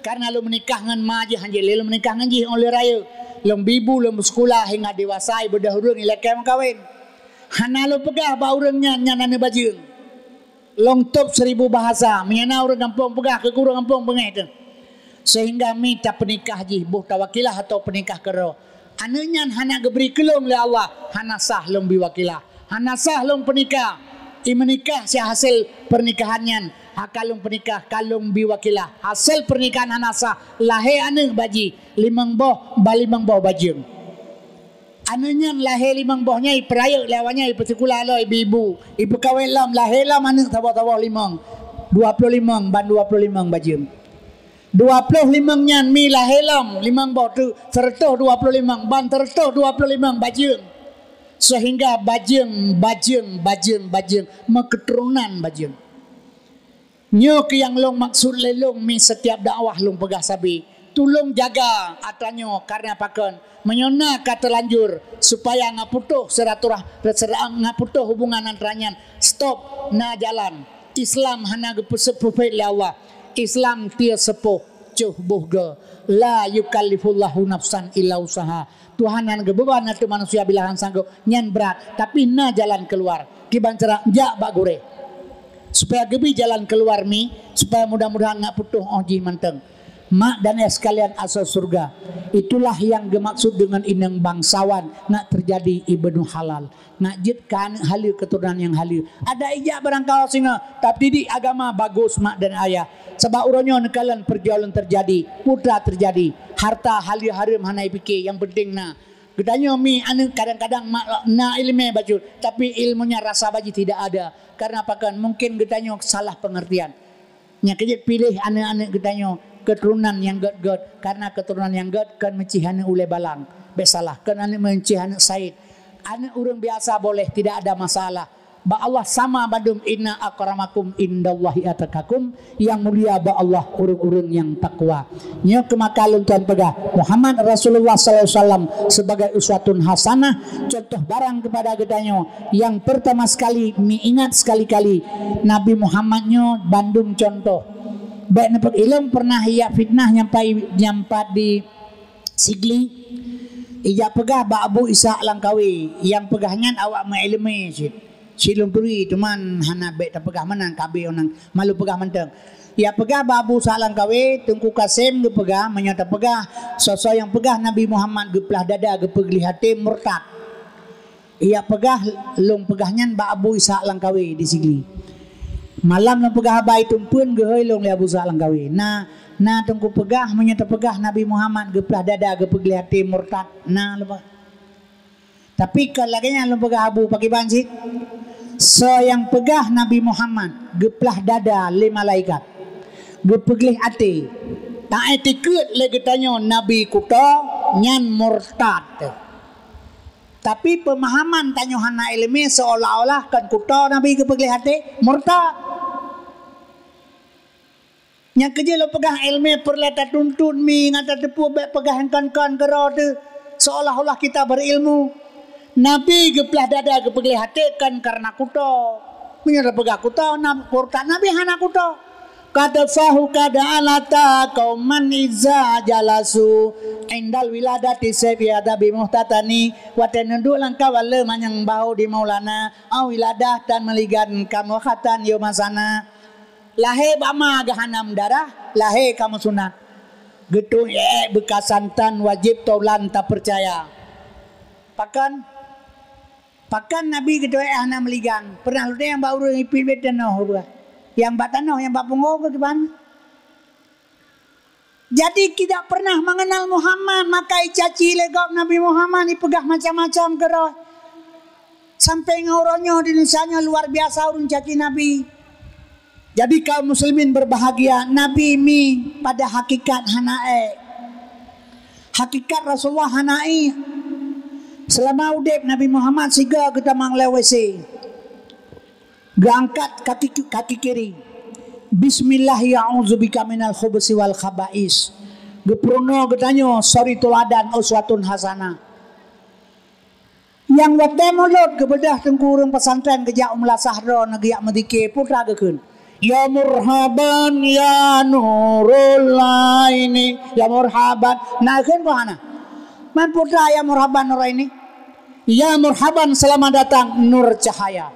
kareuna lôn meunikah ngon ma jih, hanjeuet lé lôn meunikah ngon jih 'oh lheueh rayeuk. Lôn bi bu, lôn meuseukula hingga dewasa, ibeudôh ureuëng ilakée meukawen. Hana lôn peugah bak ureuëng nyan, nyan aneuëk bajeueng. Lôn tôb seribu bahasa, meunyoe na ureuëng gampông peugah keu ureuëng gampông beungéh teuh. Seuhingga mi tapeunikah jih boh tawakilah atawa peunikah keudroe. Aneuëk nyan hana geubri keu lôn lé Allah, hana sah lôn bi wakilah. Hana sah lôn peunikah. I meunikah si hasil pernikahan nyan, haka lôn peunikah, ka lôn bi wakilah. Hasil pernikahan hana sah, lahé aneuëk bak jih, limong boh, ban limong boh bajeueng. Aneuëk nyan lahé limong boh nyan, ipeurayeuk lé awak nyan, ipeuseukula lom, ibi bu, ipeukawén lom, lahé lom aneuëk saboh-saboh limong, dua ploh limong, ban dua ploh limong bajeueng. Dua ploh limong nyan mi lahé lom limong boh teuk, seratus dua ploh limong, ban seratus dua ploh limong bajeueng. Seuhingga bajeueng, bajeueng, bajeueng, bajeueng, meukeuturonan bajeueng. Nyoe keuh nyang lôn maksud lé lôn mi setiap dakwah lôn peugah sabe. Tulông jaga atra nyoe, kareuna pakon? Meunyoe na ka teulanjur, supaya ngak putôh silaturah-, sira-, ngak putôh hubungan atra nyan, stop, na jalan. Islam hana geupeuseupeuphét lé Allah. Islam tiep seupôh, coh boh goe. La yukallifullahu nafsan illa usaha. Tuhan hana geubeuban ateueh manusia bila hana sanggob, nyan brat, tapi na jalan keuluar. Kiban cara? Jak bak gurée. Supaya geubi jalan keuluar mi, supaya mudah-mudahan ngak putôh 'oh jih mantong. Mak dan ayah sekalian asoe syeuruga, itulah nyang geumaksud deungon inong bangsawan, ngak teujadi ibnu halal. Ngak jeuet keu aneuëk haleue, keuturonan nyang haleue. Adak ijak barangkaho singoh, tapi didik agama bagus mak dan ayah. Sabab uroe nyoe neukalon pergaulan teujadi, putra teujadi. Harta haleue hareuem hana ipiké, nyang penting na. Geutanyoe mi aneuëk kadang-kadang mak na iéleumé bacut, tapi ilmunya rasa bak jih tidak ada. Kareuna pakon? Mungkin geutanyoe salah pengertian. Nyang keujeuet piléh aneuëk-aneuëk geutanyoe keuturonan nyang gét-gét, kareuna keuturonan nyang gét kon meucih aneuëk ulée balang. Bék salah, kon aneuëk meucih aneuëk said. Aneuëk ureuëng biasa boleh, tidak ada masalah. Bak Allah sama bandum, inna akramakum indallahi atqakum, nyang mulia bak Allah ureuëng-ureuëng nyang takwa. Nyoe keuh maka lôn tuan peugah, Muhammad Rasulullah sallallahu alaihi wasallam sebagai uswatun hasanah, contoh barang kepada geutanyoe. Nyang pertama sekali, mi ingat sekali-kali, Nabi Muhammad nyoe bandum contoh. Bék neupeu-, ilôn pernah ijak fitnah nyampai, nyampat di Sigli. Ijak peugah bak Abu Ishaq Langkawi, nyang peugah nyan awak meuiéleumé cit. Cit lôn turi, teuma hana bék tapeugah meunan, ka abéh ngon malu peugah mantong. Ijak peugah bak Abu Ishaq Langkawi, Teungku Kasim geupeugah, meunyoe tapeugah, soe-soe nyang peugah Nabi Muhammad geuplah dada, geupeugleh até, murtad. Ijak peugah, lôn peugah nyan bak Abu Ishaq Langkawi di Sigli. Malam lôn peugah haba, itumpun geuhôi lôn lé Abu Ishaq Langkawi. Na, na Teungku peugah, meunyoe tapeugah Nabi Muhammad geuplah dada, geupeugleh até, murtad. Na lôn peugah. Tapi kon lagée nyan lôn peugah Abu, pakriban cit? Soe nyang peugah Nabi Muhammad geuplah dada lé malaikat, geupeugleh até, taiktikeuet lé geutanyoe Nabi kuto, nyan murtad. Tapi peumahaman tanyoe hana iéleumé, seolah-olah kon kuto Nabi geupeugleh até, murtad. Nyang keujeuet lôn peugah, iéleumé peureulée tatuntut mi ngon tateupeue, bék peugah nyang kon-kon keudroe teuh, seolah-olah kita berilmu. Nabi geuplah dada, geupeugleh até kon kareuna kuto. Meunyoe tapeugah kuto, na murtad, Nabi hana kuto. Qad fahu qad alata qauman iza jalasu indal wiladati sayfi adabi muhtatani. Watée neuduek lam kawan le manyang bahu di Maulana, au wiladah tan meuligan kamoe khatan yôh masana. Lahé bak ma geuhanam darah, lahé kamoe sunat. Geutueng ék beukasantan wajéb taulan tapeucaya. Pakon? Pakon Nabi geutueng ék hana meuligan? Pernah lôn nyang bak ureuëng ipiet bak tanoh, nyang bak tanoh, nyang bak pungo keu kiban. Jadi tidak pernah mengenal Muhammad, maka icaci lé gob Nabi Muhammad, ipeugah macam-macam keudroe. Sampai ngon uroe nyoe di Indonesia nyoe luar biasa ureuëng caci Nabi. Jadi kaum muslimin berbahagia, Nabi mi pada hakikat hana ék. Hakikat Rasulullah hana ék. Selama udeb Nabi Muhammad sigoe geutamong lé W C. Geuangkat kaki, kaki kiri. Bismillah, a'udzubika minal khubusi wal khaba'is. Geupeurunoe geutanyoe suri teuladan, uswatun hasanah. Nyang watée mulod geubeudôh teungku ureuëng pesantren geujak u meulasah droe na geujak meudike putra geukheun. Ya murhaban ya nurul aini, ya murhaban. Na kheun kok hana? Man putra ya murhaban nur aini. Ya murhaban selamat datang nur cahaya.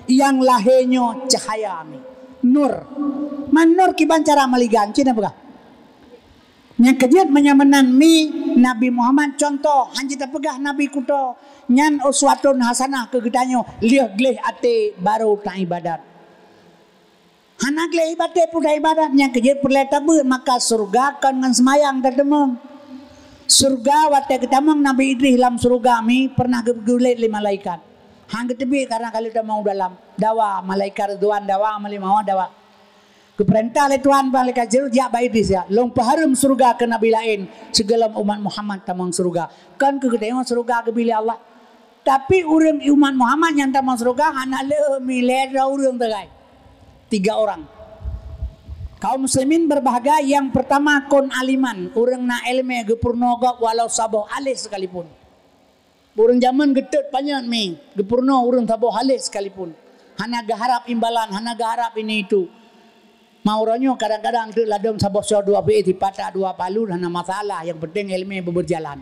Yang lahé nyoe cahaya mi. Nur. Man nur kiban cara maligan cina peugah. Nyang keujeuet meunyoe meunan mi Nabi Muhammad contoh, hanjeuet tapeugah Nabi kuto. Nyan uswatun hasanah keu geutanyoe, lheueh gleh até barô taibadat. Hana gleh ibaté pun taibadat, nyang keujeuet peureulée tabeuet maka syeuruga kon ngon seumayang tateumeung. Syeuruga watée geutamong Nabi Idris lam syeuruga mi pernah geugulét lé malaikat. Han geuteubiet karena ka lheueh tamong u dalam. Dawa malaikat Ridwan dawa meulimawa dawa. Geupeurintah lé Tuhan bak malaikat Jibril jak bak Idris ya, lôn peuhareuem syeuruga keu nabi laén sigohlom umat Muhammad tamong syeuruga. Kon keu geutanyoe syeuruga geubri lé Allah. Tapi ureuëng umat Muhammad nyang tamong syeuruga hana le mi lhée droe ureuëng teugai. Tiga orang. Kaum muslimin berbahagia, yang pertama kun aliman, ureuëng na iéleumé geupeurunoe gob walau saboh aléh sekalipun. Ureuëng jamén geutot panyöt mi geupeurunoe ureuëng saboh aléh sekalipun. Hana geuharab imbalan, hana geuharab ini itu. Ma uroe nyoe kadang-kadang teuk ladom saboh soe dua peuéh tipatak dua palu hana masalah, yang penting iéleumé beubeurjalan.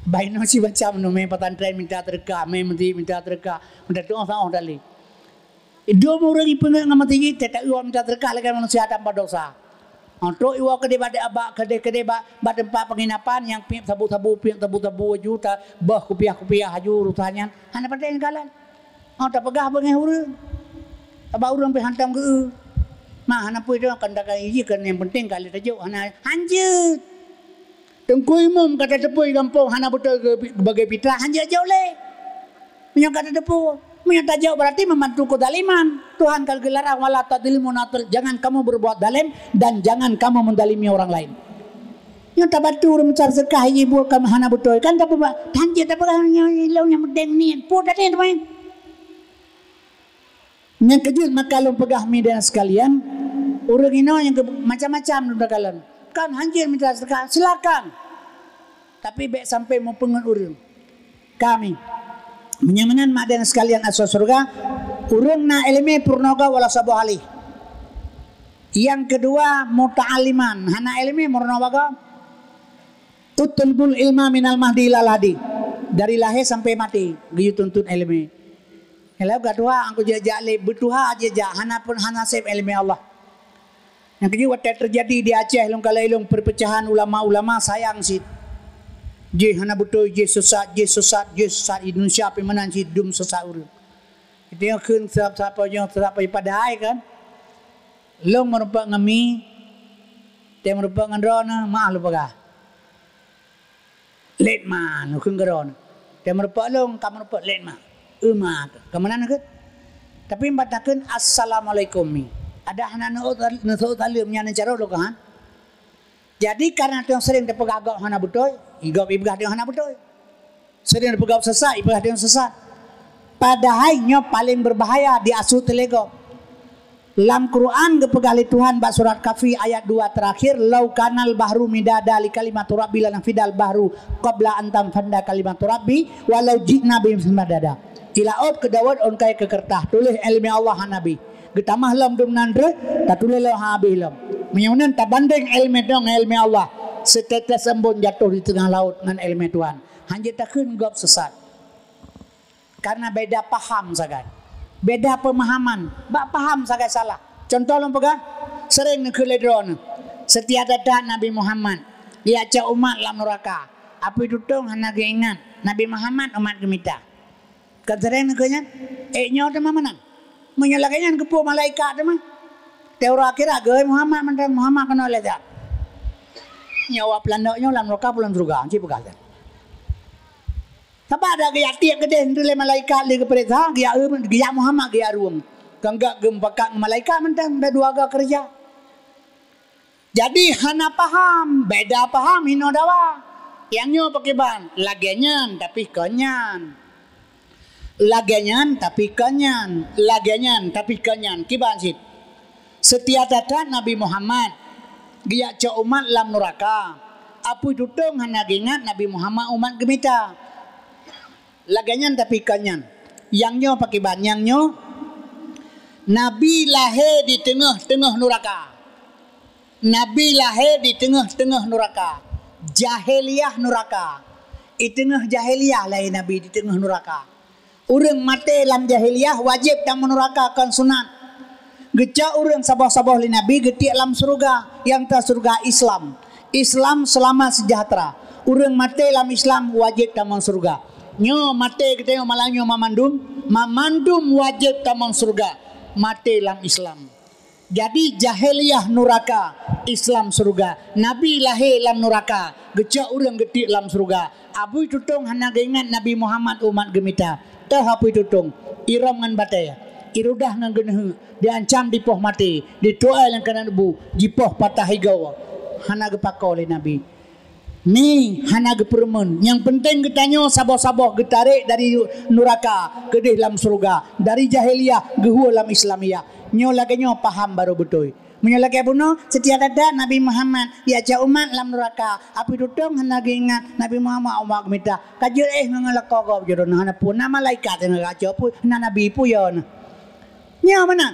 Bainoe si macam nu mé pesantren minta teureukah, mé meuti minta teureukah, minta tuoh saoh tali. Idum ureuëng ipeungeut ngon meuti jih teutak iwoe minta teureukah lagée manusia tanpa dosa. Untuk iwoe keudeh bak abak keudeh-keudeh bak bak teumpat penginapan nyang piep sabu-sabu piep sabu-sabu aju ta boh kupiah-kupiah aju urusan nyan hana patéh nyan galan. Oh tapeugah beungéh ureuëng. Tabak ureuëng pih hantom geu. Ma hana peue tu kan dagai iji kan yang penting kali tajok hana hanjeuet. Teungku Imum ka tateupeue gampông hana beutôi geubagai fitrah hanjeuet jok lé. Meunyoe ka tateupeue, meunyoe tajok berarti membantu keuzaliman. Tuhan ka geularang wala tadzlimu jangan kamu berbuat zalim dan jangan kamu menzalimi orang lain. Nyoe tabantu ureuëng meucari sedekah ibu kamoe hana beutôi kan tapeugah hanjeuet tapeugah nyoe ilong nyang meudeng ni. Peue tadi teman? Nyang keujeuet maka lôn peugah mi dan sekalian, ureuëng inoe nyang macam-macam lôn takalon. Kan hanjeuet mita sedekah, silakan. Tapi bék sampai meupeungeut ureuëng. Kami meunyoe meunan mak dan sekalian asoe syeuruga, ureuëng na iéleumé peurunoe gob walau saboh aléh. Yang kedua muta'alliman, hana iéleumé meurunoe bagoe. Utlubul ilma minal mahdi ilal lahdi. Dari lahé sampai maté geuyue tuntut iéleumé. Kalau ka tuha angku jejak lé beutuha jejak hana pun hana sép iéleumé Allah. Nyang keujeuet watée teujadi di Aceh lôn kalai lôn perpecahan ulama-ulama sayang cit. Jih hana beutôi, jih sesat, jih sesat, jih sesat. Indonesia pih meunan cit dum sesat ureuëng. Itu yang kheun sesat-sesat nyoe sesat padahai kan. Lôn meurumpok ngon mi, teuh meurumpok ngon droeneuh, maah lôn peugah. Lét ma, neukheun keudroe. Teuh meurumpok lôn, ka meurumpok lét ma. Eu ma, ka meunan neukheun. Tapi meutakheun assalamualaikum mi. Ada hana neuôt neuseuôt saleuem nyan neucarôt lôn kan. Jadi karena teuh sering teupeugah gob hana beutôi, gob ipeugah teuh hana beutôi. Sering teupeugah sesat, ipeugah teuh sesat. Padahai nyoe paléng beubahaya di asu teuh lé gob. Lam Quran geupeugah lé Tuhan bak surat Kahfi ayat dua terakhir, "Lau kanal bahru midada li kalimatu rabbi lanafidal bahru qabla an tanfadda kalimatu rabbi walau ji'na bimithli madada." Di laôt keu Daud ôn kayée keu keureutah, tuléh iéleumé Allah hana bri. Geutamah lom dum nan droe, tatuléh lom hana habéh lom. Meunyoe nan tabandeng iéleumé droe ngon iéleumé Allah, seutetes embôn jatoh di teungoh laôt ngon iéleumé Tuhan. Hanjeuet takheun gob sesat. Karena beda paham sagai. Beda pemahaman. Bak paham sagai salah. Contoh lôn peugah, sering neukheun lé droeneuh. Setiap that-that Nabi Muhammad geujak cok umat lam nuraka. Apui tutong hana geuingat Nabi Muhammad umat geumita. Kan sering neukheun nyan? Eh nyoe teuma meunan. Meunyoe lagée nyan keupeue malaikat teuma. Teura akhirat geuh Muhammad mantong Muhammad keunoe lé that. Nyawa peulandok nyoe lam nuraka pulang syeuruga. Cit peugah that. Sabab ada geujak tiek keudeh lé malaikat lé geupeuriksa, geujak eu, geujak Muhammad geujak rueng. Kan gak geumupakat ngon malaikat mantong bak dua ga keureuja. Jadi hana paham, beda paham hinoe dawa. Nyang nyoe pakriban, lagée nyan tapi kon nyan. Lagée nyan tapi kon nyan, lagée nyan tapi kon nyan. Kiban cit. Seutia that-that Nabi Muhammad geujak cok umat lam nuraka. Apui tutong hana geuingat Nabi Muhammad umat geumita. Lagée nyan tapi kon nyan. Nyang nyoe pakriban, nyang nyoe Nabi lahé di teungoh-teungoh nuraka. Nabi lahé di teungoh-teungoh nuraka. Jahiliyah nuraka. Di teungoh jahiliyah lahé Nabi di teungoh nuraka. Ureuëng maté lam jahiliyah wajéb tamong nuraka kon sunat. Geucok ureuëng saboh-saboh lé Nabi geutiek lam syeuruga, nyang ta syeuruga Islam. Islam seulama seujahteura. Ureuëng maté lam Islam wajéb tamong syeuruga. Nyoe maté geutanyoe malam nyoe mamandum, mamandum wajéb tamong syeuruga. Maté lam Islam. Jadi jahiliyah nuraka, Islam syeuruga. Nabi lahé lam nuraka, geucok ureuëng geutiek lam syeuruga. Apui tutong hana geuingat Nabi Muhammad umat geumita. Teuh apui tutong, irôm ngon batée, irudah ngon geuneuheuk, diancam dipoh maté, dituai lam keunan bu, jipoh patah igoe. Hana geupako lé Nabi. Mi hana geupeureumeun. Nyang peunteng geutanyoe saboh-saboh geutarek dari nuraka keudeh lam syeuruga, dari jahiliyah geuhue lam Islamiyah. Nyoe lagée nyoe paham barô beutôi. Meunyoe lagée bunoe, seutia that-that Nabi Muhammad, ya cak umat lam nuraka, apui tutong hana geuingat Nabi Muhammad umat geumita. Ka jeuet éh ngon lakoe gob jeuet na hana peue, na malaikat nyang geucok peue, na nabi peue ya na. Nyoe meunan.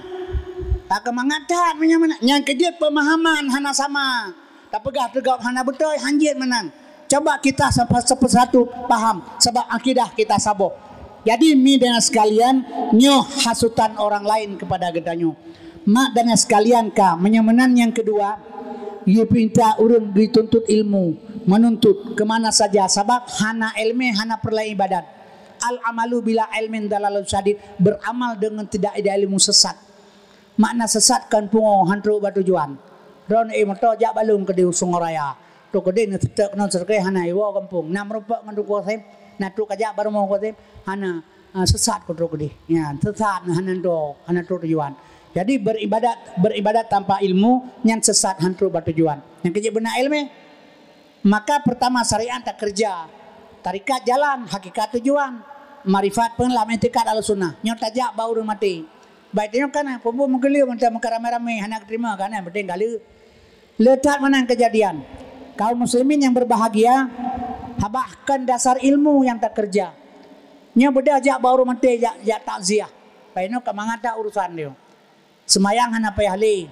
Ka keumangat that meunyoe meunan. Nyang keujeuet peumahaman hana sama. Tapeugah teugob hana beutôi, hanjeuet meunan. Coba kita sapa-, sapa-, satu paham, sabab akidah kita saboh. Jadi, mi dan sekalian, nyoe hasutan orang lain kepada geutanyoe. Mak dan sekalian ka, meunyoe meunan nyang keudua, yue pinta ureuëng dituntut ilmu, menuntut ke mana saja, sabab hana ilmu, hana peureulée ibadat. Al-amalu bila ilmin dalalun syadid, beramal dengan tidak ada ilmu sesat. Makna sesat kon pungo han trok bak tujuan. Droeneuh éh moto jak balum keudeh u Sungai Raya. Trok keudeh neuseutek keunoe seutek hana iwoe gampông. Na meurumpok ngon Teungku Qasim, na trok kajak bak rumoh Teungku Qasim, hana, ah, sesat kon trok keudeh. Nyan, sesat hana trok, hana trok tujuan. Jadi beribadat, beribadat tanpa ilmu nyan sesat han trok bak tujuan. Nyang keujeuet beuna ilmu. Maka pertama syariat takeureuja, tarekat jalan, hakikat tujuan, makrifat pun lam iktikad Ahlussunnah. Nyoe tajak bak ureuëng maté. Baik tanyoe kan, peue meugeuleu mantong meuka ramé-ramé hana geuterima kan, yang penting ka lheueh. Le that meunan keujadian. Kaum muslimin yang berbahagia, habah kon dasar ilmu nyang takeureuja. Nyoe beudôh jak bak ureuëng maté jak, jak takziah. Baik nyoe ka mangat that urusan nyoe. Seumayang hana payah lé.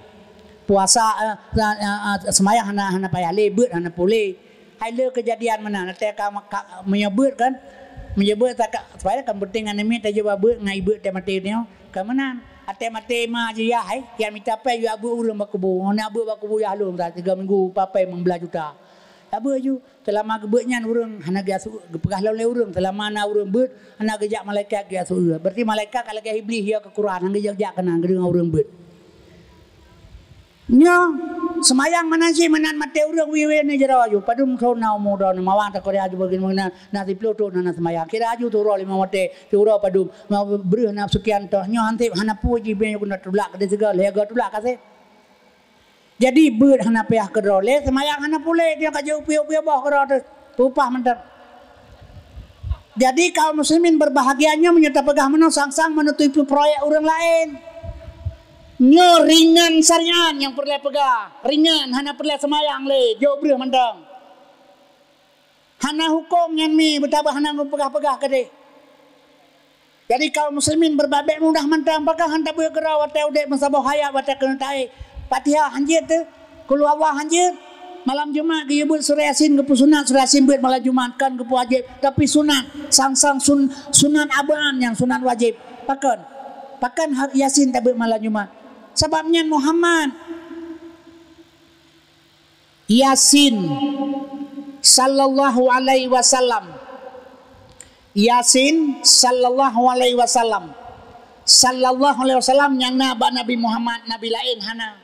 Puasa, eh, eh, eh, eh, seumayang hana, hana payah lé, beuet hana puléh. Hai le keujadian meunan, watée ka, ka meunyoe beuet kan, meunyoe beuet ka, supaya kan penting aneuk miet tajak bak beuet ngon ié beuet teuh maté nyoe. Ka meunan, watée maté ma jiyah hai, nyang mita péng yue beuet ureuëng bak kubu, ngon beuet bak kubu yah lôn tiga minggu, papai meubeulaih juta. Ka beuet ju. Seulama geubeuet nyan ureuëng hana geuyue su-, geupeugah lom lé ureuëng, seulama na ureuëng beuet, hana geujak malaikat geuyue su-, berarti malaikat ka lagée Iblih ya keukuran, hana geujak-jak keunan geudeungoe ureuëng beuet. Nyoe seumayang meunan cit meunan maté ureuëng wie-wie ni jaroe aju, padum thon na umu droe ni mawang takoria aju bagi meunan na siplôh thon hana seumayang. Kira aju tu uroe limong watée, tu uroe padum, ma breuh na seukian toh, nyoe hanseb hana peue jih beng guna tulak keudeh sigoe, lhée goe tulak ka seb. Jadi beuet hana payah keudroe lé, seumayang hana puléh, dia ka jeuet piôh-piôh boh keudroe teuh, peupah mantong. Jadi kaum muslimin berbahagia nyoe meunyoe tapeugah meunoe sang-sang menutupi proyek ureuëng laén. Nyoe ringan syariat nyang peureulée peugah, ringan hana peureulée seumayang lé, jok breuh mantong. Hana huköm nyan mi beutabah hana geupeugah-peugah keudeh. Jadi kaum muslimin beubabek mudah mantong, pakon han tabeuet keudroe watée udeb meusaboh hayat watée keuneuk taék. Fatihah hanjeuet teuh, Qul huwallah hanjeuet. Malam Jumat geuyue beuet surah Yasin geupeusunat, surah Yasin beuet malam Jumat kon geupeuwajéb, tapi sunat, sang-sang sun-, sunat abaan nyang sunat wajéb. Pakon? Pakon ha-, Yasin tabeuet malam Jumat? Sabab nyan Muhammad. Yasin sallallahu alaihi wasallam. Yasin sallallahu alaihi wasallam. Sallallahu alaihi wasallam nyang na bak Nabi Muhammad, nabi laén hana.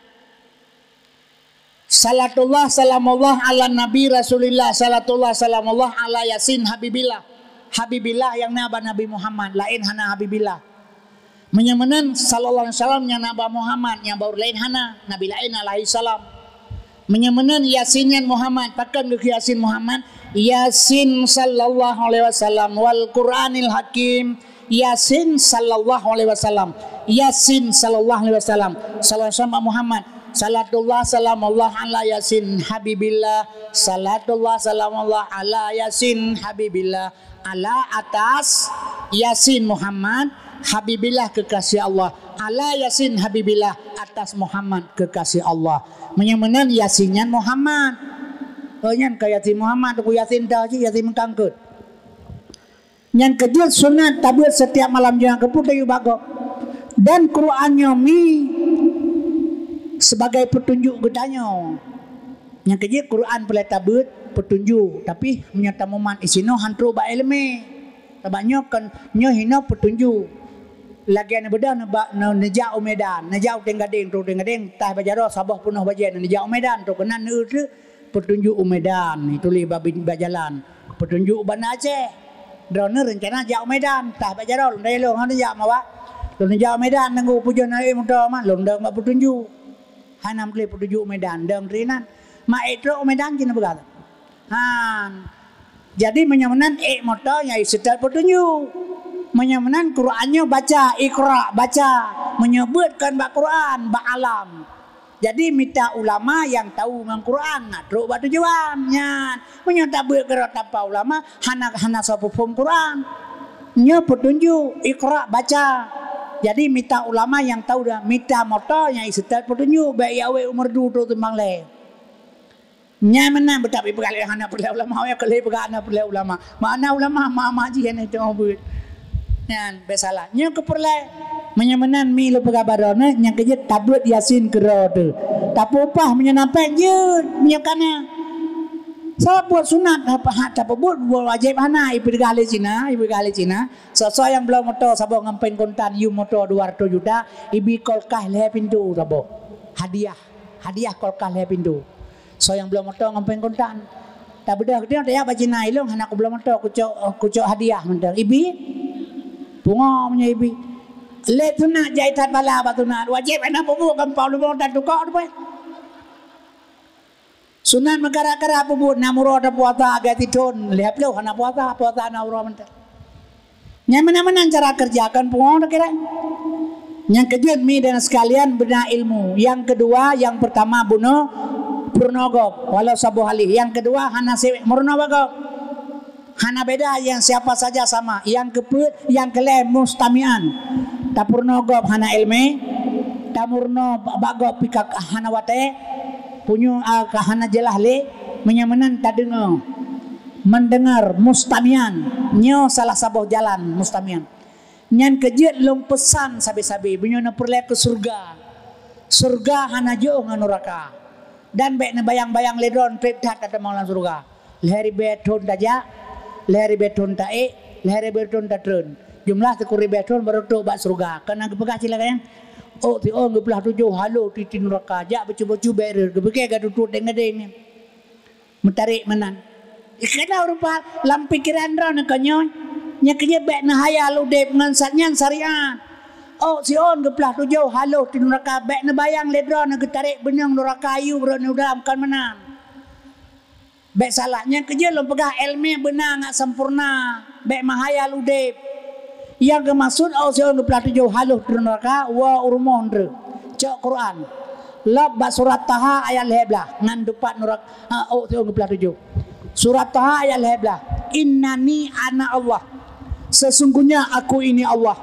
Salatullah salamullah ala Nabi Rasulillah, salatullah salamullah ala Yasin Habibillah. Habibillah nyang na bak Nabi Muhammad, laén hana Habibillah. Meunyoe meunan sallallahu alaihi wasallam nyang na bak Muhammad, nyang bak ureuëng laén hana, nabi laén alaihi salam. Meunyoe meunan Yasin nyan Muhammad, pakon geukheun Yasin Muhammad? Yasin sallallahu alaihi wasallam wal Qur'anil Hakim. Yasin sallallahu alaihi wasallam. Yasin sallallahu alaihi wasallam. Sallallahu alaihi wasallam Muhammad. Salatullah salamullah ala Yasin Habibillah. Salatullah salamullah ala Yasin Habibillah. Ala atas Yasin Muhammad, Habibillah kekasih Allah. Ala Yasin Habibillah atas Muhammad kekasih Allah. Meunyoe meunan Yasin nyan Muhammad. Oh, nyan ka Yasin Muhammad, Teungku Yasin dah cit, Yasin meukangkeut. Nyan keujeuet sunat tabeuet setiap malam Jumat keu peue tayue bak gob. Dan Quran nyoe mi sebagai peutunjuk geutanyoe. Nyang keujeuet Quran peureulée tabeuet peutunjuk, tapi meunyoe tamumat isinoe han trok bak iéleumé. Sabab nyoe kon, nyoe hinoe peutunjuk. Lagée neubeudôh neubak, ne-, neujak u Medan, neujak u Tenggadeng, trok u Tenggadeng, tah bak jaroe saboh peunoh bajée neujak u Medan, trok keunan neueu teuk peutunjuk u Medan, tuléh bak bin-, bak jalan. Peutunjuk u Banda Aceh. Droeneuh reuncana jak u Medan, tah bak jaroe lôn dayah lôn hana jak mawak. Lôn jak u Medan nunggu pujoh na ék moto man, lôn dong bak peutunjuk. Hana meukleh peutunjuk u Medan, dong teuinan. Ma ék trok u Medan cit neupeugah. Han. Jadi meunyoe meunan ék moto nyang iseutôt peutunjuk. Meunyoe meunan Quran nyoe baca, Iqra, baca. Meunyoe beuet kon bak Quran, bak alam. Jadi mita ulama nyang tahu ngon Quran na trok bak tujuan nyan. Meunyoe tabeuet keudroe tanpa ulama, hana, hana soe peuphom Quran. Nyoe peutunjuk, Iqra, baca. Jadi mita ulama nyang tahu dah, mita moto nyang iseutôt peutunjuk, bék ya wék u Meureudu trok Simpang Lhée. Nyan meunan beutap ipeugah lé hana peureulée ulama, ya keu lé peugah hana peureulée ulama. Makna ulama ma-, ma jih hana itu beuet. Nyan bék salah. Nyoe keu peureulée. Meunyoe meunan mi lôn peugah bak droeneuh, nyang keujeuet tabeuet Yasin keudroe teuh. Tapeuupah meunyoe na péng jeuet, meunyoe kana. Sabab buet sunat hak, hak tapeubuet, buet wajéb hana, ipeugah lé Cina, ipeugah lé Cina. Soe-soe nyang bloe moto saboh ngon péng kontan, yue moto dua ratus juta, ibi kulkas lhée pintoe saboh. Hadiah. Hadiah kulkas lhée pintoe. Soe nyang bloe moto ngon péng kontan. Tabeudôh geutanyoe tajak bak Cina, ilong hana kubloe moto, kucok, kucok hadiah mantong. Ibi? Pungo meunyoe ibi. Lé sunat jai that bala bak sunat. Wajéb hana peubuet gampông lubong dan tukok tu pih. Sunat meukara-kara peubuet na uroe tapuasa agak tithon, lhée ploh hana puasa, puasa na uroe mantong. Nyan meunan-meunan cara kerjakan pungo takira. Nyang keujeuet mi dan sekalian beuna ilmu. Yang kedua, yang pertama bunoe peurunoe gob, walau saboh halih. Yang kedua hana sewek meurunoe bak gob. Hana beda yang siapa saja sama. Yang keupeuet, yang keulhée mustamian. Tapeurunoe gob hana iéleumé, tameurunoe bak gob pih ka hana watée, punyueng a ka hana jeulaih lé, meunyoe meunan tadeungoe. Mendengar, mustamian, nyoe salah saboh jalan mustamian. Nyan keujeuet lôn peusan sabe-sabe, meunyoe neupeureulée keu syeuruga. Syeuruga hana jiôh ngon nuraka. Dan bék neubayang-bayang lé droe treb that tatamong lam syeuruga. Lhée ribée thon tajak, lhée ribée thon taék, lhée ribée thon tatreun. Jumlah sikureueng ribée thon barô trok bak syeuruga. Kana geupeugah cit lagée nyan, ôk siôn geuplah tujoh haloh tiep-tiep nuraka, jak beucubôh-cubôh bék reuet, geupike ka tutut deng-deng nyan. Meutarek meunan. Keudroe rupa lam pikeran droe neuh ka nyoe, nyang keujeuet bék neuhayal udeb ngon sat nyan syariat. Ôk siôn geuplah tujoh haloh tiep nuraka, bék neubayang lé droe neuh geutarek beuneueng nuraka yue brok neuh dalam, kon meunan. Bék salah, nyang keujeuet lôn peugah iéleumé beuna ngat sampoereuna, bék meuhayal udeb. Nyang geumaksud ôk siôn geuplah tujoh haloh tiep nuraka, woe u rumoh ndeuh. Cok Quran. Lop bak surat Taha ayat lhée blaih ngon dupat nuraka, ha, ôk siôn geuplah tujoh. Surat Taha ayat lhée blaih. Innani ana Allah. Sesungguhnya aku ini Allah.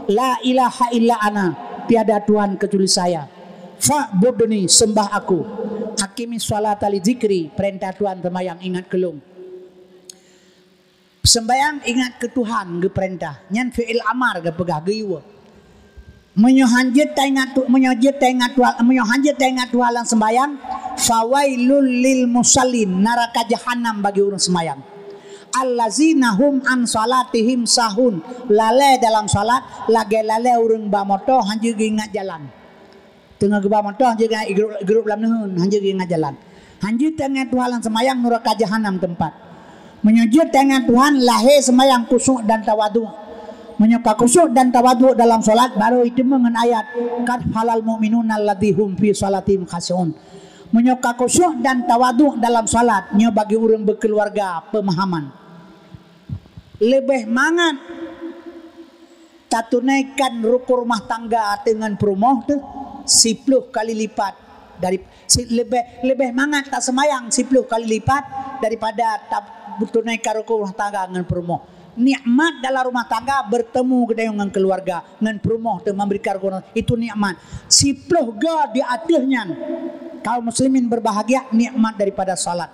La ilaha illa ana. Tiada Tuhan kecuali saya. Fa'budni, sembah aku. Aqimis sholata li dzikri, peurintah Tuhan seumayang ingat keu lôn. Seumayang ingat keu Tuhan geupeurintah. Nyan fi'il amar geupeugah geuyue. Meunyoe han jeuet taingat Tu-, meunyoe jeuet taingat Tuhan, meunyoe han jeuet taingat Tuhan lam seumayang, fawailul lil musallin, naraka jahanam bagi ureuëng seumayang. Allazina hum an salatihim sahun, lalée dalam salat lagée lalée ureuëng ba moto han jeuet geuingat jalan. Teungoh geuba moto han jeuet geuingat grup, grup lam neuheun, han jeuet geuingat jalan. Han jeuet taingat Tuhan lam seumayang, nuraka jahanam teumpat. Meunyoe jeuet taingat Tuhan, lahé seumayang khusyuk dan tawadhu. Meunyoe ka khusyuk dan tawadhu dalam salat, barô iteumeung ngon ayat, qad falahal mu'minuna allazina hum fi salatihim khasyi'un. Meunyoe ka khusyuk dan tawadhu dalam salat, nyoe bagi ureuëng beukeuluwarga peumahaman. Leubeh mangat tatunaikan rukun rumah tangga deungon peurumoh teuh siploh kali lipat dari, si-, leubeh, leubeh mangat taseumayang siploh kali lipat daripada tatunaikan rukun rumah tangga ngon peurumoh. Nikmat dalam rumah tangga, bertemu geutanyoe ngon keluarga, ngon peurumoh teu memberikan keuntungan, itu nikmat. Siploh ga di ateueh nyan, kaum muslimin berbahagia, nikmat daripada salat.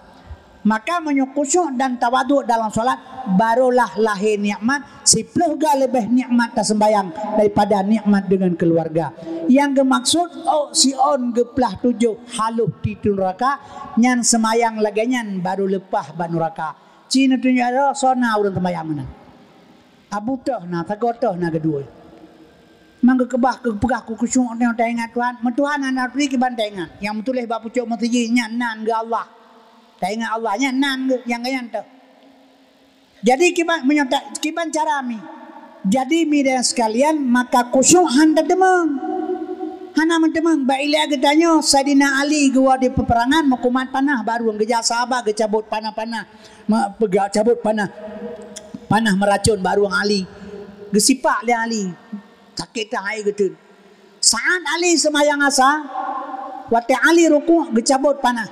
Maka meunyoe khusyuk dan tawaduk dalam salat, barulah lahé nikmat, siploh ga leubeh nikmat taseumbahyang daripada nikmat dengan keluarga. Nyang geumaksud, ôk siôn geuplah tujoh haloh tiep nuraka, nyan seumayang lagée nyan baru leupah bak nuraka. Ci neutunjuk droe, soe na ureuëng seumayang meunan. Abu toh na, sagoe toh na keudua. Mang geukeubah, geupeugah keu khusyuk nyoe taingat Tuhan. Meutuhan hana turi kiban taingat. Nyang meutuléh bak pucok meuseujid nyan nan geuh Allah. Taingat Allah nyan nan geuh nyang geuh nyan teuh. Jadi kiban, meunyoe ta-, kiban cara mi. Jadi mi dan sekalian, maka khusyuk han tateumeung. Hana meuteumeung. Bak ilée geutanyoe, Saidina Ali geuwoe di peuperangan, meukumat panah barueng, geujak sahabat geucabot panah-panah. Ma-, peugah cabot panah, panah meuracon bak rueng Ali. Geusipak lé Ali. Sakét that hai geuteun. Saat Ali seumayang asa, watée Ali rukuk geucabot panah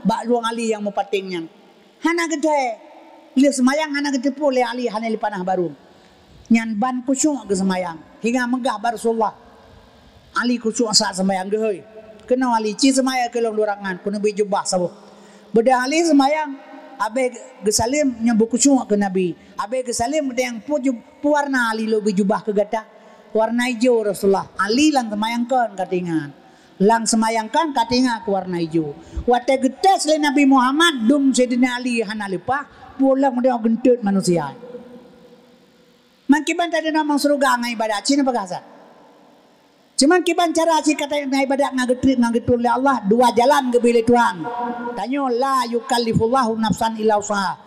bak rueng Ali nyang meupaténg nyan. Hana geuthée. Lheueh seumayang hana geuteupeue lé Ali hana lé panah bak rueng. Nyan ban khusyuk geuseumayang. Hingga meugah bak Rasulullah. Ali khusyuk saat seumayang geuhôi. Keunoe Ali, "Ci seumayang keu lôn dua rakaat, keuneubri jubah saboh." Beudôh Ali seumayang, abéh geusaleuem nyoe beukhusyuk keu Nabi. Abéh geusaleuem geutanyoe peue ju-, peue warna Ali lôn bri jubah keu gata? Warna ijo Rasulullah. Ali lam seumayang kon ka teuingat. Lam seumayang kon ka teuingat keu warna ijo. Watée geutés lé Nabi Muhammad, dum Saidina Ali hana leupah, peue lom geutanyoe geunteut manusia. Meukiban tadeungoe lam syeuruga ngon ibadat, ci neupeugah sa. Cuma kiban cara ci ka taingat ibadat ngon geutrép ngon geutueng lé Allah, dua jalan geubri lé Tuhan. Tanyoe, la yukallifullahu nafsan illa wus'aha.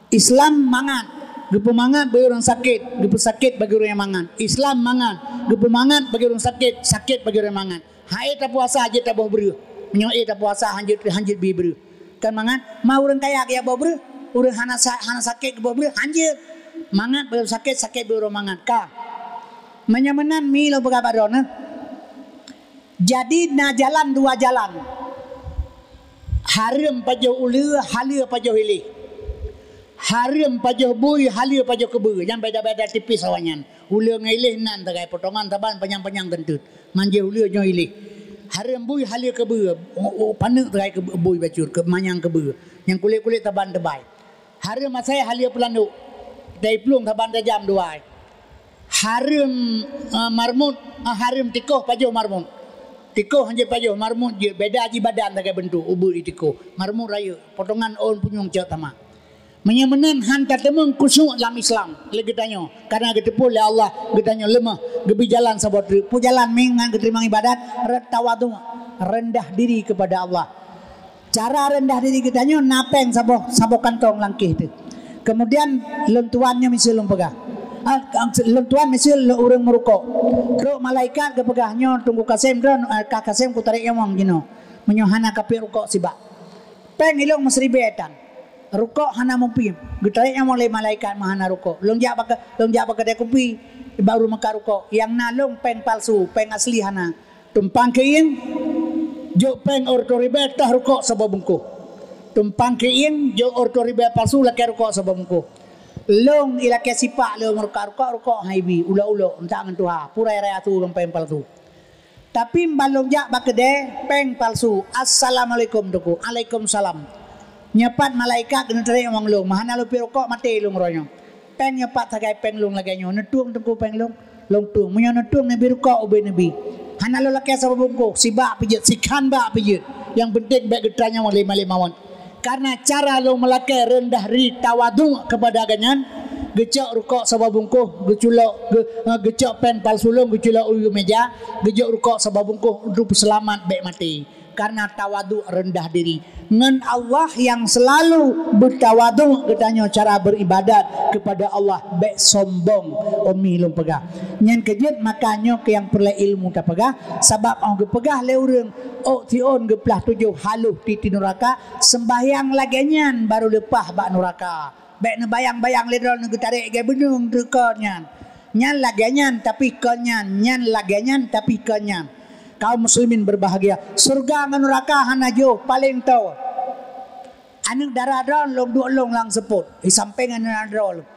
Islam mangat, geupeumangat bagi ureuëng sakét, geupeusakét bagi ureuëng nyang mangat. Islam mangat, geupeumangat bagi ureuëng sakét, sakét bagi ureuëng mangat. Han ék tapuasa jeuet taboh breueh. Meunyoe ék tapuasa han jeuet, han jeuet bi breueh. Kan mangat, ma ureuëng kaya geujak boh breueh, ureuëng hana sa-, hana sakét geuboh breueh, han jeuet. Mangat bagi ureuëng sakét, sakét bagi ureuëng mangat. Ka. Meunyoe meunan mi lôn peugah bak droeneuh. Jadi na jalan dua jalan. Hareuem pajoh uleue, haleue pajoh iléh. Hareuem pajoh bui, haleue pajoh keubeue. Nyan beda-beda tipis awaknyan. Uleue ngon iléh nan sagai, potongan saban panyang-panyang teunteut. Manjeuh uleue nyoe iléh. Hareuem bui, haleue keubeue. O, o, paneuk sagai keu bui bacut, keu manyang keubeue. Nyang kulét-kulét saban teubai. Hareuem asai, haleue peulandok. Dai plueng saban tajam dua. Hareuem, eh, marmut, eh, hareuem tikoh pajoh marmut. Tikoh han jeuet pajoh, marmut jeuet, beda jih badan sagai beuntuk, ubeut di tikoh. Marmut rayeuk, potongan ôn punyueng cok sama. Meunyoe meunan han tateumeung khusyuk lam Islam lé geutanyoe, karena geuteupeue lé Allah geutanyoe leumoh, geubri jalan saboh treuk. Peue jalan mi ngon geuteurimong ibadat? Re-, tawadhu, rendah diri kepada Allah. Cara rendah diri geutanyoe na péng saboh, saboh kantong langkéh teuh. Kemudian lôn tuan nyoe miseue lôn peugah. Ah, lôn tuan miseue lôn ureuëng meurukok. Trok malaikat geupeugah, "Nyoe Teungku Kasem droe, ah, Kah Kasem kutarek nyawöng jinoe. Meunyoe hana kapiep rukok sibak." Péng ilông meusiribée tan. Rukok hana mupiep. Geutarek nyawöng lé malaikat meuhana rukok. Lôn jak bak, lôn jak bak keudè kupi, baru meukat rukok. Nyang na lông péng palsu, péng asli hana. Tumpang keuieng, jok péng ôh reutôh ribée, toh rukok saboh bungkôh. Tumpang keuieng, jok ôh reutôh ribée palsu, lakée rukok saboh bungkôh. Lông ilakée sipak lé ureuëng rukok, rukok, rukok han ibi, ulok-ulok, minta ngon tuha, pura raya su lông péng palsu. Tapi ban lông jak bak keudè, péng palsu. "Assalamualaikum, Teungku." "Alaikumsalam." Nyoe pat malaikat keuneuk tarek nyawöng lông, meuhana lôn piep rukok, maté lông uroe nyoe. Péng nyoe pat sagai péng lông lagée nyoe, neutueng Teungku péng lông? Lông tueng. Meunyoe neutueng, neubi rukok ubé neubi. Hana lôn lakée saboh bungkôh, sibak pih jeuet, sikhan bak pih jeuet. Nyang peunteng bék geutarek nyawöng lé malaikat maut. Karena cara lông meulakée rendah diri, tawadhu kepada gobnyan, geucok rukok saboh bungkôh, geuculok, geu-, eh, geucok péng palsu lông, geuculok u meja, geujok rukok saboh bungkôh untuk peuseulamat bék maté. Karena tawadhu, rendah diri. Ngon Allah nyang seulalu beutawadhu geutanyoe cara beribadat kepada Allah, bék sombong, umi lôn peugah. Nyan keuh jeuet, maka nyoe keuh nyang peureulée ilmu tapeugah, sabab 'oh geupeugah lé ureuëng, ôk siôn geuplah tujoh haloh tiep nuraka, seumbahyang lagée nyan baru leupah bak nuraka. Bék neubayang-bayang lé droeneuh geutarek lagée beuneueng teuh kon nyan. Nyan lagée nyan, tapi kon nyan, nyan lagée nyan, tapi kon nyan. Kaum muslimin berbahagia, syeuruga ngon nuraka hana jôh, paleng toe. Aneuëk dara droe lôn duek lông lam seupôt, di sampéng aneuëk dara droe lôn.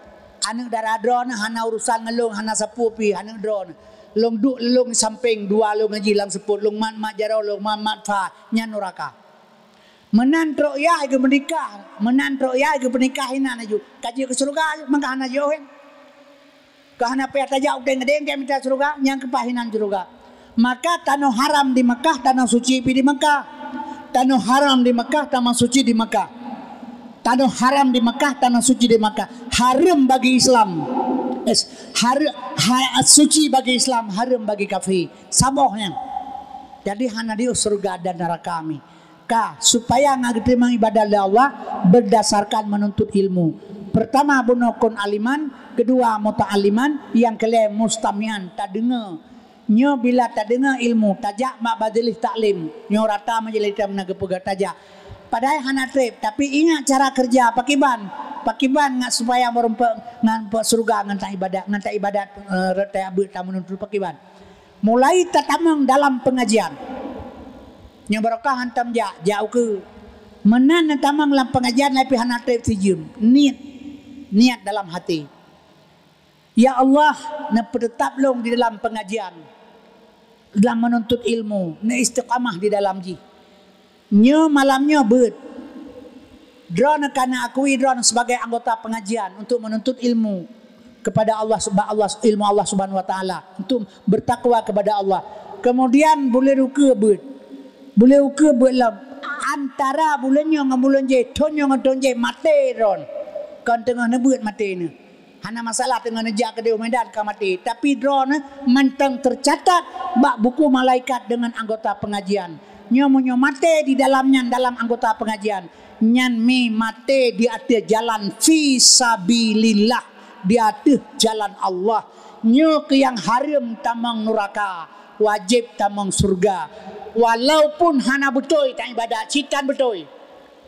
Aneuk dara droeneuh hana urusan ngon lôn, hana sapeue pih aneuk droeneuh. Lôn duek lôn sampéng dua lôn ngaji lam seupôt, lôn mat-mat jaroe, lôn mat-mat fa, nyan nuraka. Meunan trok yah geupeunikah, meunan trok yah geupeunikah inan aju. Ka jeuet keu syeuruga, maka hana jeuet. Ka hana payah tajak udeng-udeng, ka mita syeuruga, nyang keupaih inan syeuruga. Maka tanoh haram di Mekah, tanoh suci pih di Mekah. Tanoh haram di Mekah, tanoh suci di Mekah. Tanoh haram di Mekah, tanoh suci di Mekah. Haram bagi Islam. Es, har-, ha-, suci bagi Islam, haram bagi kafir. Saboh nyan. Jadi hana diuh syeuruga dan neraka mi. Ka, supaya ngat geuteurimong ibadat lé Allah berdasarkan menuntut ilmu. Pertama, bunoe kon aliman, kedua, muta'alliman, nyang keulhèe, mustami'an, tadeungoe. Nyoe bila tadeungoe ilmu, tajak bak majlis taklim. Nyoe rata majlis taklim na geupeugah tajak. Padahai hana treb, tapi ingat cara kerja, pakiban. Pakiban ngat supaya meureumpok ngan pok syeuruga ngan taibadat, ngan taibadat, eh, rot taiabeut tamenuntut pakiban. Mulai tatamong dalam pengajian. Nyoe barokah hantom jak, jak ukeue. Meunan neutamong lam pengajian, tapi hana treb sijeuem. Niet, niet dalam hati. Ya Allah, neupeuteutap lôn di dalam pengajian, dalam menuntut ilmu, neuistiqamah di dalam jih. Nyoe malam nyoe beuet. Droeneuh ka neuakui droeneuh sebagai anggota pengajian untuk menuntut ilmu kepada Allah, bak Allah, ilmu Allah Subhanahu wa Taala, untuk bertakwa kepada Allah. Kemudian buleuen ukeue beuet. Buleuen ukeue beuet lom. Antara buleuen nyoe ngon buleuen jéh, thon nyoe ngon thon jéh, maté droeneuh. Kon teungoh neubeuet maté neuh. Hana masalah teungoh neujak keudeh u Medan ka maté, tapi droeneuh mantong teucatat bak buku malaikat deungon anggota pengajian. Nyoe meunyoe maté di dalam nyan, dalam anggota pengajian, nyan mi maté di ateueh jalan fi sabilillah, di ateueh jalan Allah. Nyoe keuh nyang hareuem tamong nuraka, wajéb tamong syeuruga. Walaupun hana beutôi taibadat, cit tan beutôi.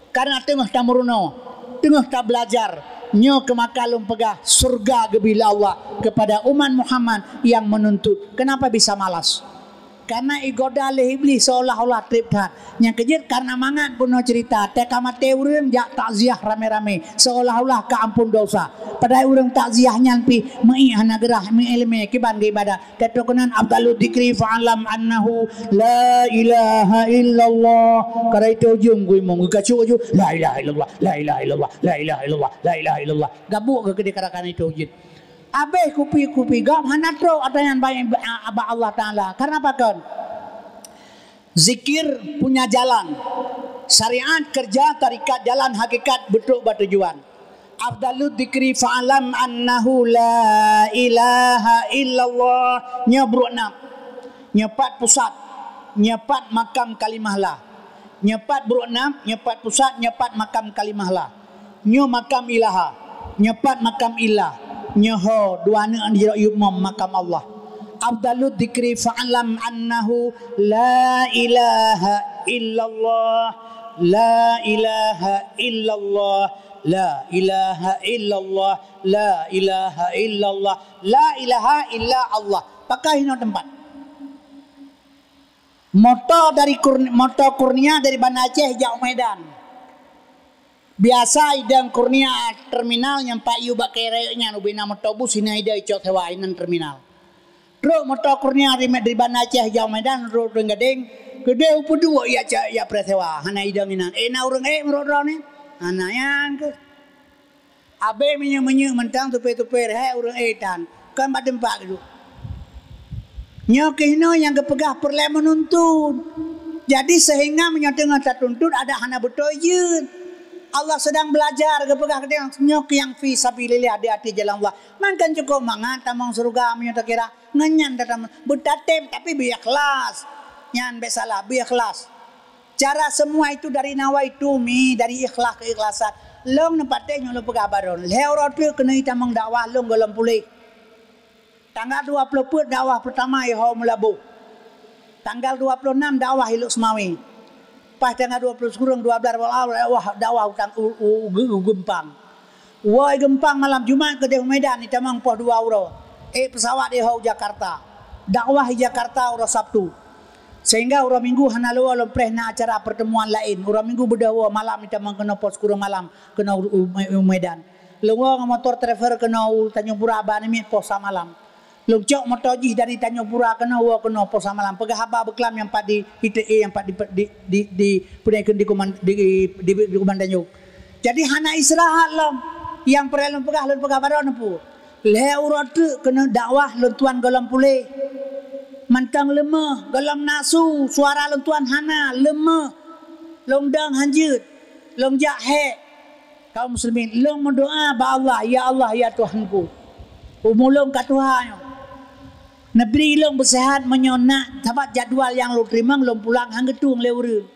Karena teungoh tameurunoe, teungoh tabelajar, nyoe keuh maka lôn peugah syeuruga geubri lé Allah kepada umat Muhammad nyang menuntut. Kenapa bisa malas? Karena igoda lé Iblih seolah-olah treb that. Nyang keujeuet karena mangat bunoe cerita, teuka maté ureuëng jak takziah ramé-ramé, seolah-olah ka ampun dosa. Padahai ureuëng takziah nyan pih meuiek hana geurah, meuiek leumé kiban geuibadat. Teuteukenan afdalu dzikri fa'lam annahu la ilaha illallah. Kada itu ujung ku imum geukacuk aju la ilaha illallah, la ilaha illallah, la ilaha illallah, la ilaha illallah. Gabuk ke keudeh karakan itu jeuet. Abéh kupi-kupi gob hana trok ata nyan baik bak Allah Taala. Karena pakon? Zikir punya jalan. Syariat kerja tarikat jalan hakikat beutôi bak tujuan. Afdalu dzikri fa'lam annahu la ilaha illallah. Nyoe brok nam. Nyoe pat pusat. Nyoe pat makam kalimah la. Nyoe pat brok nam, nyoe pat pusat, nyoe pat makam kalimah la. Nyoe makam ilaha. Nyoe pat makam ilah. Nyoe ho dua aneuk di jroh yub mom makam Allah. Afdalu dzikri fa'lam annahu la ilaha illallah. La ilaha illallah. La ilaha illallah, la ilaha illallah, la ilaha illa Allah. Pakon hinoe teumpat. Moto dari Kurn-, moto Kurnia dari Banda Aceh jak Medan. Biasa idong Kurnia terminal nyang pat yub bak kayée rayeuk nyan ubena moto bus hina idong icok sewa inan terminal. Trok moto Kurnia dari, dari Banda Aceh jak Medan, trok Gadeng, keudeh upeuduek jak, jak, jak preh sewa, hana idong inan. Eh, na ureuëng ék meurok droeneuh? Hana nyan keuh. Abéh minyeuk-minyeuk mantong tupée-tupée reuhée ureuëng ék tan, kon bak teumpat geuduek. Nyoe keuh hinoe nyang geupeugah peureulée meununtut. Jadi seuhingga meunyoe teungoh tatuntut adak hana beutôi jeuet. Allah sedang belajar geupeugah keu tanyoe nyoe keuh nyang fi sabilillah di ateueh jalan Allah. Mangkon cukôp mangat tamong syeuruga meunyoe takira. Ngon nyan tatamong beutatém tapi beu ikhlas. Nyan bék salah, beu ikhlas. Cara semua itu dari nawaitu mi, dari ikhlas keikhlasan. Lôn neupatéh nyoe lôn peugah bak droeneuh. Lhée uroe teuk keuneuk tamong dakwah lôn gohlom puléh. Tanggal dua ploh peuet dakwah peurtama i Ho Meulaboh. Tanggal dua ploh nam dakwah i Lhokseumawe. Pas tanggal dua ploh sikureueng dua blaih dakwah, dakwah utang u, u, u, u Geumpang. Woe i Geumpang malam Jumat keudeh u Medan itamong poh dua uroe. Ék peusawat i Ho u Jakarta. Dakwah i Jakarta uroe Sabtu. Sehingga uroe Minggu hana lôn woe lôn preh na acara pertemuan laén. Uroe Minggu beudôh woe malam itamong keunoe poh sikureueng malam keunoe u, u, u Medan. Lôn woe ngon motor travel keunoe u Tanjung Pura, ba namiet poh sa malam. Lôn cok motor jih dari Tanjung Pura keunoe woe keunoe poh sa malam. Peugah haba beuklam nyang pat di I T E, nyang pat di, di, di, di, di, di, di, di Kuman Tanjung. Jadi hana istirahat lom. Nyang peureulèe lôn peugah, lôn peugah baroe neupeu. Lhèe uroe treuk keuneuk dakwah lôn tuan gohlom puléh. Mantong leumeuh, gohlom na su, suara lôn tuan hana, leumeuh. Lôn dong hanjeuet, lôn jak hék. Kaum muslimin, lôn meudoa bak Allah, "Ya Allah, ya Tuhanku, umu lôn ka tuha nyoe. Neubri lôn beuseuhat meunyoe na, sabab jadwal nyang lôn teurimong lôn pulang han geutueng lé ureueng.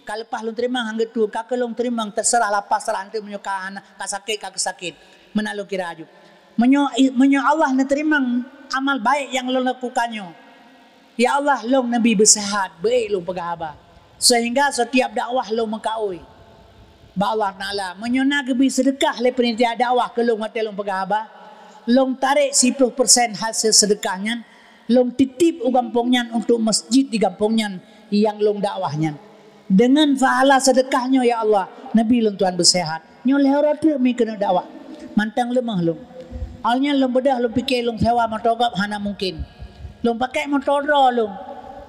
Ka leupah lôn teurimong han geutueng, ka keu lôn teurimong, teuseurah lah pasrah, enteuk meunyoe ka hana, ka sakét, ka keu sakét." Meunan lôn kira aju. Meunyoe, meunyoe Allah neuteurimong amal baék nyang lôn lakukan nyoe, ya Allah, lôn neubi beuseuhat, beuék lôn peugah haba. Seuhingga setiap dakwah lôn meukaôi bak Allah Taala. Meunyoe na geubri seudeukah lé panitia dakwah keu lôn watèe lôn peugah haba, lôn tarek siplôh persen hasil seudeukah nyan, lôn titip u gampông nyan untuk masjid di gampông nyan nyang lôn dakwah nyan. Deungon pahala seudeukah nyoe, ya Allah, neubi lôn tuan beuseuhat. Nyoe lhèe uroe treuk mi keuneuk dakwah. Mantong leumeuh lôn. Awalnyan lôn beudôh lôn pike lôn sewa moto gob hana mungken. Lôn pakai moto droe lôn.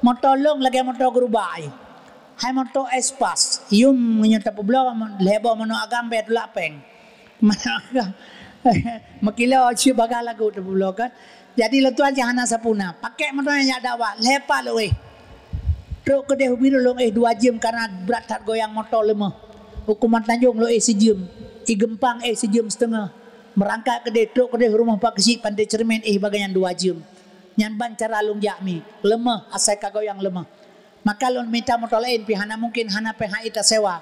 Moto lôn lagèe moto geurubak jih. Hai moto Espas. Yum nyoe tapeubloe lhèe boh manok agam bèe tulak péng. Manok agam. Meukilo cit bagah lagu tapeubloe kan. Jadi lôn tuan cit hana sapeue na. Pakai moto nyan jak dakwah. Lhèe pat lôn éh. Trok keudeh u Bireuen lôn éh dua jeuem karena brat that goyang moto leumeuh. U Kuman Tanjong lôn éh sijeuem. I Geumpang éh sijeuem siteungoh. Meurangkat keudeh, trok keudeh rumoh Pak Keuchik Pantai Cermin éh bagaih nyan dua jeuem. Nyan ban cara lôn jak mi. Leumeuh, asai ka goyang leumeuh. Maka lôn mita moto laén pih hana mungken, hana pih han ék tasewa.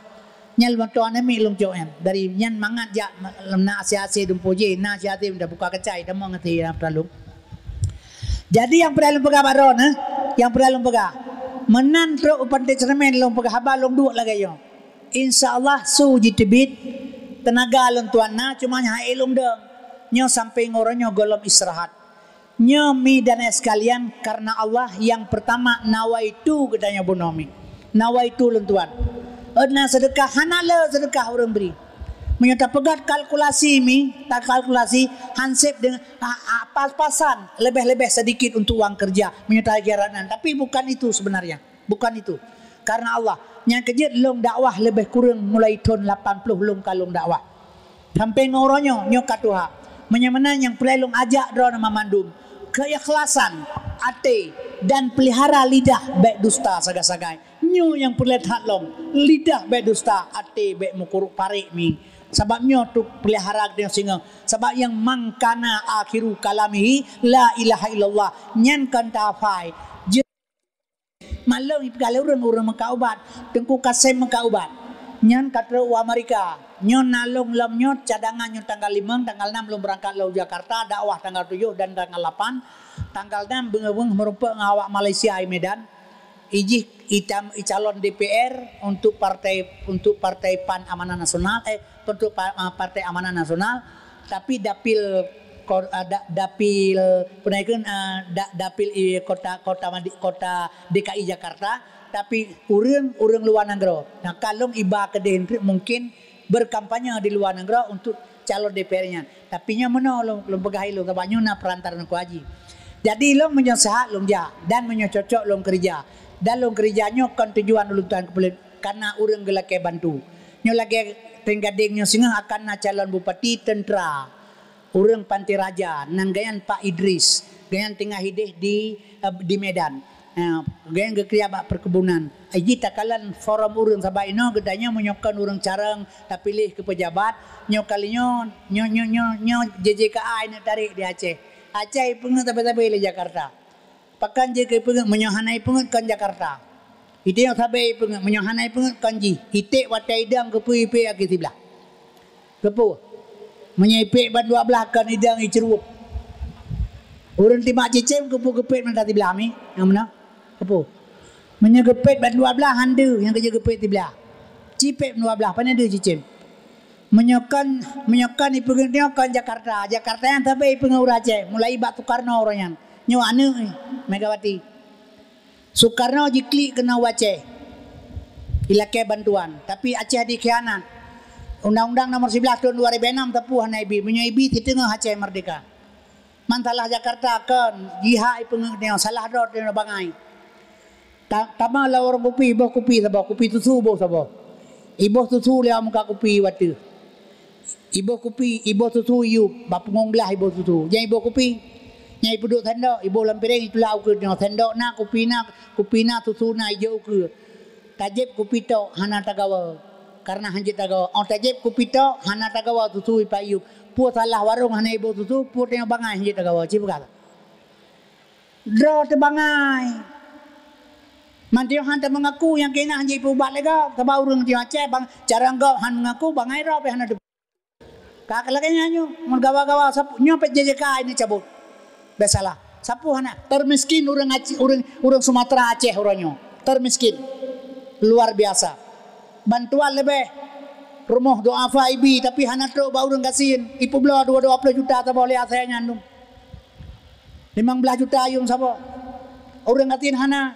Nyan lôn tuan namiet lôn cok nyan. Dari nyan mangat jak na asie-asie dumpeue jih, na asie-asie dah buka keucai, tamong ngon si Abdallah. Jadi nyang peureulèe lôn peugah baroe nyoe, nyang peureulèe lôn peugah. Meunan trok u Pantai Cermin lôn peugah haba lôn duek lagèe nyoe. Insya Allah su jiteubiet, teunaga lôn tuan na, cuma nyan han ék lôn dong. Nyoe sampai ngon uroe nyoe gohlom istirahat. Nyoe mi dan ayah sekalian, karena Allah nyang pertama nawaitu geutanyoe bunoe mi. Nawaitu lôn tuan. Ôt na seudeukah hana le seudeukah ureueng bri. Meunyoe tapeugöt kalkulasi mi, takalkulasi hansép deungon, a, a, pas-pasan, lebih-lebih sedikit untuk uang kerja. Meunyoe tahiarat nan, tapi bukan itu sebenarnya. Bukan itu. Karena Allah. Nyang keujeuet lôn dakwah lebih kureueng mulai thôn lapan ploh lôn ka lôn dakwah. Sampai ngon uroe nyoe, nyoe ka tuha. Meunyoe meunan nyang peureulèe lôn ajak droeneuh mandum, keikhlasan até dan pelihara lidah bèk dusta sagai-sagai. Nyoe nyang peureulèe that lom, lidah bèk dusta, até bèk meukurok parek mi. Sabab nyoe tu pelihara geutanyoe singoh. Sabab nyang man kana akhiru kalamihi la ilaha illallah, nyan kon tafai. Malom ipeugah lé ureueng, ureueng meukat ubat. Teungku Kasem meukat ubat. Nyan ka trok u Amerika. Nyoe na lôn lom nyoe cadangan nyoe tanggal limong, tanggal enam lôn beurangkat lom Jakarta, dakwah tanggal tujoh dan tanggal lapan. Tanggal enam beungoh-beungoh meurumpok ngon awak Malaysia i Medan. Ijih itam, icalon D P R untuk partai, untuk partai PAN Amanah Nasional, eh, untuk pa-, ah, Partai Amanah Nasional. Tapi dapil ko-, ah, da-, dapil, peue nan kheun, ah, da-, dapil, eh, kota, kota Madi-, kota D K I Jakarta, tapi ureueng, ureueng luwa nanggroe. Nah, ka lôn iba keudeh mungkin berkampanye di luwa nanggroe untuk calon D P R nyan. Tapi nyoe meunoe lôn, lôn peugah ilôn, sabab nyoe na perantara Teungku Haji. Jadi lôn meunyoe seuhat lôn jak, dan meunyoe cocok lôn keurija. Dan lôn keurija nyoe kon tujuan ulôn tuan keupeuleuet, kana ureueng geulakèe bantu. Nyoe lagèe Trienggadeng nyoe singoh akan na calon bupati teuntra. Ureueng Pantai Raja, nan geuhnyan Pak Idris, geuhnyan teungoh ideh di, eh, di Medan. Eh, geuhnyan geukeurija bak perkebunan. Iji takalon forum ureueng, sabab inoe geutanyoe meunyoe kon ureueng carông tapiléh keu pejabat, nyoe kali nyoe, nyoe, nyoe, nyoe, nyoe J J K A ineuk tarek di Aceh. Aceh ipeungeut sabe-sabe lé Jakarta. Pakon jeuet keu ipeungeut, meunyoe hana ipeungeut kon Jakarta. Iteuk sabe ipeungeut, meunyoe hana ipeungeut kon jih. Iték watèe idong keupeue ipék akhé siblah. Keupeue? Meunyoe ipék ban dua blaih kon idong iceurup. Ureueng timak cicém keupeue geupék mata siblah mi? Nyang meunan. Keupeue? Meunyoe geupék ban dua blaih han deuh, nyang keujeuet geupék siblah. Ci pék ban dua blaih, pane deuh cicém. Meunyoe kon, meunyoe kon ipeungeut nyoe kon Jakarta. Jakarta nyan sabe ipeungeut ureueng Aceh, mulai bak Sukarno uroe nyan. Nyoe aneuk Megawati. Sukarno jiklik keunoe u Aceh. Ilakèe bantuan, tapi Aceh dikhianat. Undang-undang nomor sebelas tahun dua ribu enam teupeu hana ibi. Meunyoe ibi, siteungoh Aceh merdeka. Man salah Jakarta kon, jihak ipeungeut nyoe, salah droe nyoe bangai. Ta-, tama lam warong kupi, iboh kupi saboh, kupi susu iboh saboh. Iboh susu lewat muka kupi watèe. Iboh kupi, iboh susu iyup, bak punggong blah iboh susu. Nyang iboh kupi. Nyang ipeuduek sendok, iboh lam piréng, itulak ukeue nyoe. Sendok na, kupi na, kupi na, susu na, ijok ukeue. Tajép kupi tok hana tagawa, karena hanjeuet tagawa. Oh, tajép kupi tok hana tagawa, susu ipat iyup. Peue salah warong hana iboh susu, peue teungoh bangai hanjeuet tagawa. Ci peugah. Droe teuh bangai. Man teungoh han teumeungaku nyang keunan hanjeuet ipeuubat lé gob. Sabab ureueng teungoh Aceh bang, cara gob han meungaku, bangai droe pih hana teupeue. Ka lagèe nyan nyoe, mun gawa-gawa sapeue, nyoe pih J J K ini cabut. Biasalah. Sapeue hana, termiskin ureueng Aceh, ureueng, ureueng Sumatera Aceh uroe nyoe. Termiskin. Luar biasa. Bantuan leubeh. Rumoh duafa ibi, tapi hana trok bak ureueng gasien. Ipeubloe dua, dua ploh juta saboh lé asèe nyan dum. Limong blah juta yuem saboh. Ureueng gasien hana.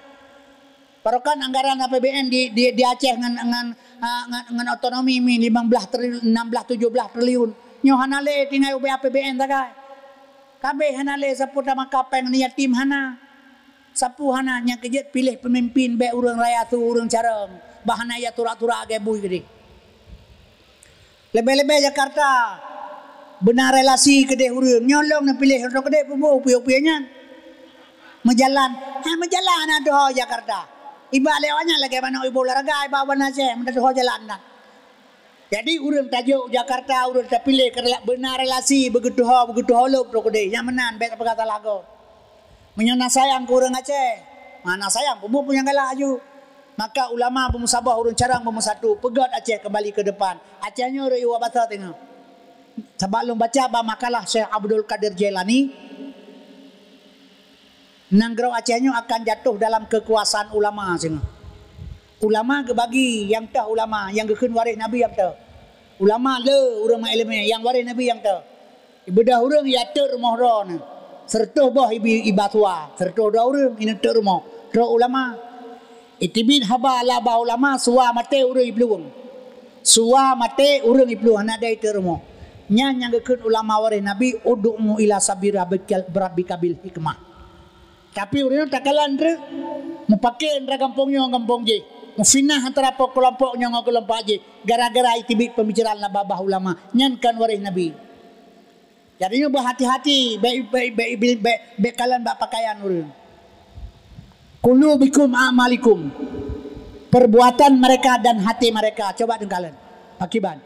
Barokon anggaran A P B N di, di, di Aceh ngon, ngon, ah, ngon, ngon otonomi mi limong blah triliun, enam blah, tujoh blah triliun. Nyoe hana lé tinggai ubé A P B N sagai. Kabéh hana lé, sapeue tamaka péng aneuk yatim hana. Sapeue hana, nyang keujeuet piléh peumimpin bèk ureueng raya su ureueng carông. Bah hana ya turak-turak lagèe bui keudéh. Leubeh-leubeh Jakarta, beuna relasi keudéh ureueng. Nyoe lôn neupiléh droe keudéh peue buet peue-peue nyan. Meujalan, ha, meujalan na teuho Jakarta. Iba lé awak nyan lagèe manok iboh olahraga, iba ban Aceh, meunan teuho jalan na. Jadi, ureueng tajok Jakarta, ureueng tapiléh keu rela-, beuna relasi, beugeutuho, beugeutuho lôn droe keudéh. Nyang meunan, bèk tapeugah salah gob. Meunyoe na sayang keu ureueng Aceh, ma na sayang, peue buet peue nyang galak aju. Maka ulama beumeusaboh, ureueng carông beumeusatu, peugöt Aceh keumbali keu depan. Aceh nyoe rhot iwoe basa teungoh. Sabab lôn baca bak makalah Syekh Abdul Qadir Jailani, nanggroe Aceh nyoe akan jatuh dalam keukuasaan ulama singoh. Ulama geubagi, nyang toh ulama, nyang geukheun waréh Nabi nyang toh. Ulama le ureueng meuileumèe, nyang waréh Nabi nyang toh. Beudôh ureueng ya teuk rumoh droeneuh. Seureutôh boh ibi-, iba suwa, seureutôh droe ureueng ineuk teuk rumoh. Trok ulama. Iteubiet haba lam babah ulama, suwa maté ureueng iplueng. Suwa maté ureueng iplueng, hana dai teuk rumoh. Nyan nyang geukheun ulama waréh Nabi, "Ud'u ila sabili rabbikal, rabbika bil hikmah." Tapi ureueng nyoe takalon treuk, mupakè antara gampông nyoe ngon gampông jéh, mufinah antara po-, keulompok nyoe ngon keulompok jéh, gara-gara iteubiet peumbicaraan lam babah ulama. Nyan kon waréh Nabi. Jadi nyoe beuhati-hati, bèk, bèk, bèk, bèk, bèk kalon bak pakaian ureueng. Qulubikum a'malikum. Perbuatan mereka dan hati mereka. Coba teukalon. Pakiban.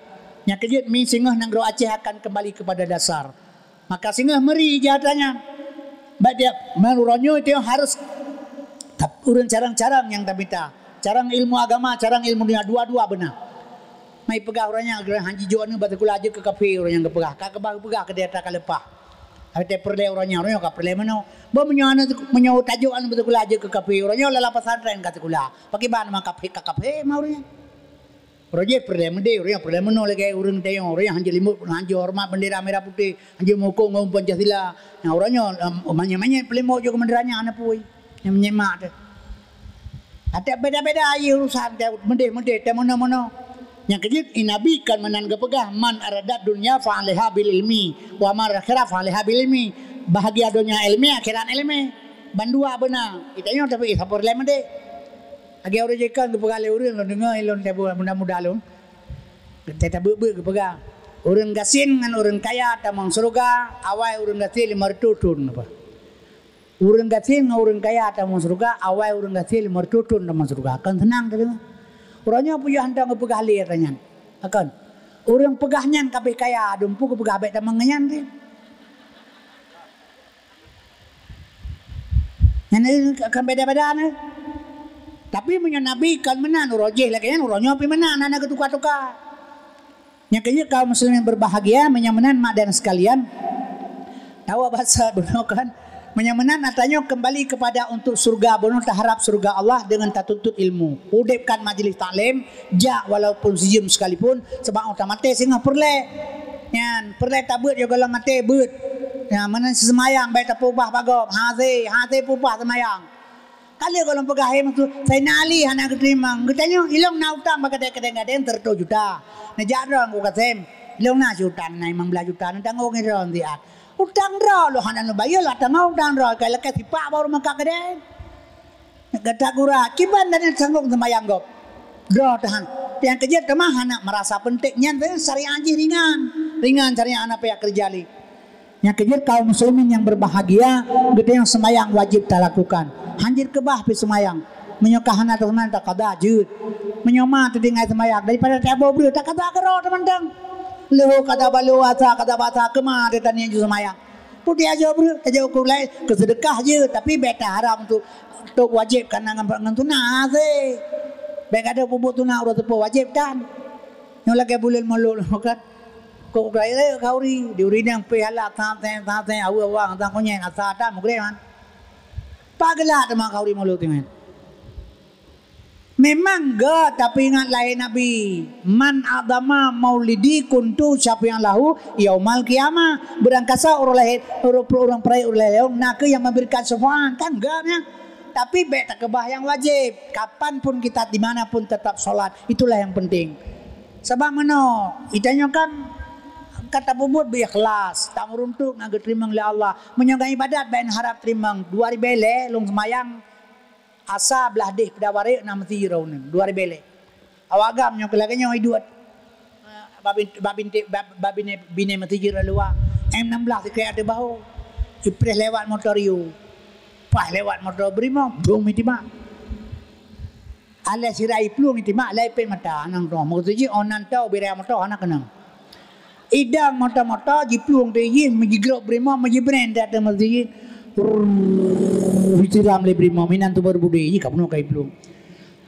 Nyang keujeuet mi singoh nanggroe Aceh akan kembali kepada dasar. Maka singoh meuri ija tanyan. Bak dia, meunurot nyoe itu harus tap-, ureueng carông-carông nyang tamita. Carông ilmu agama, carông ilmu dunia, dua-dua beuna. Mai peugah ureueng nyan, ureueng han jijok aneuk bak sikula jeuet keu kafé, ureueng nyan geupeugah. Ka keubah geupeugah keu dia ka leupah. Tapi peureulèe ureueng nyan, ureueng nyan ka peureulèe meunoe. Bah meunyoe aneuk, meunyoe tajok aneuk bak sikula jeuet keu kafé, ureueng nyan lam pesantren ka sikula. Pakriban ma kafé, ka kafé ma ureueng nyan. Ureueng jih peureulèe meudeh, ureueng nyan peureulèe meunoe lagèe ureueng tanyoe, ureueng nyan han jeuet limot, han jeuet horeumat bendera merah putih, han jeuet mukong ngon Pancasila. Nyan ureueng nyoe, em, manyét-manyét peulimot jeuet keu bendera nyan hana peue. Nyang meunyemak teuh. Até beda-beda aja urusan teuh, meudeh-meudeh teuh meunoe-meunoe. Nyang keujeuet, i Nabi kan meunan geupeugah, "Man aradad dunya fa alaiha bil ilmi, wa man akhirah fa alaiha bil ilmi." Bahagia donya ilmi, akhirat ilmi. Bandua beuna. Geutanyoe tapi, eh, sapeue lé meudeh. Lagèe ureueng jih kan geupeugah lé ureueng, lôn deungö, lôn teuh muda-muda lôn. Geutanyoe tabeuet-beuet geupeugah. Ureueng gasien ngon ureueng kaya tamong syeuruga, awai ureueng gasien limong reutôh thon apa. Ureueng gasien ngon ureueng kaya tamong syeuruga, awai ureueng gasien limong reutôh thon tamong syeuruga. Kan seunang teudeungö. Uroe nyoe peue hantom geupeugah lé ata nyan. Kan. Ureueng peugah nyan ka abéh kaya, dum peue geupeugah bèk tamong ngon nyan teuh. Nyan kan beda-beda nyan. Tapi meunyoe Nabi kan meunan, uroe jih lagèe nyan, uroe nyoe pih meunan, hana geutuka-tuka. Nyang keujeuet kaum muslimin berbahagia, meunyoe meunan mak dan sekalian. Tawa bahasa bunoe kan. Meunyoe meunan ata nyoe kembali kepada untuk syurga bunoe, taharap syurga Allah dengan tatuntut ilmu. Udép kan majlis taklim, jak walaupun sijeuem sekalipun, sebab oh tamaté singoh peureulèe. Nyan, peureulèe tabeuet yoh gohlom maté beuet. Nyan, meunan seumayang bèk tapeubah bak gob. Hasé, hasé peubah seumayang. Ka lheueh gohlom peugah, "Hai Mansur, Saidina Ali hana geuteurimong." Geutanyoe, "Ilong na utang bak kadang-kadang seratus juta. Neujak droe Teungku Kasem. Ilong na siutang na limong blaih juta, neutanggong droe siat." Utang droe lôn hana neubayeue, lôn tanggong utang droe, ka lakée sipak baru mangkat keudeh. Gata gura, kiban dan sanggob seumayang gob. Droe tahan. Nyang keujeuet teuma hana meurasa peunténg, nyan syariat jih ringan. Ringan syariat, hana payah keureuja lé. Nyang keujeuet kaum muslimin yang berbahagia, geutanyoe seumayang wajéb talakukan. Hanjeuet keubah pih seumayang. Meunyoe ka hana taseumayang, takada jeuet. Meunyoe ma teutinggai seumayang, daripada taboh breueh, takada keudroe teumantong. Leuhô kada balo asa, kada basa keuma teuh taniet jeuet seumayang. Putéh ajoh breueh, ajoh ukeue laén, keuseudeukah jeuet, tapi bék taharab untuk, untuk wajéb kana ngon, ngon sunat hase. Bék kada peubuet sunat uroe seupôt wajéb tan. Nyoe lagée buleuen Molod kan. Kok gaya khauri, di ureueng nyang pih alat, santeng, santeng, aweue awang, santeng kunyeng, asa tan, meugreh man. Pageulak teuma khauri Molod teungoh. Memang gét, tapi ingat lahé Nabi, "Man adama maulidi kuntu syafi'an lahu yaumal qiyamah." Beurangkasa ureueng lahé, ureueng, ureueng peuraya ureueng lahé, na kheueh nyang memberikan syafaat, kan gét nyan. Tapi bék takeubah nyang wajéb. Kapan pun kita, di mana pun tetap salat. Itulah yang penting. Sabab meunoe, geutanyoe kan ka tapeubuet beu ikhlas, tameuruntuk ngon geuteurimong lé Allah. Meunyoe ngon ibadat bék neuharab teurimong, dua ribée lhée lôn seumayang asa blah deh Peudawa Rayeuk na meuseujid droeneuh, dua ribée lhée. Awak agam nyoe keu lagée nyoe iduek. Babin-, babinte-, bab-, babine-, binéh meuseujid luwa. M enam belas sikrék ateueh bahô. Ipreh lewat motor Rio. Paih lewat motor Brimob, blong meutima. Alah sira iplueng itima, lai pét mata, nang roh. Meuseujid, oh nan tau, bira motor, hana keunong. Idang motor-motor, jiplueng teuh jih, meujigrok Brimob, meujibren di ateueh meuseujid. Rrrr, disiram lé Brimob, inan tuboh beudé, jih ka bunoe ka iplueng.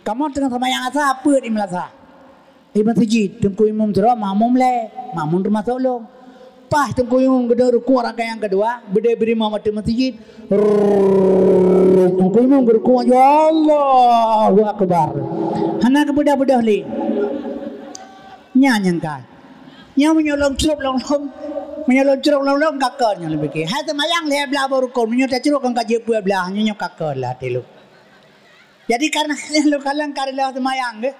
Kamoe teungoh seumayang asa, peuet i meunasah. Di meuseujid, Teungku Imum sidroe, makmum lhée, makmum teumasok lôn. Paih Teungku Imum geuduek rukuk rakaat nyang keudua, beudé Brimob ateueh meuseujid. Rrrr, Teungku Imum geurukuk, Allahu Akbar. Hana geubeudôh-beudôh lé. Nyan nyang ka. Nyoe meunyoe lôn crôb lôn-lôn, meunyoe lôn crôb lôn-lôn, ka kon nyoe lôn pike. Hai seumayang lhée blaih boh rukon, meunyoe tacrôb kon ka jeuet peuet blaih, nyoe, nyoe ka kon lah até lôn. Jadi, kareuna lôn kalon ka reuloh seumayang, geuh,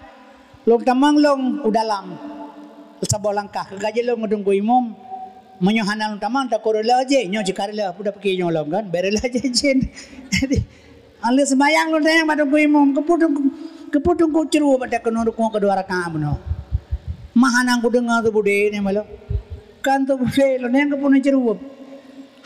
lôn tamong lôn u dalam saboh langkah. Keu ka jeuet lôn ngon Teungku Imum, meunyoe hana lôn tamong, takot reuloh jih, nyoe cit ka reuloh, peue tapike nyoe lom kan, bék reuloh jih jén. Jadi, lheueh seumayang lôn tanyong bak Teungku Imum, "Keupeue Teungku, keupeue Teungku crôb bak keunoe rukuk keudua rakaat bunoe? Ma hana kudeungoe teuh beudé nyan bak lôn." Kan teuh beudé lôn, nyan keupeue neucrôb?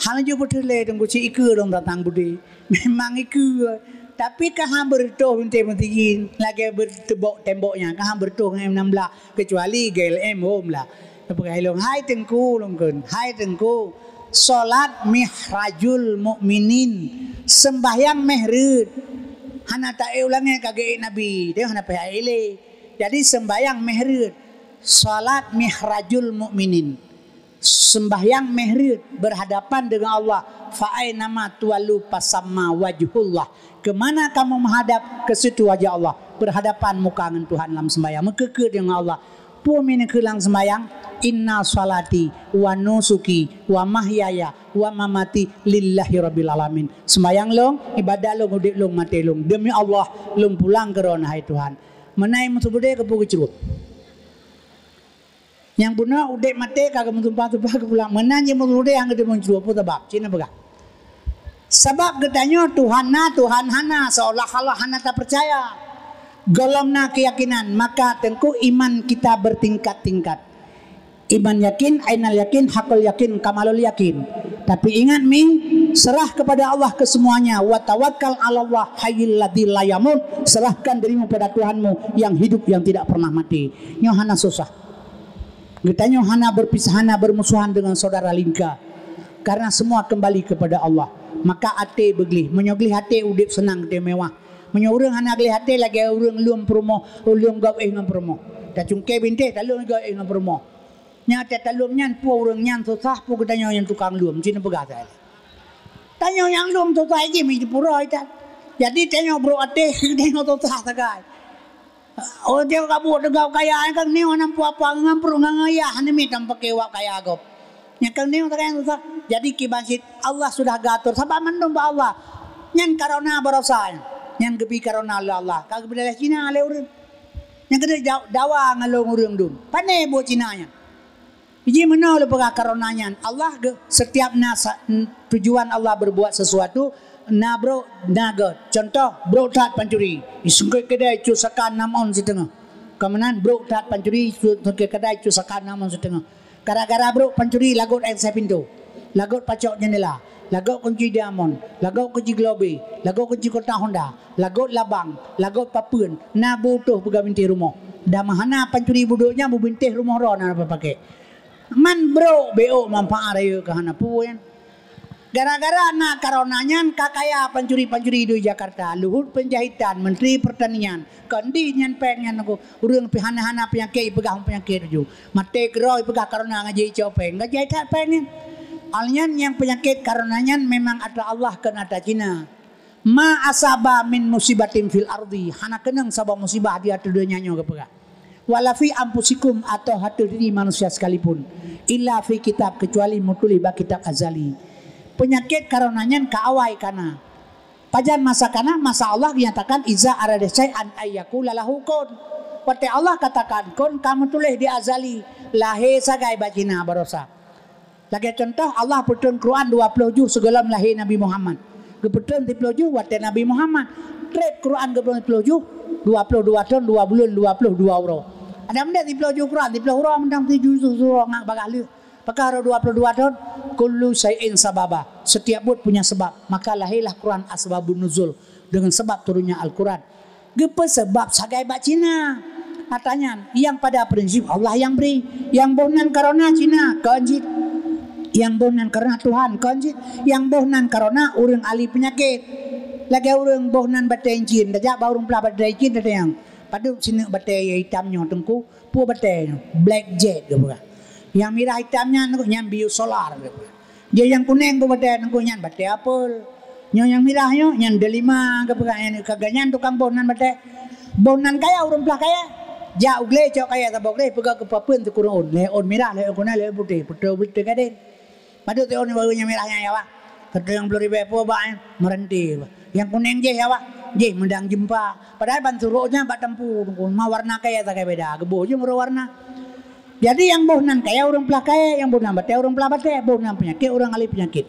Hana jeuet beutôi lé Teungku, cit ikeue lôn tantang beudé. Memang ikeue. Tapi ka han beureutoh bintéh meuseujid, lagée beuteubok tembok nyan, ka han beureutoh ngon M enam belas, keucuali G L M hom lah. Tapeugah lôn, "Hai Teungku," lôn kheun, "Hai Teungku, salat mihrajul mukminin, seumbahyang méh reuet." Hana taék u langét ka geuék Nabi, dia hana payah ék lé. Jadi seumbahyang méh reuet, salat mihrajul mukminin. Seumbahyang méh reuet, berhadapan dengan Allah. "Fa ainama tuwallu fasamma wajhullah." Keumana kamu menghadap, keu situ wajah Allah. Berhadapan muka ngon Tuhan lam seumbahyang. Meukeukeuet deungon Allah. Peue mi neukheun lam seumbahyang? "Inna shalati wa nusuki wa mahyaya wa mamati lillahi rabbil alamin." Seumbahyang lôn, ibadat lôn, udeb lôn, maté lôn, demi Allah lôn pulang keu Droeneuh, hai Tuhan. Meunan meuseubut keupeue geucrôb. Nyang bunoe udeb maté ka geumeusumpah-sumpah geupulang. Meunan jih meurudeh nyang geuteumeung cue, peue sabab? Cit na peugah. Sabab geutanyoe Tuhan na, Tuhan hana, seolah-olah hana tapeucaya. Gohlom na keuyakinan, maka teungku iman kita bertingkat-tingkat. Iman yakin, ainal yakin, hakul yakin, kamalul yakin. Tapi ingat mi, serah kepada Allah kesemuanya. Wa tawakkal 'alallah hayyil ladzi la yamut. Serahkan dirimu pada Tuhanmu yang hidup, yang tidak pernah mati. Nyoe hana susah. Geutanyoe hana berpisah, hana bermusuhan dengan saudara lingka, karena semua kembali kepada Allah. Maka até beugleh. Meunyoe gleh até, udeb seunang, até mewah. Meunyoe ureuëng hana gleh até, lagée ureuëng lom peurumoh, lom gob éh ngon peurumoh. Tacungké bintéh, talom gob éh ngon peurumoh. Nyan até talom nyan, peue ureuëng nyan susah, peue geutanyoe nyang tukang lom, cit na peugah sagai. Tanyoe nyang lom susah jih, mi pura ita. Jadi tanyoe brok até, tanyoe susah sagai. Oh, dia kabut teugau kaya, nyang keuneuk hana peue-peue, ngon pruet ngon ayah, hana mi tameupakè wab kaya gob. Nyang keuneuk sagai nyang susah. Jadi kiban cit Allah sudah geuatur, sabab mandum bak Allah. Nyan karena barosa nyan. Nyan geubri karona lé Allah, ka geubri lé Cina lé ureuëng. Nyang keudeh da-, dawa ngon lôn ureuëng dum. Pane buet Cina nyan. Jih meunoe lôn peugah karona nyan. Allah ge-, setiap na sa-, n-, tujuan Allah berbuat sesuatu, na brok, na gét. Contoh, brok that pancuri. Disungkét keudai cut saka nam ôn siteungoh. Keumudian brok that pancuri, su-, sungkét keudai cut saka nam ôn siteungoh. Gara-gara brok pancuri lagot asèe pintoe, lagot pacok jeundela, lagot kunci diamond, lagot kunci globe, lagot kunci kotak Honda, lagot labang, lagot papeuen, na beutoh peugah bintéh rumoh. Dan meuhana pancuri budok nyan beubintéh rumoh droe na paké. Man brok beok manfaat rayeuk ka hana peue nyan. Gara-gara na karona nyan ka kaya pancuri-pancuri di Jakarta, Luhut Panjaitan, Menteri Pertanian, kon di nyan péng nyan, ureuëng pih hana-hana peunyakét ipeugah peunyakét laju. Maté keudroe ipeugah karona ngaji icok péng, ngaji that péng nyan. Awaknyan nyang peunyakét karona nyan memang atra Allah kon atra Cina. Ma asaba min musibatin fil ardi, hana keunong saboh musibah di ateueh donya nyoe geupeugah. Wala fi anfusikum, atau ateueh diri manusia sekalipun. Illa fi kitab, kecuali meutuléh bak kitab azali. Peunyakét karona nyan ka awai kana. Pajan masa kana, masa Allah nyatakan, "Iza arada syai'an ayyakula lahu kun." Watée Allah katakan kun, ka meutuléh di azali, lahé sagai bak Cina barosa. Lagée contoh, Allah peutrön Quran dua ploh juh sigohlom lahé Nabi Muhammad. Geupeutrön siplôh juh watée Nabi Muhammad. Trép Quran geupeutrön siplôh juh, dua ploh dua thon, dua buleuen, dua ploh dua uroe. Adak meunan siplôh juh Quran, siplôh uroe mantong, sijuh juh uroe ngat bagaih lheueh. Pakon rot dua ploh dua thon, kullu syai'in sababa. Setiap buet punya sebab. Maka lahirlah Quran asbabun nuzul, dengan sebab turunnya Al-Quran. Geupeusabab sagai bak Cina. Atra nyan, nyang pada prinsip Allah nyang bri. Nyang boh nan karona Cina, kon jeuet. Nyang boh nan karona Tuhan, kon jeuet. Nyang boh nan karona ureuëng ahli peunyakét. Lagée ureuëng boh nan batée incin, tajak bak ureuëng peugah batée incin, tatanyong, "Padub sineuk batée itam nyoe, Teungku?" "Peue batée nyoe?" "Black jet," geupeugah. "Nyang mirah itam nyan, nyan biosolar," geupeugah. "Jih nyang kuneng peue batée?" "Nyan batée apel." "Nyoe nyang mirah nyoe?" "Nyan delima," geupeugah. "Nyan ka geuh nyan tukang boh nan batée." Boh nan kaya ureuëng peugah kaya. Jak u glé cok kaya saboh glé, peugah keu papeuen sikureueng ôn. Lhée ôn mirah, lhée ôn kuneng, lhée ôn putéh. Peutrön-peutrön gadeng. Padub teu ôn bak nyang mirah nyan ya, Wak? Teu nyang blueh ribée peue bak nyan? Meureuntée, Wak. Nyang kuneng jih ya, Wak? Jih meudang jeumpa. Padahai ban surok nyan bak teumpu, ma warna kaya sagai beda. Geuboh jih meurok warna. Jadi nyang boh nan kaya ureuëng peugah kaya, nyang boh nan batée ureuëng peugah batée, boh nan peunyakét ureuëng ahli peunyakét.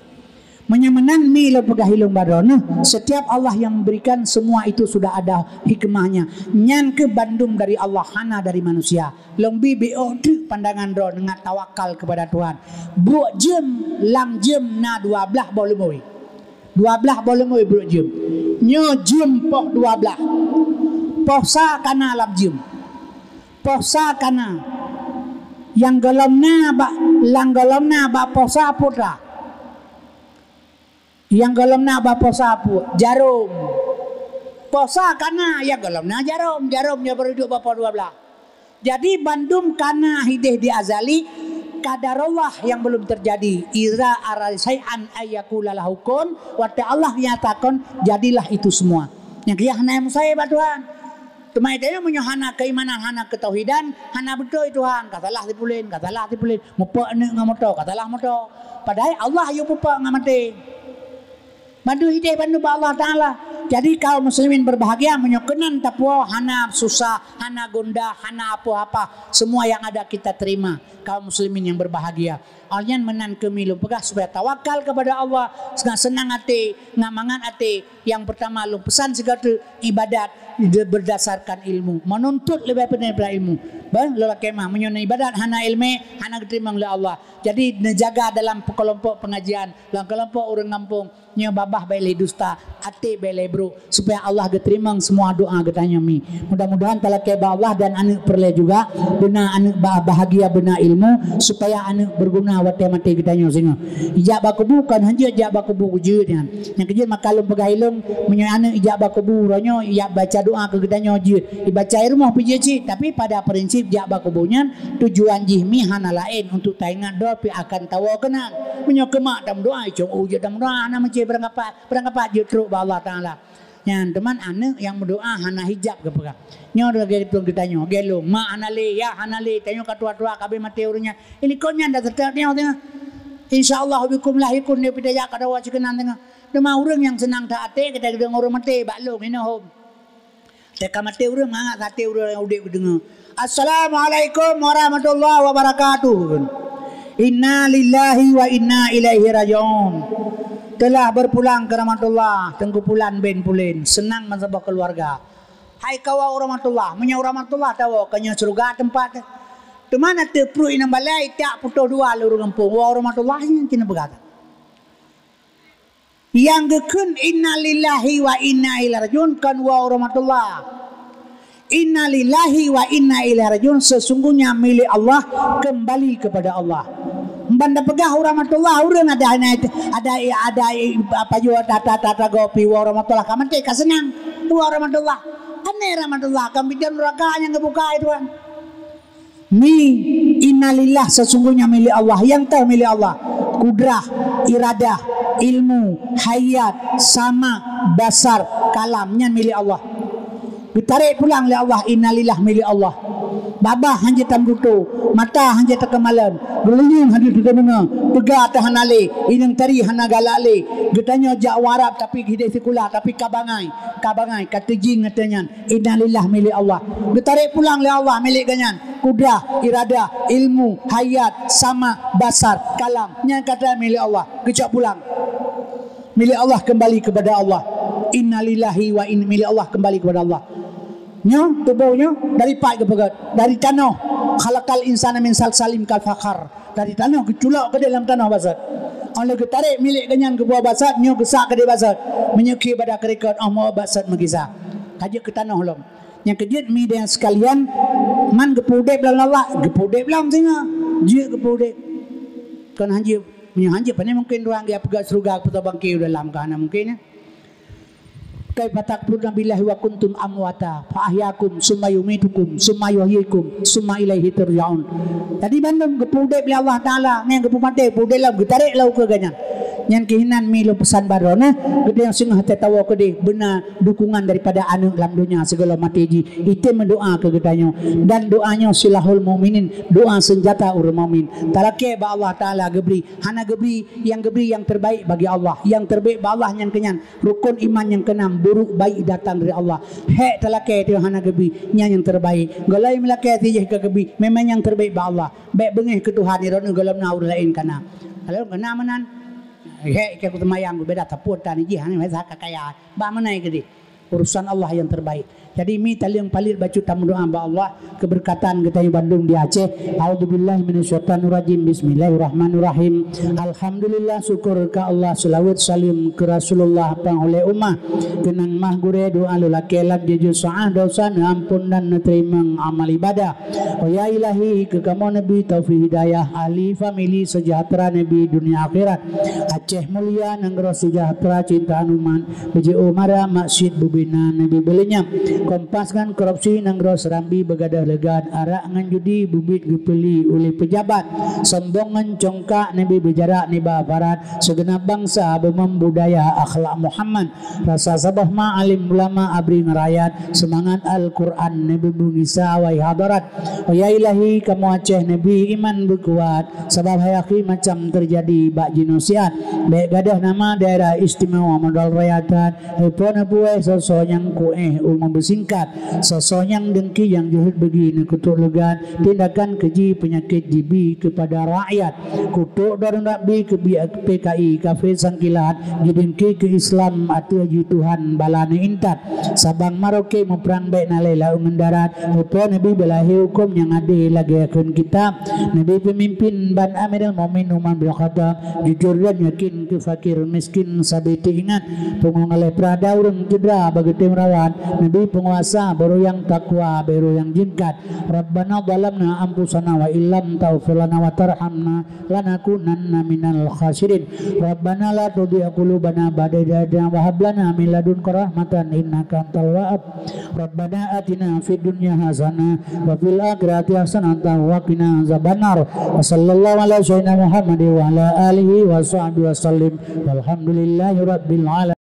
Meunyoe meunan mi lôn peugah ilôn baroe neuh, setiap Allah yang memberikan semua itu sudah ada hikmahnya. Nyan keuh bandum dari Allah, hana dari manusia. Lôn bi biôh treuk pandangan droe ngat tawakal kepada Tuhan. Brok jeuem, lam jeuem na dua blaih boh leumui. Dua blaih boh leumui brok jeuem. Nyoe jeuem poh dua blaih. Poh sa kana lam jeuem. Poh sa kana. Nyang gohlom na bak, nyang gohlom na bak poh sa putra. Nyang gohlom na bak poh sa pu-, jarom. Poh sa kana, nyang gohlom na jarom. Jarom nyoe baru duek bak poh dua blaih. Jadi bandum kana hideh di azali, qadarullah yang belum terjadi. Iza arada syai'an ayyakula lahu kun, watée Allah nyatakan, jadilah itu semua. Nyang keu nyan hana meusaé bak Tuhan. Teuma tanyoe meunyoe hana keimanan, hana keutauhidan, hana beutôi Tuhan, ka salah sipulen, ka salah sipulen. Mupok aneuk ngon moto, ka salah moto. Padahai Allah yue pupok ngon maté. Bandum hideh bandum bak Allah Taala. Jadi kaum muslimin berbahagia meunyoe keunan tapuwoe hana susah, hana gundah, hana apa-apa. Semua yang ada kita terima. Kaum muslimin yang berbahagia. Awaknyan meunan keuh mi lôn peugah supaya tawakal kepada Allah, seunang-seunang até, ngat mangat até. Nyang peurtama lôn peusan sigoe teuk, ibadat de-, berdasarkan ilmu, menuntut leubeh pandai daripada ilmu. Bah, lôn lakée meu'ah, meunyoe ibadat hana iéleumé, hana geuteurimong lé Allah. Jadi neujaga dalam kelompok pengajian, lam kelompok ureuëng gampông, nyoe babah bék lé dusta, até bék lé brok, supaya Allah geuteurimong semua doa geutanyoe mi. Mudah-mudahan talakée bak Allah dan aneuk peureulée juga, beuna aneuk ba-, bahagia, beuna ilmu, supaya aneuk berguna watée maté geutanyoe singoh. Ijak bak kubu kon hanjeuet jak bak kubu jeuet nyan. Nyang keujeuet maka lôn peugah ilôn, meunyoe aneuk ijak bak kubu uroe nyoe, ijak baca doa keu geutanyoe jeuet. Ibaca i rumoh pih jeuet cit, tapi pada prinsip jak bak kubu nyan, tujuan jih mi hana laén untuk taingat droe pih akan tawoe keunan. Meunyoe keu mak tameudoa, icong u jeuet tameudoa, hana meucé beurangkapat. Beurangkapat jeuet trok bak Allah Taala. Nyan, teuma aneuk nyang meudoa hana hijab geupeugah. Nyoe lagée tuan geutanyoe, gée lôn, mak hana lé, yah hana lé, tanyoe ka tuha-tuha, ka abéh maté ureuëng nyan. Ilikot nyan dah seutôt nyoe teuh. Insya Allah bikum lahikun, dia pita jak ka dawa cikenan tengah. Teuma ureuëng nyang seunang that até kita deungoe ureuëng maté bak lôn hinoe hom. Teuka maté ureuëng mangat até ureuëng nyang udeb geudeungoe. Assalamualaikum warahmatullahi wabarakatuh. Inna lillahi wa inna ilaihi rajiun. Telah berpulang ke rahmatullah, Teungku Pulan bin Pulen, seunang meusaboh keuluwarga. Hai kawa rahmatullah, meunyoe rahmatullah tawoe ka nyoe syeuruga teumpat. Teuma na teupruet inong balai tak putôh dua lé ureuëng gampông, wa rahmatullah nyan cina peugah. Nyang geukheun innalillahi wa inna ilaihi rajiun kon wa rahmatullah. Innalillahi wa inna ilaihi rajiun, sesungguhnya milik Allah, kembali kepada Allah. Ban tapeugah wa rahmatullah, ureuëng ada ada ada apa jua tata tata gopi wa rahmatullah ka maté ka seunang. Wa rahmatullah. Aneh rahmatullah, kan pintu neraka nyang geubuka itu kan. Mi innalillah, sesungguhnya milik Allah, nyang teuh milik Allah. Kudrah, iradah, ilmu, hayat, sama, basar, kalam, nyan milik Allah. Geutarek pulang lé Allah, innalillah milik Allah. Babah hanjeuet tameututoe, mata hanjeuet takeumalon, geulinyueng hanjeuet teudeungoe, teuga teuh hana lé, inong tari hana galak lé. Geutanyoe jak u Arab tapi hideh sikula tapi ka bangai, ka bangai, ka teujing ateueh nyan. Innalillah milik Allah. Geutarek pulang lé Allah milik geuhnyan. Kudrah, iradah, ilmu, hayat, sama, basar, kalam. Nyan kata milik Allah. Geucok pulang. Milik Allah kembali kepada Allah. Innalillahi wa in, milik Allah kembali kepada Allah. Nyoe tuboh nyoe dari pat geupeugét, dari tanoh. Khalaqal insana min salsalim kal fakhar. Dari tanoh geuculok keudeh lam tanoh basot. Óh lheueh geutarek milik geuhnyan geuboh basot, nyoe geusak keudeh basot. Meunyoe khie bada keurikot, óh meu basot meugisa. Ka jeuet keu tanoh lom. Nyang keujeuet mi dan sekalian, man geupeu udeb lam Allah, geupeu udeb lam singoh. Jeuet geupeu udeb. Kon hanjeuet, meunyoe hanjeuet, pane mungken ureuëng geupeugah syeuruga, geupeugah bangke u dalam, ka hana mungken, ya. Kaifa takfuruna billahi wa kuntum amwata fa ahyakum summa yumitukum summa yuhyikum summa ilaihi turja'un. Jadi bandum geupeu udeb lé Allah Taala, nyan geupeu maté, geupeu udeb lom, geutarek lom keu geuhnyan. Nyan keuh inan mi lôn peusan baroe nyoe, geutanyoe singoh até tawoe keudeh beuna dukungan daripada aneuëk lam donya sigohlom maté jih. Item meudoa keu geutanyoe. Dan doa nyoe silahul mukminin, doa seunjata ureuëng mukmin. Talakée bak Allah Taala geubri, hana geubri, nyang geubri nyang terbaik bagi Allah. Nyang terbaik bak Allah nyan keuh nyan. Rukon iman nyang keunam, buruk baik datang dari Allah. Hék talakée teuh hana geubri, nyan nyang terbaik. Golai meulakée teuh jih ka geubri, memang nyang terbaik bak Allah. Bék beungéh keu Tuhan, droeneuh gohlom na ureuëng laén ka na. Kalau keu na meunan, hék ka kuteumayang beda tapot tan jih, hana masa ka kaya. Bak meunan keudeh. Urusan Allah yang terbaik. Jadi mi taleueng paleuet bacut tameudoa bak Allah, keberkatan geutanyoe bandum di Aceh. A'udzubillahi minasyaitonirrajim. Bismillahirrahmanirrahim. Alhamdulillah, syukur keu Allah, seulaweuet saleuem keu Rasulullah pang ulée ummah. Keunong mah gurée doa lôn lakée lam jijeuet seuah, dosa neuampon dan neuteurimong amal ibadah. Oh ya Ilahi, keu kamoe neubri taufik hidayah, ahli famili seujahteura neubri dunia akhirat. Aceh mulia, nanggroe seujahteura, cintaan umat, beujiôh mara, maksiet bubena neubri beuleunyab. Kompas ngon korupsi, nanggroe Serambi beugadôh leugat, arak ngon judi, beubiet geupeuli uleh peujabat. Sombong ngon congkak neubri beujarak nibak aparat, seugeunab bansa beumem budaya akhlak Muhammad. Rasa saboh ma alim ulama abri ngon rakyat, seumangat Al-Quran neubri beugisa awai hadarat. Oh ya Ilahi, kamoe Aceh neubri iman beukuat, sabab hai akhé macam teujadi bak jinoe siat. Bék gadôh nama daerah istimewa modal raya that, neupeue neupeue soe-soe nyang kuéh umu beusingkat, soe-soe nyang deungki nyang jeuhet beugi neukutok leugat, tindakan keuji peunyakét jibi keupada rakyat. Kutok droeneuh Rabbi keu P K I kafé sangkilat, jideungki keu Islam ateueh jih Tuhan bala neuintat. Sabang Maroke muprang bék na lé laôt ngon darat, neupeue neubi beulahé hukôm nyang adé lagée kheun kitab. Neubi peumimpin ban Amirul Mukminin Umar bin Khattab, jujur dan yakin keu fakir miskin sabe teuingat. Pungo ngaleh peurada ureuëng cedera bak geutem rawat, neubi peunguasa barô nyang takwa barô nyang jingkat. Rabbana zalamna anfusana wa illam taghfir lana wa tarhamna lanakunanna minal khasirin. Rabbana la tuzigh qulubana ba'da idh hadaytana wa hab lana min ladunka rahmatan innaka antal wahhab. Rabbana atina fid dunya hasanah wa fil akhirati hasanatan wa qina azabannar. Wa sallallahu ala sayyidina Muhammadin wa ala alihi wa sahbihi wa sallim. Walhamdulillahi rabbil alamin.